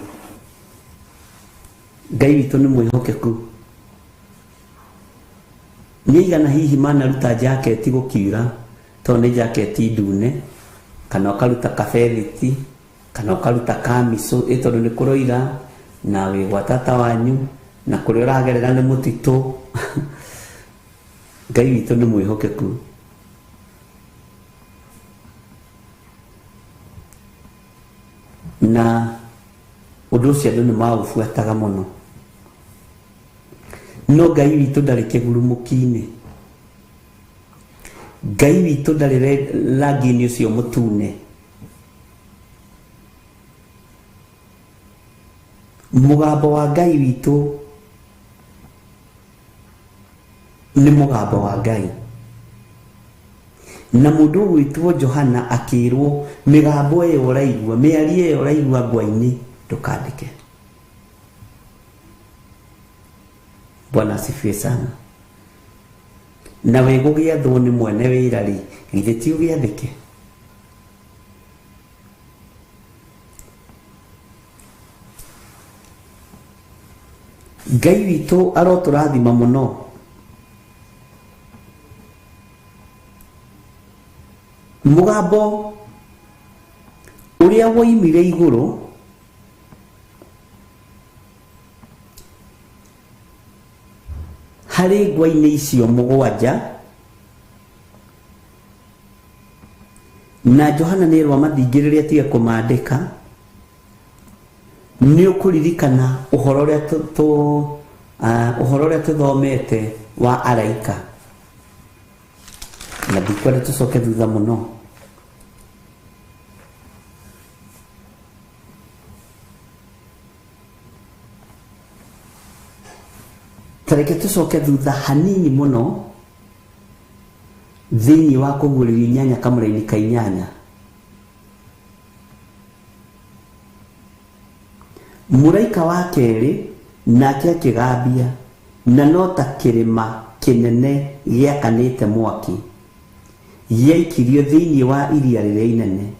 B: Ngai witũ nĩ mwĩhokeku. Nĩ aigana hihi manaruta jaketi gũkiura tondũ nĩ jaketi ndune, kana ũkaruta kabethiti, kana ũkaruta kamico, ĩ tondũ nĩ kũroira na wĩ gwa tata wanyu na kũrĩa ũragerera nĩ mũtitũ. Ngai witũ nĩ mwĩhokeku. Na ũndũ ũcio andũ nĩ maũbuataga mũno. No Ngai witũ ndarĩ kĩgurumũki-inĩ. Ngai witũ ndarĩ rangi-inĩ ũcio mũtune. Mũgambo wa Ngai witũ nĩ mũgambo wa Ngai. Na mũndũ ũgwĩtwo Johana akĩrwo mĩgambo ĩyo ũraigua, mĩario ĩyo ũraigua ngwa-inĩ ndũkandĩke. Bwana asifiwe sana. Na we gũgĩathwo nĩ mwene wĩra rĩ, githĩ ti ũgĩathĩke? Ngai witũ arotũrathima mũno. Mũgambo ũrĩa woimire igũrũ harĩ ngwa-inĩ icio mũgwanja, na Johana nĩ erwo amathingĩrĩrie atige kũmandĩka, nĩ ũkũririkana ũhoro ũrĩa ũhoro ũrĩa tũthomete wa araika. Na ndikwenda tũcoke thutha mũno. Tareke tũcoke thutha hanini mũno thĩinĩ wa kũguũrĩrio inyanya kamũra-inĩ ka inyanya. Mũraika wa kerĩ nake akĩgambia, na no ta kĩrĩma kĩnene gĩakanĩte mwaki gĩaikirio thĩinĩ wa iria rĩrĩa inene,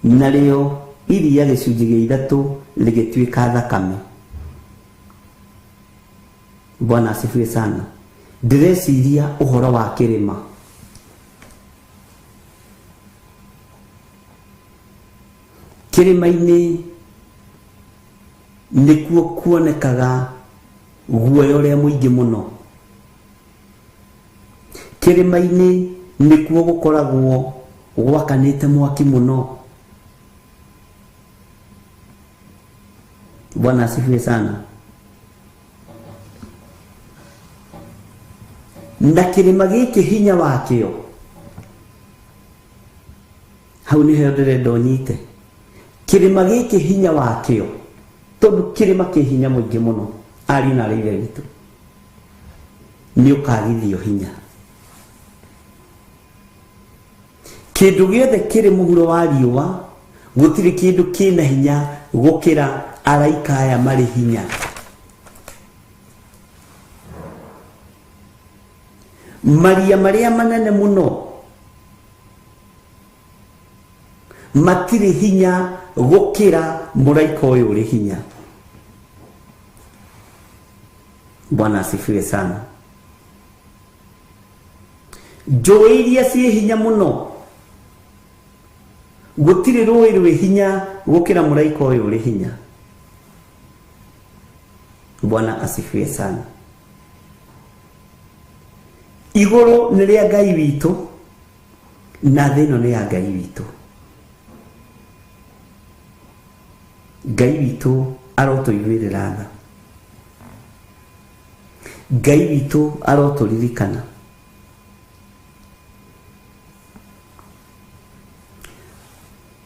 B: narĩo iria gĩcunjĩ gĩa ithatũ rĩgĩtuĩka thakame. Bwana asifiwe sana. Ndĩreciria ũhoro wa kĩrĩma. Kĩrĩma-inĩ nĩkuo kuonekaga guoya ũrĩa mũingĩ mũno. Kĩrĩma-inĩ nĩkuo gũkoragwo gwakanĩte mwaki mũno. Bwana asifiwe sana. Na kĩrĩma gĩkĩ hinya wakĩo, hau nĩho ndĩrenda ũnyite. Kĩrĩma gĩkĩ hinya wakĩo, tondũ kĩrĩma kĩ hinya mũingĩ mũno, ariũ na aarĩ a Ithe witũ, nĩ ũkagithio hinya. Kĩndũ gĩothe kĩrĩ mũhuro wa riũa, gũtirĩ kĩndũ kĩna hinya gũkĩra araika aya marĩ hinya. Maria marĩa manene mũno matirĩ hinya gũkĩra mũraika ũyũ ũrĩ hinya. Bwana asifiwe sana. Njũĩ iria ciĩ hinya mũno, gũtirĩ rũĩ rwĩ hinya gũkĩra mũraika ũyũ ũrĩ hinya. Bwana asifiwe sana. Igũrũ nĩ rĩa Ngai witũ na thĩ ĩno nĩ ya Ngai witũ. Ngai witũ arotũiguĩrĩra tha. Ngai witũ arotũririkana.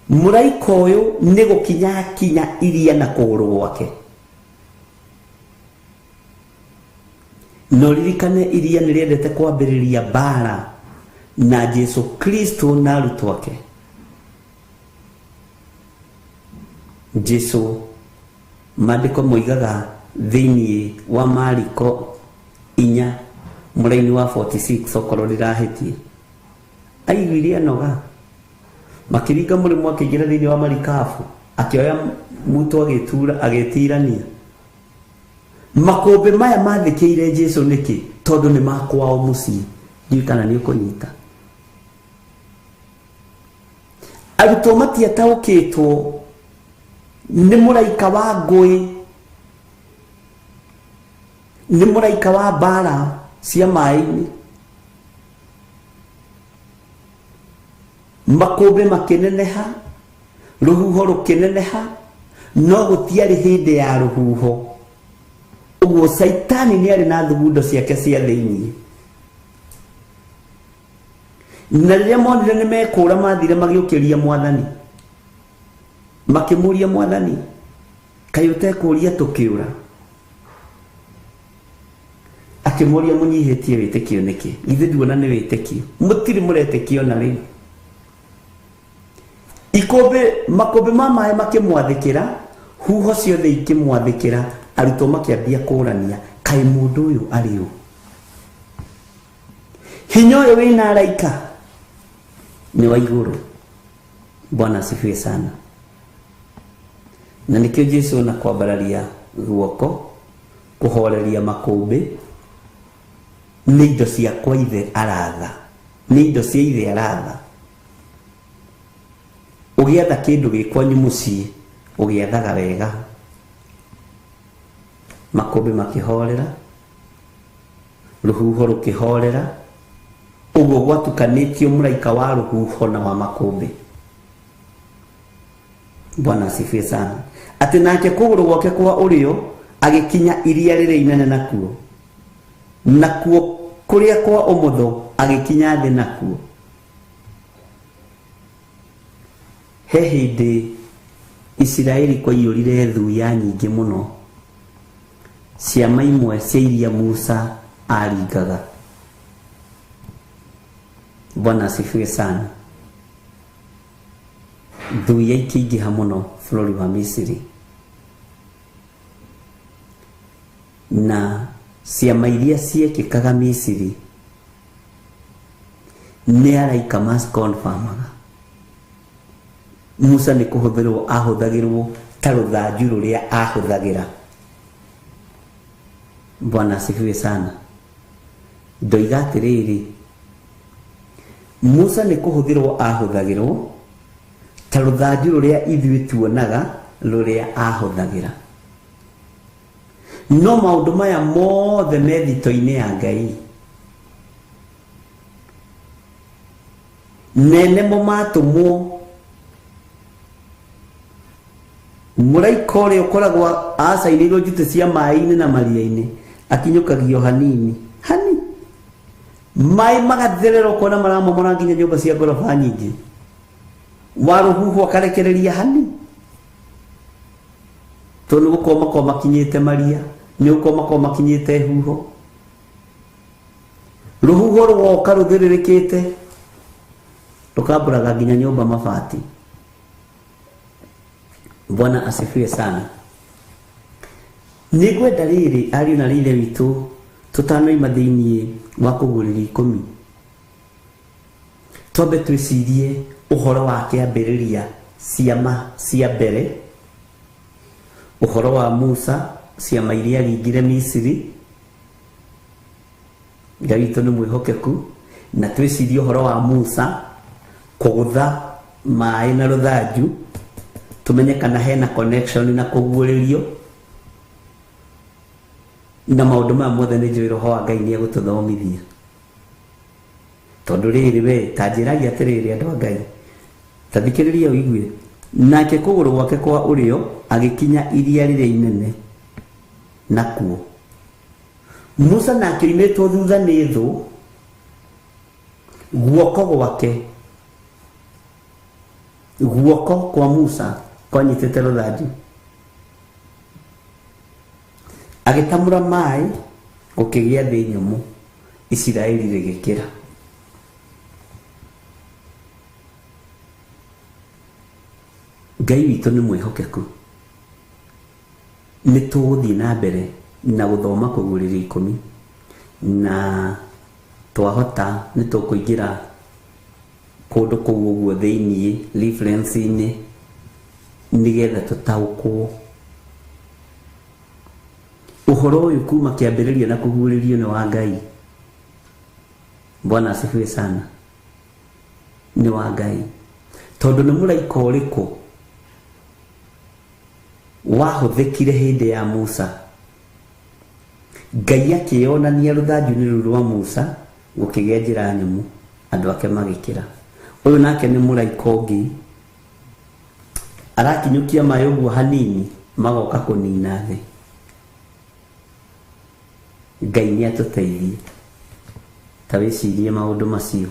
B: Mũraika ũyũ nĩ gũkinya kinya iria na kũgũrũ gwake. No ririkane iria nĩ rĩendete kwambĩrĩria mbara na Jesu Kristo na arutwo ake. Jesu maandĩko moigaga thĩinĩ wa Mariko 4 mũraini wa 46 okorwo ndĩrahĩtie, aiguire anoga makĩringa mũrĩmo akĩingĩra thĩinĩ wa marikabu akĩoya mutu agĩtura agĩtirania. Makũmbĩ maya mathĩkĩire Jesu nĩkĩ? Tondũ nĩ makwao mũciĩ. Ndiũĩ kana nĩ ũkũnyita. Arutwo matiataũkĩtwo nĩ mũraika wa ngũĩ, nĩ mũraika wa mbara cia maĩ-inĩ. Makũmbĩ makĩneneha, rũhuho rũkĩneneha, no gũtiarĩ hĩndĩ ya rũhuho. Ũguo Saitani nĩ arĩ na thugundo ciake cia thĩinĩ. Na rĩrĩa monire nĩ mekũũra mathire magĩũkĩria Mwathani. Makĩmũria Mwathani, kaĩ ũtekũũria tũkĩũra? Akĩmũria mũnyihĩtie wĩtĩkio nĩkĩ? Githĩ nduona nĩ wĩtĩkio? Mũtirĩ mũretĩkio na rĩu. Ikũmbĩ, makũmbĩ ma maĩ makĩmwathĩkĩra, huho ciothe ikĩmwathĩkĩra, arutwo makĩambia kũũrania, kaĩ mũndũ ũyũ arĩ ũ? Hinya ũyũ wĩna araika nĩ wa igũrũ. Bwana asifiwe sana. Na nĩkĩo Jesu na kwambararia guoko kũhoreria makũmbĩ nĩ indo cia kwa ithe aratha, nĩ indo cia ithe aratha. Ũgĩatha kĩndũ gĩ kwanyu mũciĩ ũgĩathaga wega. Makũmbĩ makĩhorera, rũhuho rũkĩhorera, ũguo gwatukanĩtio mũraika wa rũhuho na wa makũmbĩ. Bwana asifiwe sana. Atĩ nake kũgũrũ gwake kwa ũrĩo agĩkinya iria rĩrĩa inene nakuo, nakuo kũrĩa kwa ũmotho agĩkinya thĩ nakuo. He hĩndĩ Isiraeli kwaiyũrire thuya nyingĩ mũno, ciama imwe cia iria Musa aringaga. Bwana asifiwe sana. Thuya ikĩingĩha mũno bũrũri wa Misiri, na ciama iria ciekĩkaga Misiri nĩ araika macikonfamaga. Musa nĩ kũhũthĩrwo ahũthagĩrwo ta rũthanju rũrĩa ahũthagĩra. Bwana asifiwe sana. Ndoiga atĩrĩrĩ, Musa nĩ kũhũthĩrwo ahũthagĩrwo ta rũthanju rũrĩa ithuĩ tuonaga rũrĩa ahũthagĩra. No maũndũ maya mothe me thito-inĩ ya Ngai. Nene mo matũmwo mũraika ũrĩa ũkoragwo acainĩirwo njutĩ cia maĩ-inĩ na maria-inĩ akinyũkagio hanini hani, maĩ magatherera ũkona maramomora nginya nyũmba cia ngoroba nyingĩ. Wa rũhuho akarekereria hani, tondũ nĩ gũkorwo makorwo makinyĩte maria, nĩ gũkorwo makorwo makinyĩte huho. Rũhuho rũgoka rũthĩrĩrĩkĩte rũkambũraga nginya nyũmba mabati. Bwana asifiwe sana. Nĩngwenda rĩrĩ ariũ na rĩithe witũ tũtanoima thĩinĩ wa kũgũrĩria 10, twambe twĩcirie ũhoro wa kĩambĩrĩria ciama cia mbere, ũhoro wa Musa, ciama iria aringire Misiri, Ngai witũ nĩ mwĩhokeku na twĩcirie ũhoro wa Musa kũgũtha maĩ na rũthanju tũmenye kana hena connection na kũguũrĩrio na maũndũ maya mothe nĩ njũĩ roho wa Ngai nĩ egũtũthomithia tondũ rĩrĩ we ta njĩragia atĩrĩrĩ andũ a Ngai ta thikĩrĩria ũigue nake kũgũrũ gwake kwa ũrĩo agĩkinya iria rĩrĩa inene nakuo Musa nake oimĩtwo thutha nĩ thũ guoko gwake guoko kwa Musa kwanyitĩte rũthanju agĩtamũra maĩ gũkĩgĩa thĩ nyũmũ Isiraeli rĩgĩkĩra. Ngai witũ nĩ mwĩhokeku nĩ tũgũthiĩ na mbere na gũthoma kũguũrĩrio ikũmi na twahota nĩ tũkũingĩra kũndũ kũu ũguo thĩiniĩ reference-inĩ nĩgetha tũtaũkwo ũhoro ũyũ kuma kĩambĩrĩria na kũguũrĩrio nĩ wa Ngai. Bwana asifiwe sana. Nĩ wa Ngai tondũ nĩ mũraika ũrĩkũ wahũthĩkire hĩndĩ ya Musa Ngai akĩonania rũthanju-inĩ rũu rwa Musa gũkĩgĩa njĩra nyũmũ andũ ake magĩkĩra. Ũyũ nake nĩ mũraika ũngĩ arakinyũkia maĩ ũguo hanini magoka kũnina thĩ. Ngai nĩ atũteithie ta wĩcirie maũndũ macio.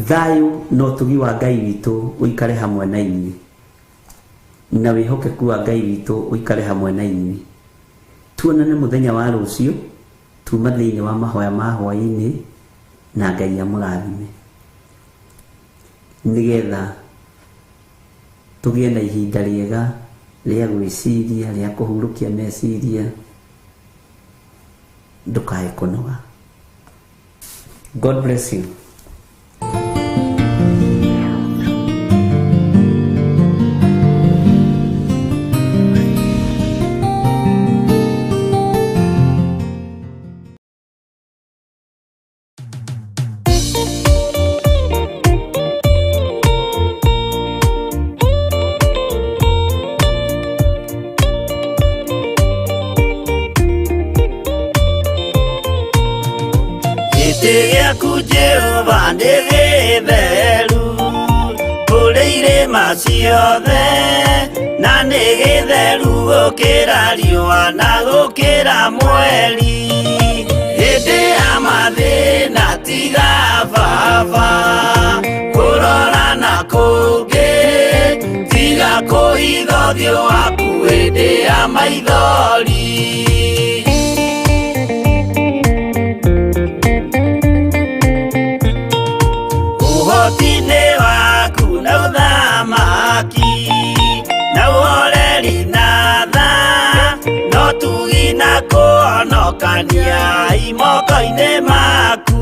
B: Thayũ na ũtugi wa Ngai witũ ũikare hamwe na inyuĩ na wĩhokeku wa Ngai witũ ũikare hamwe na inyuĩ. Tuonane mũthenya wa rũciũ tuma thĩinĩ wa mahoya ma hwaĩ-inĩ na Ngai amũrathime nĩgetha tũgĩe na ihinda rĩega rĩa gwĩciria rĩa kũhurũkia meciria ndũkae kũnoga. God bless you.
D: Gĩtĩ gĩaku Jehova nĩ gĩtheru kũrĩ irĩma ciothe na nĩ gĩtheru gũkĩra riũa na gũkĩra mweri hĩndĩ ya mathĩna tiga baba kũrora na kũngĩ tiga kũhitha ũthiũ waku hĩndĩ ya maithori. Ũhoti-inĩ waku na ũthamaki na ũhoreri na tha no tugi na kũhonokania imoko-inĩ maku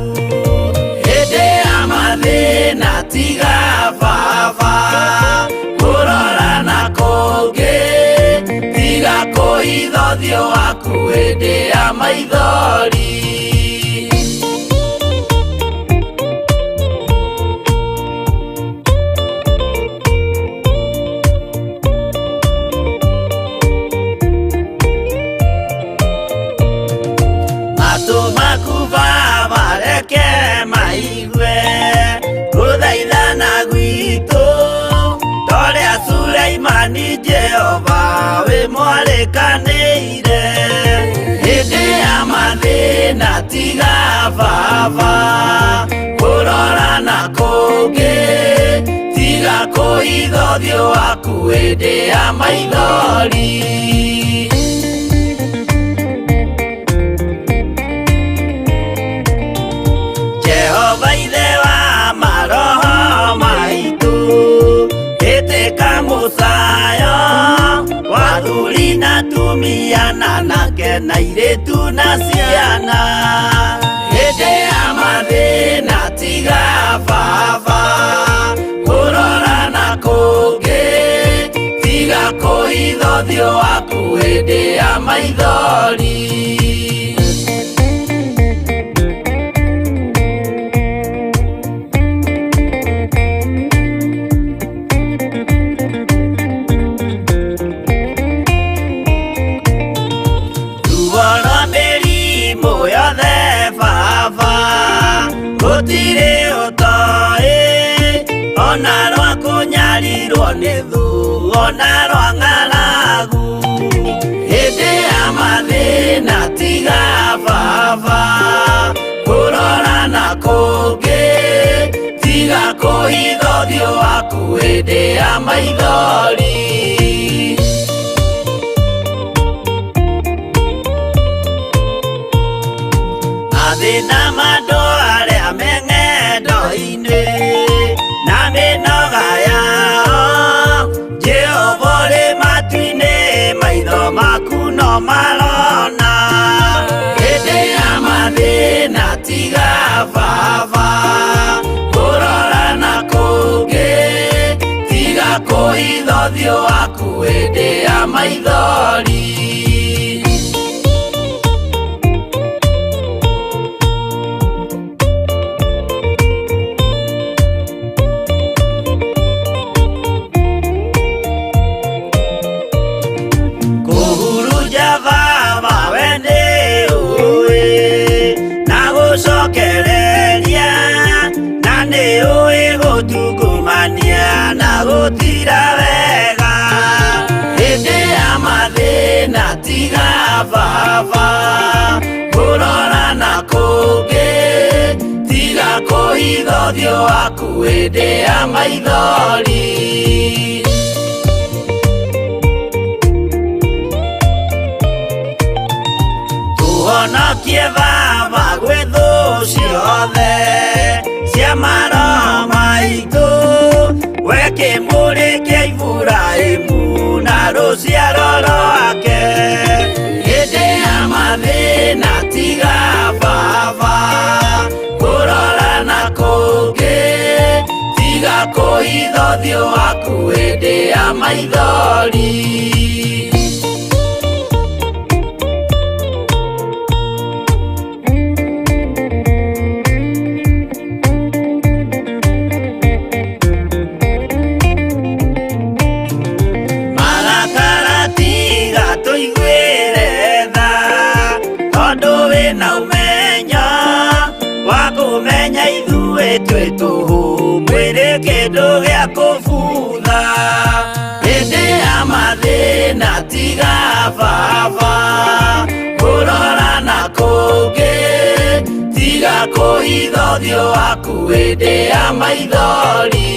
D: hĩndĩ ya mathĩna tiga baba kũrora na kũngĩ tiga kũhitha ũthiũ waku hĩndĩ ya maithori. Matũ maku Baba reke maigue gũthaithana gwitũ torĩa Suleimani Jehova wĩ mwarĩkanĩire hĩndĩ ya mathĩna tiga baba kũrora na kũngĩ tiga kũhitha ũthiũ waku hĩndĩ ya maithori. Jehova ithe wa maroho maitũ ĩtĩka mũcayo wa athuri na atumia na anake na airĩtu na ciana hĩndĩ ya mathĩna tiga baba kũrora na kũngĩ tiga kũhitha ũthiũ waku hĩndĩ ya maithori. Ona rwa kũnyarirwo nĩ thũ, ona rwa ng'aragu. Hĩndĩ ya mathĩna tiga baba kũrora na kũngĩ, tiga kũhitha ũthiũ waku hĩndĩ ya maithori. Mathĩna ma andũ arĩa me ng'endo-inĩ na mĩnoga yao, Jehova ũrĩ matu-inĩ, maitho maku no marona. Hĩndĩ ya mathĩna tiga baba kũrora na kũngĩ, tiga kũhitha ũthiũ waku hĩndĩ ya maithori. Kũhurunja baba we nĩ ũĩ, na gũcokereria, na nĩ ũĩ gũtungumania na gũtira wega. Hĩndĩ ya mathĩna tiga baba kũrora na kũngĩ, tiga kũhitha ũthiũ waku hĩndĩ ya maithori. Tũhonokie baba gwĩ thũ ciothe cia maroho maitũ, we kĩmũrĩ kĩa Iburahĩmu na rũciaro rwake. Hĩndĩ ya mathĩna tiga baba kũrora na kũngĩ, tiga kũhitha ũthiũ waku hĩndĩ ya maithori. Marakara tiga tũiguĩre tha, tondũ wĩna ũmenyo wa kũmenya ithuĩ twĩ tũhũ, mwĩrĩ kĩndũ gĩa kũbutha. Hĩndĩ ya mathĩna tiga baba kũrora na kũngĩ, tiga kũhitha ũthiũ waku hĩndĩ ya maithori.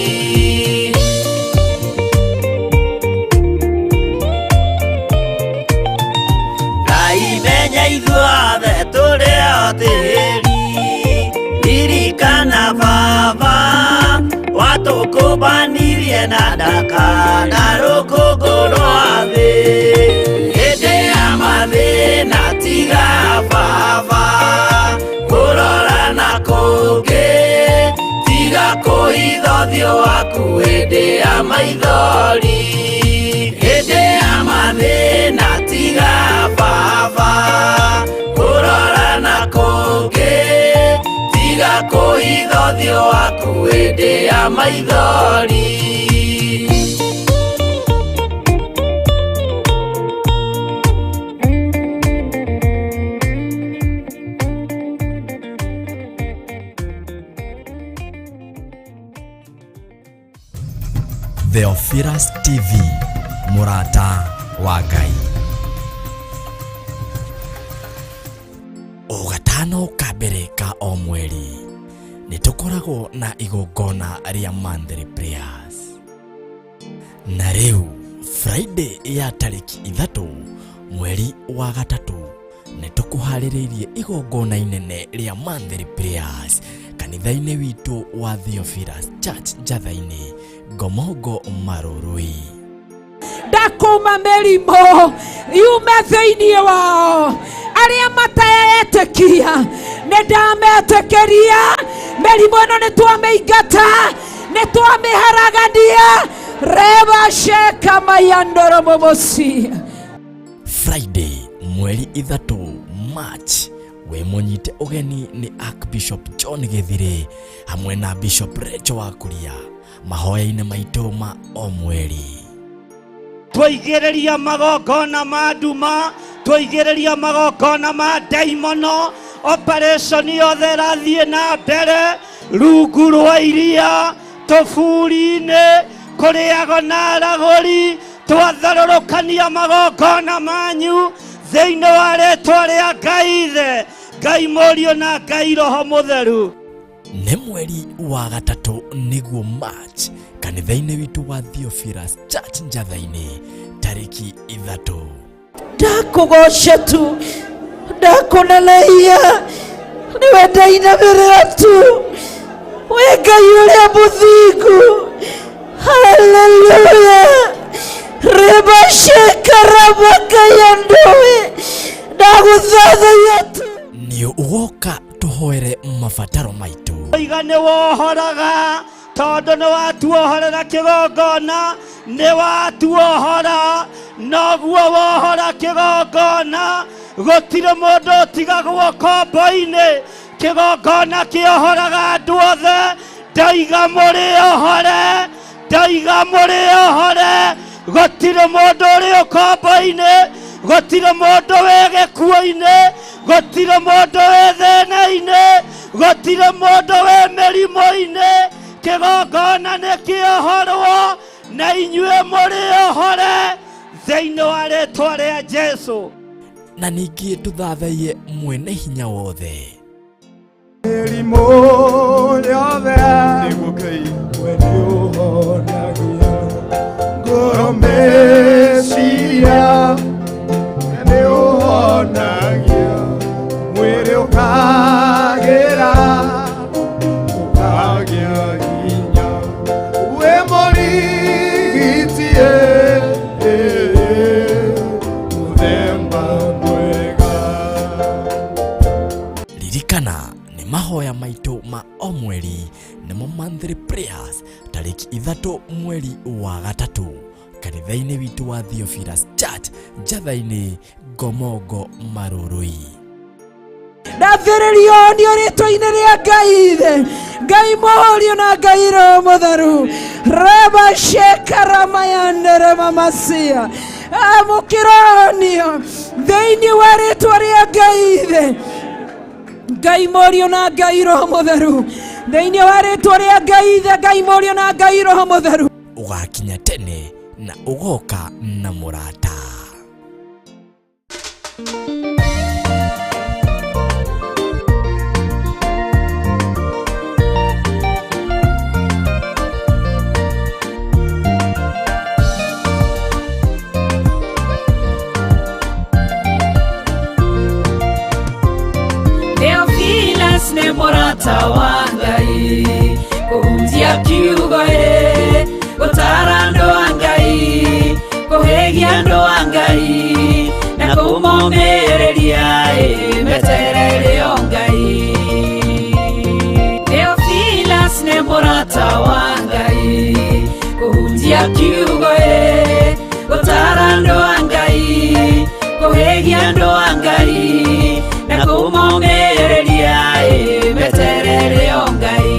D: Ngai menya ithuothe tũrĩ o tĩri, ririkana baba watũkũmbanirie na ndaka na rũkũngũ rwa thĩ. Hĩndĩ ya mathĩna tiga baba kũrora na kũngĩ, tiga kũhitha ũthiũ waku hĩndĩ ya maithori. Hĩndĩ ya mathĩna tiga baba kũrora na kũngĩ, tiga kũhitha ũthiũ waku hĩndĩ ya maithori.
A: Theophilus TV, mũrata wa Ngai. O gatano ka mbere ka o mweri nĩ tũkoragwo na igongona rĩa monthly prayers. Na rĩu Friday ya tarĩki 3 mweri wa 3 nĩ tũkũharĩrĩirie igongona inene rĩa monthly prayers kanitha-inĩ witũ wa Theophilus Church Njatha-inĩ, Ngomongo Marũrũi.
F: Ndakũma mĩrimũ yume thĩinĩ wao, arĩa mataetĩkia nĩ ndametĩkĩria. Mĩrimũ ĩno nĩ twamĩingata, nĩ twamĩharagania. Reba sheka mayandoro momosi.
A: Friday mweri 3 March wĩ mũnyite ũgeni nĩ Archbishop John Gĩthirĩ hamwe na Bishop Rachel Wakuria mahoya-inĩ maitũ ma o mweri.
D: Twaigĩrĩria magongona ma nduma, twaigĩrĩria magongona ma ndaimono, operation yothe ĩrathiĩ na mbere rungu rwa iria, Tũburi-inĩ kũrĩago na aragũri twatharũrũkania magongona manyu thĩinĩ wa rĩtwa rĩa Ngai Ithe, Ngai Mũriũ na Ngai Roho Mũtheru.
A: Nĩ mweri wa gatatũ nĩguo March kanitha-inĩ witũ wa Theophilus Church Njatha-inĩ tarĩki 3.
F: Ndakũgoca tu, ndakũneneia, nĩwe ndainamĩrĩra tu, wĩ Ngai ũrĩa mũthingu. Haleluya. Rĩmacĩkarabakayandowe ndagũthathaiya tu.
A: Nĩ ũgoka tũhoere mabataro maitũ.
D: Iga nĩ wohoraga tondũ nĩ watuohorera kĩgongona, nĩ watuohora, noguo wohora kĩgongona, gũtirĩ mũndũ ũtigagwo kombo-inĩ. Kĩgongona kĩohoraga andũ othe, ndaiga mũrĩohore, ndaiga mũrĩohore, gũtirĩ mũndũ ũrĩ ũkombo-inĩ, gũtirĩ mũndũ wĩ gĩkuũ-inĩ, gũtirĩ mũndũ wĩ thĩna-inĩ, gũtirĩ mũndũ wĩ mĩrimũ-inĩ. Kĩgongona nĩ kĩohorwo na inyuĩ mũrĩohore thĩinĩ wa rĩtwa rĩa Jesũ.
A: Na ningĩ tũthathaiye mwene hinya wothe.
G: Mĩrimũ yothe nĩguo Ngai we nĩũhonagia ngoro meciria nĩũhonagia mwĩrĩ ũkagĩra ũkagĩa hinya wĩ mũrigiti mũthemba mwega.
A: Ririkana nĩ mahoya maitũ ma o mweri nĩmo monthly prayers tarĩki 3 mweri wa 3 kanitha-inĩ witũ wa Theophilus Church Njatha-inĩ Ngomongo Marurui.
F: Ndathĩrĩrio nĩ rĩtwa-inĩ rĩa Ngai Ithe, Ngai Mũriũ na Ngai Roho Mũtheru. Reba shekaramayandere mamasia amũkĩronio thĩinĩ wa rĩtwa rĩa Ngai Ithe, Ngai Mũriũ na Ngai Roho Mũtheru. Thĩinĩ wa rĩtwa rĩa Ngai Ithe, Ngai Mũriũ na Ngai Roho Mũtheru.
A: Ũgakinya tene na ũgoka na mũrata.
F: Theophilus nĩ mũrata wa Ngai, kũhunjia kiugo ĩ, gũtara andũ a Ngai, kũhĩgia andũ a Ngai, na kũmomĩrĩria ĩ, meterere o Ngai. Theophilus nĩ mũrata wa Ngai, kũhunjia kiugo ĩ, gũtara andũ a Ngai, kũhĩgia andũ a Ngai, na kũmomĩrĩria ĩ, meterere o Ngai.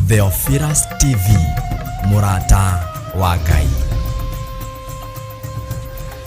A: Theophilus TV, mũrata wa Ngai.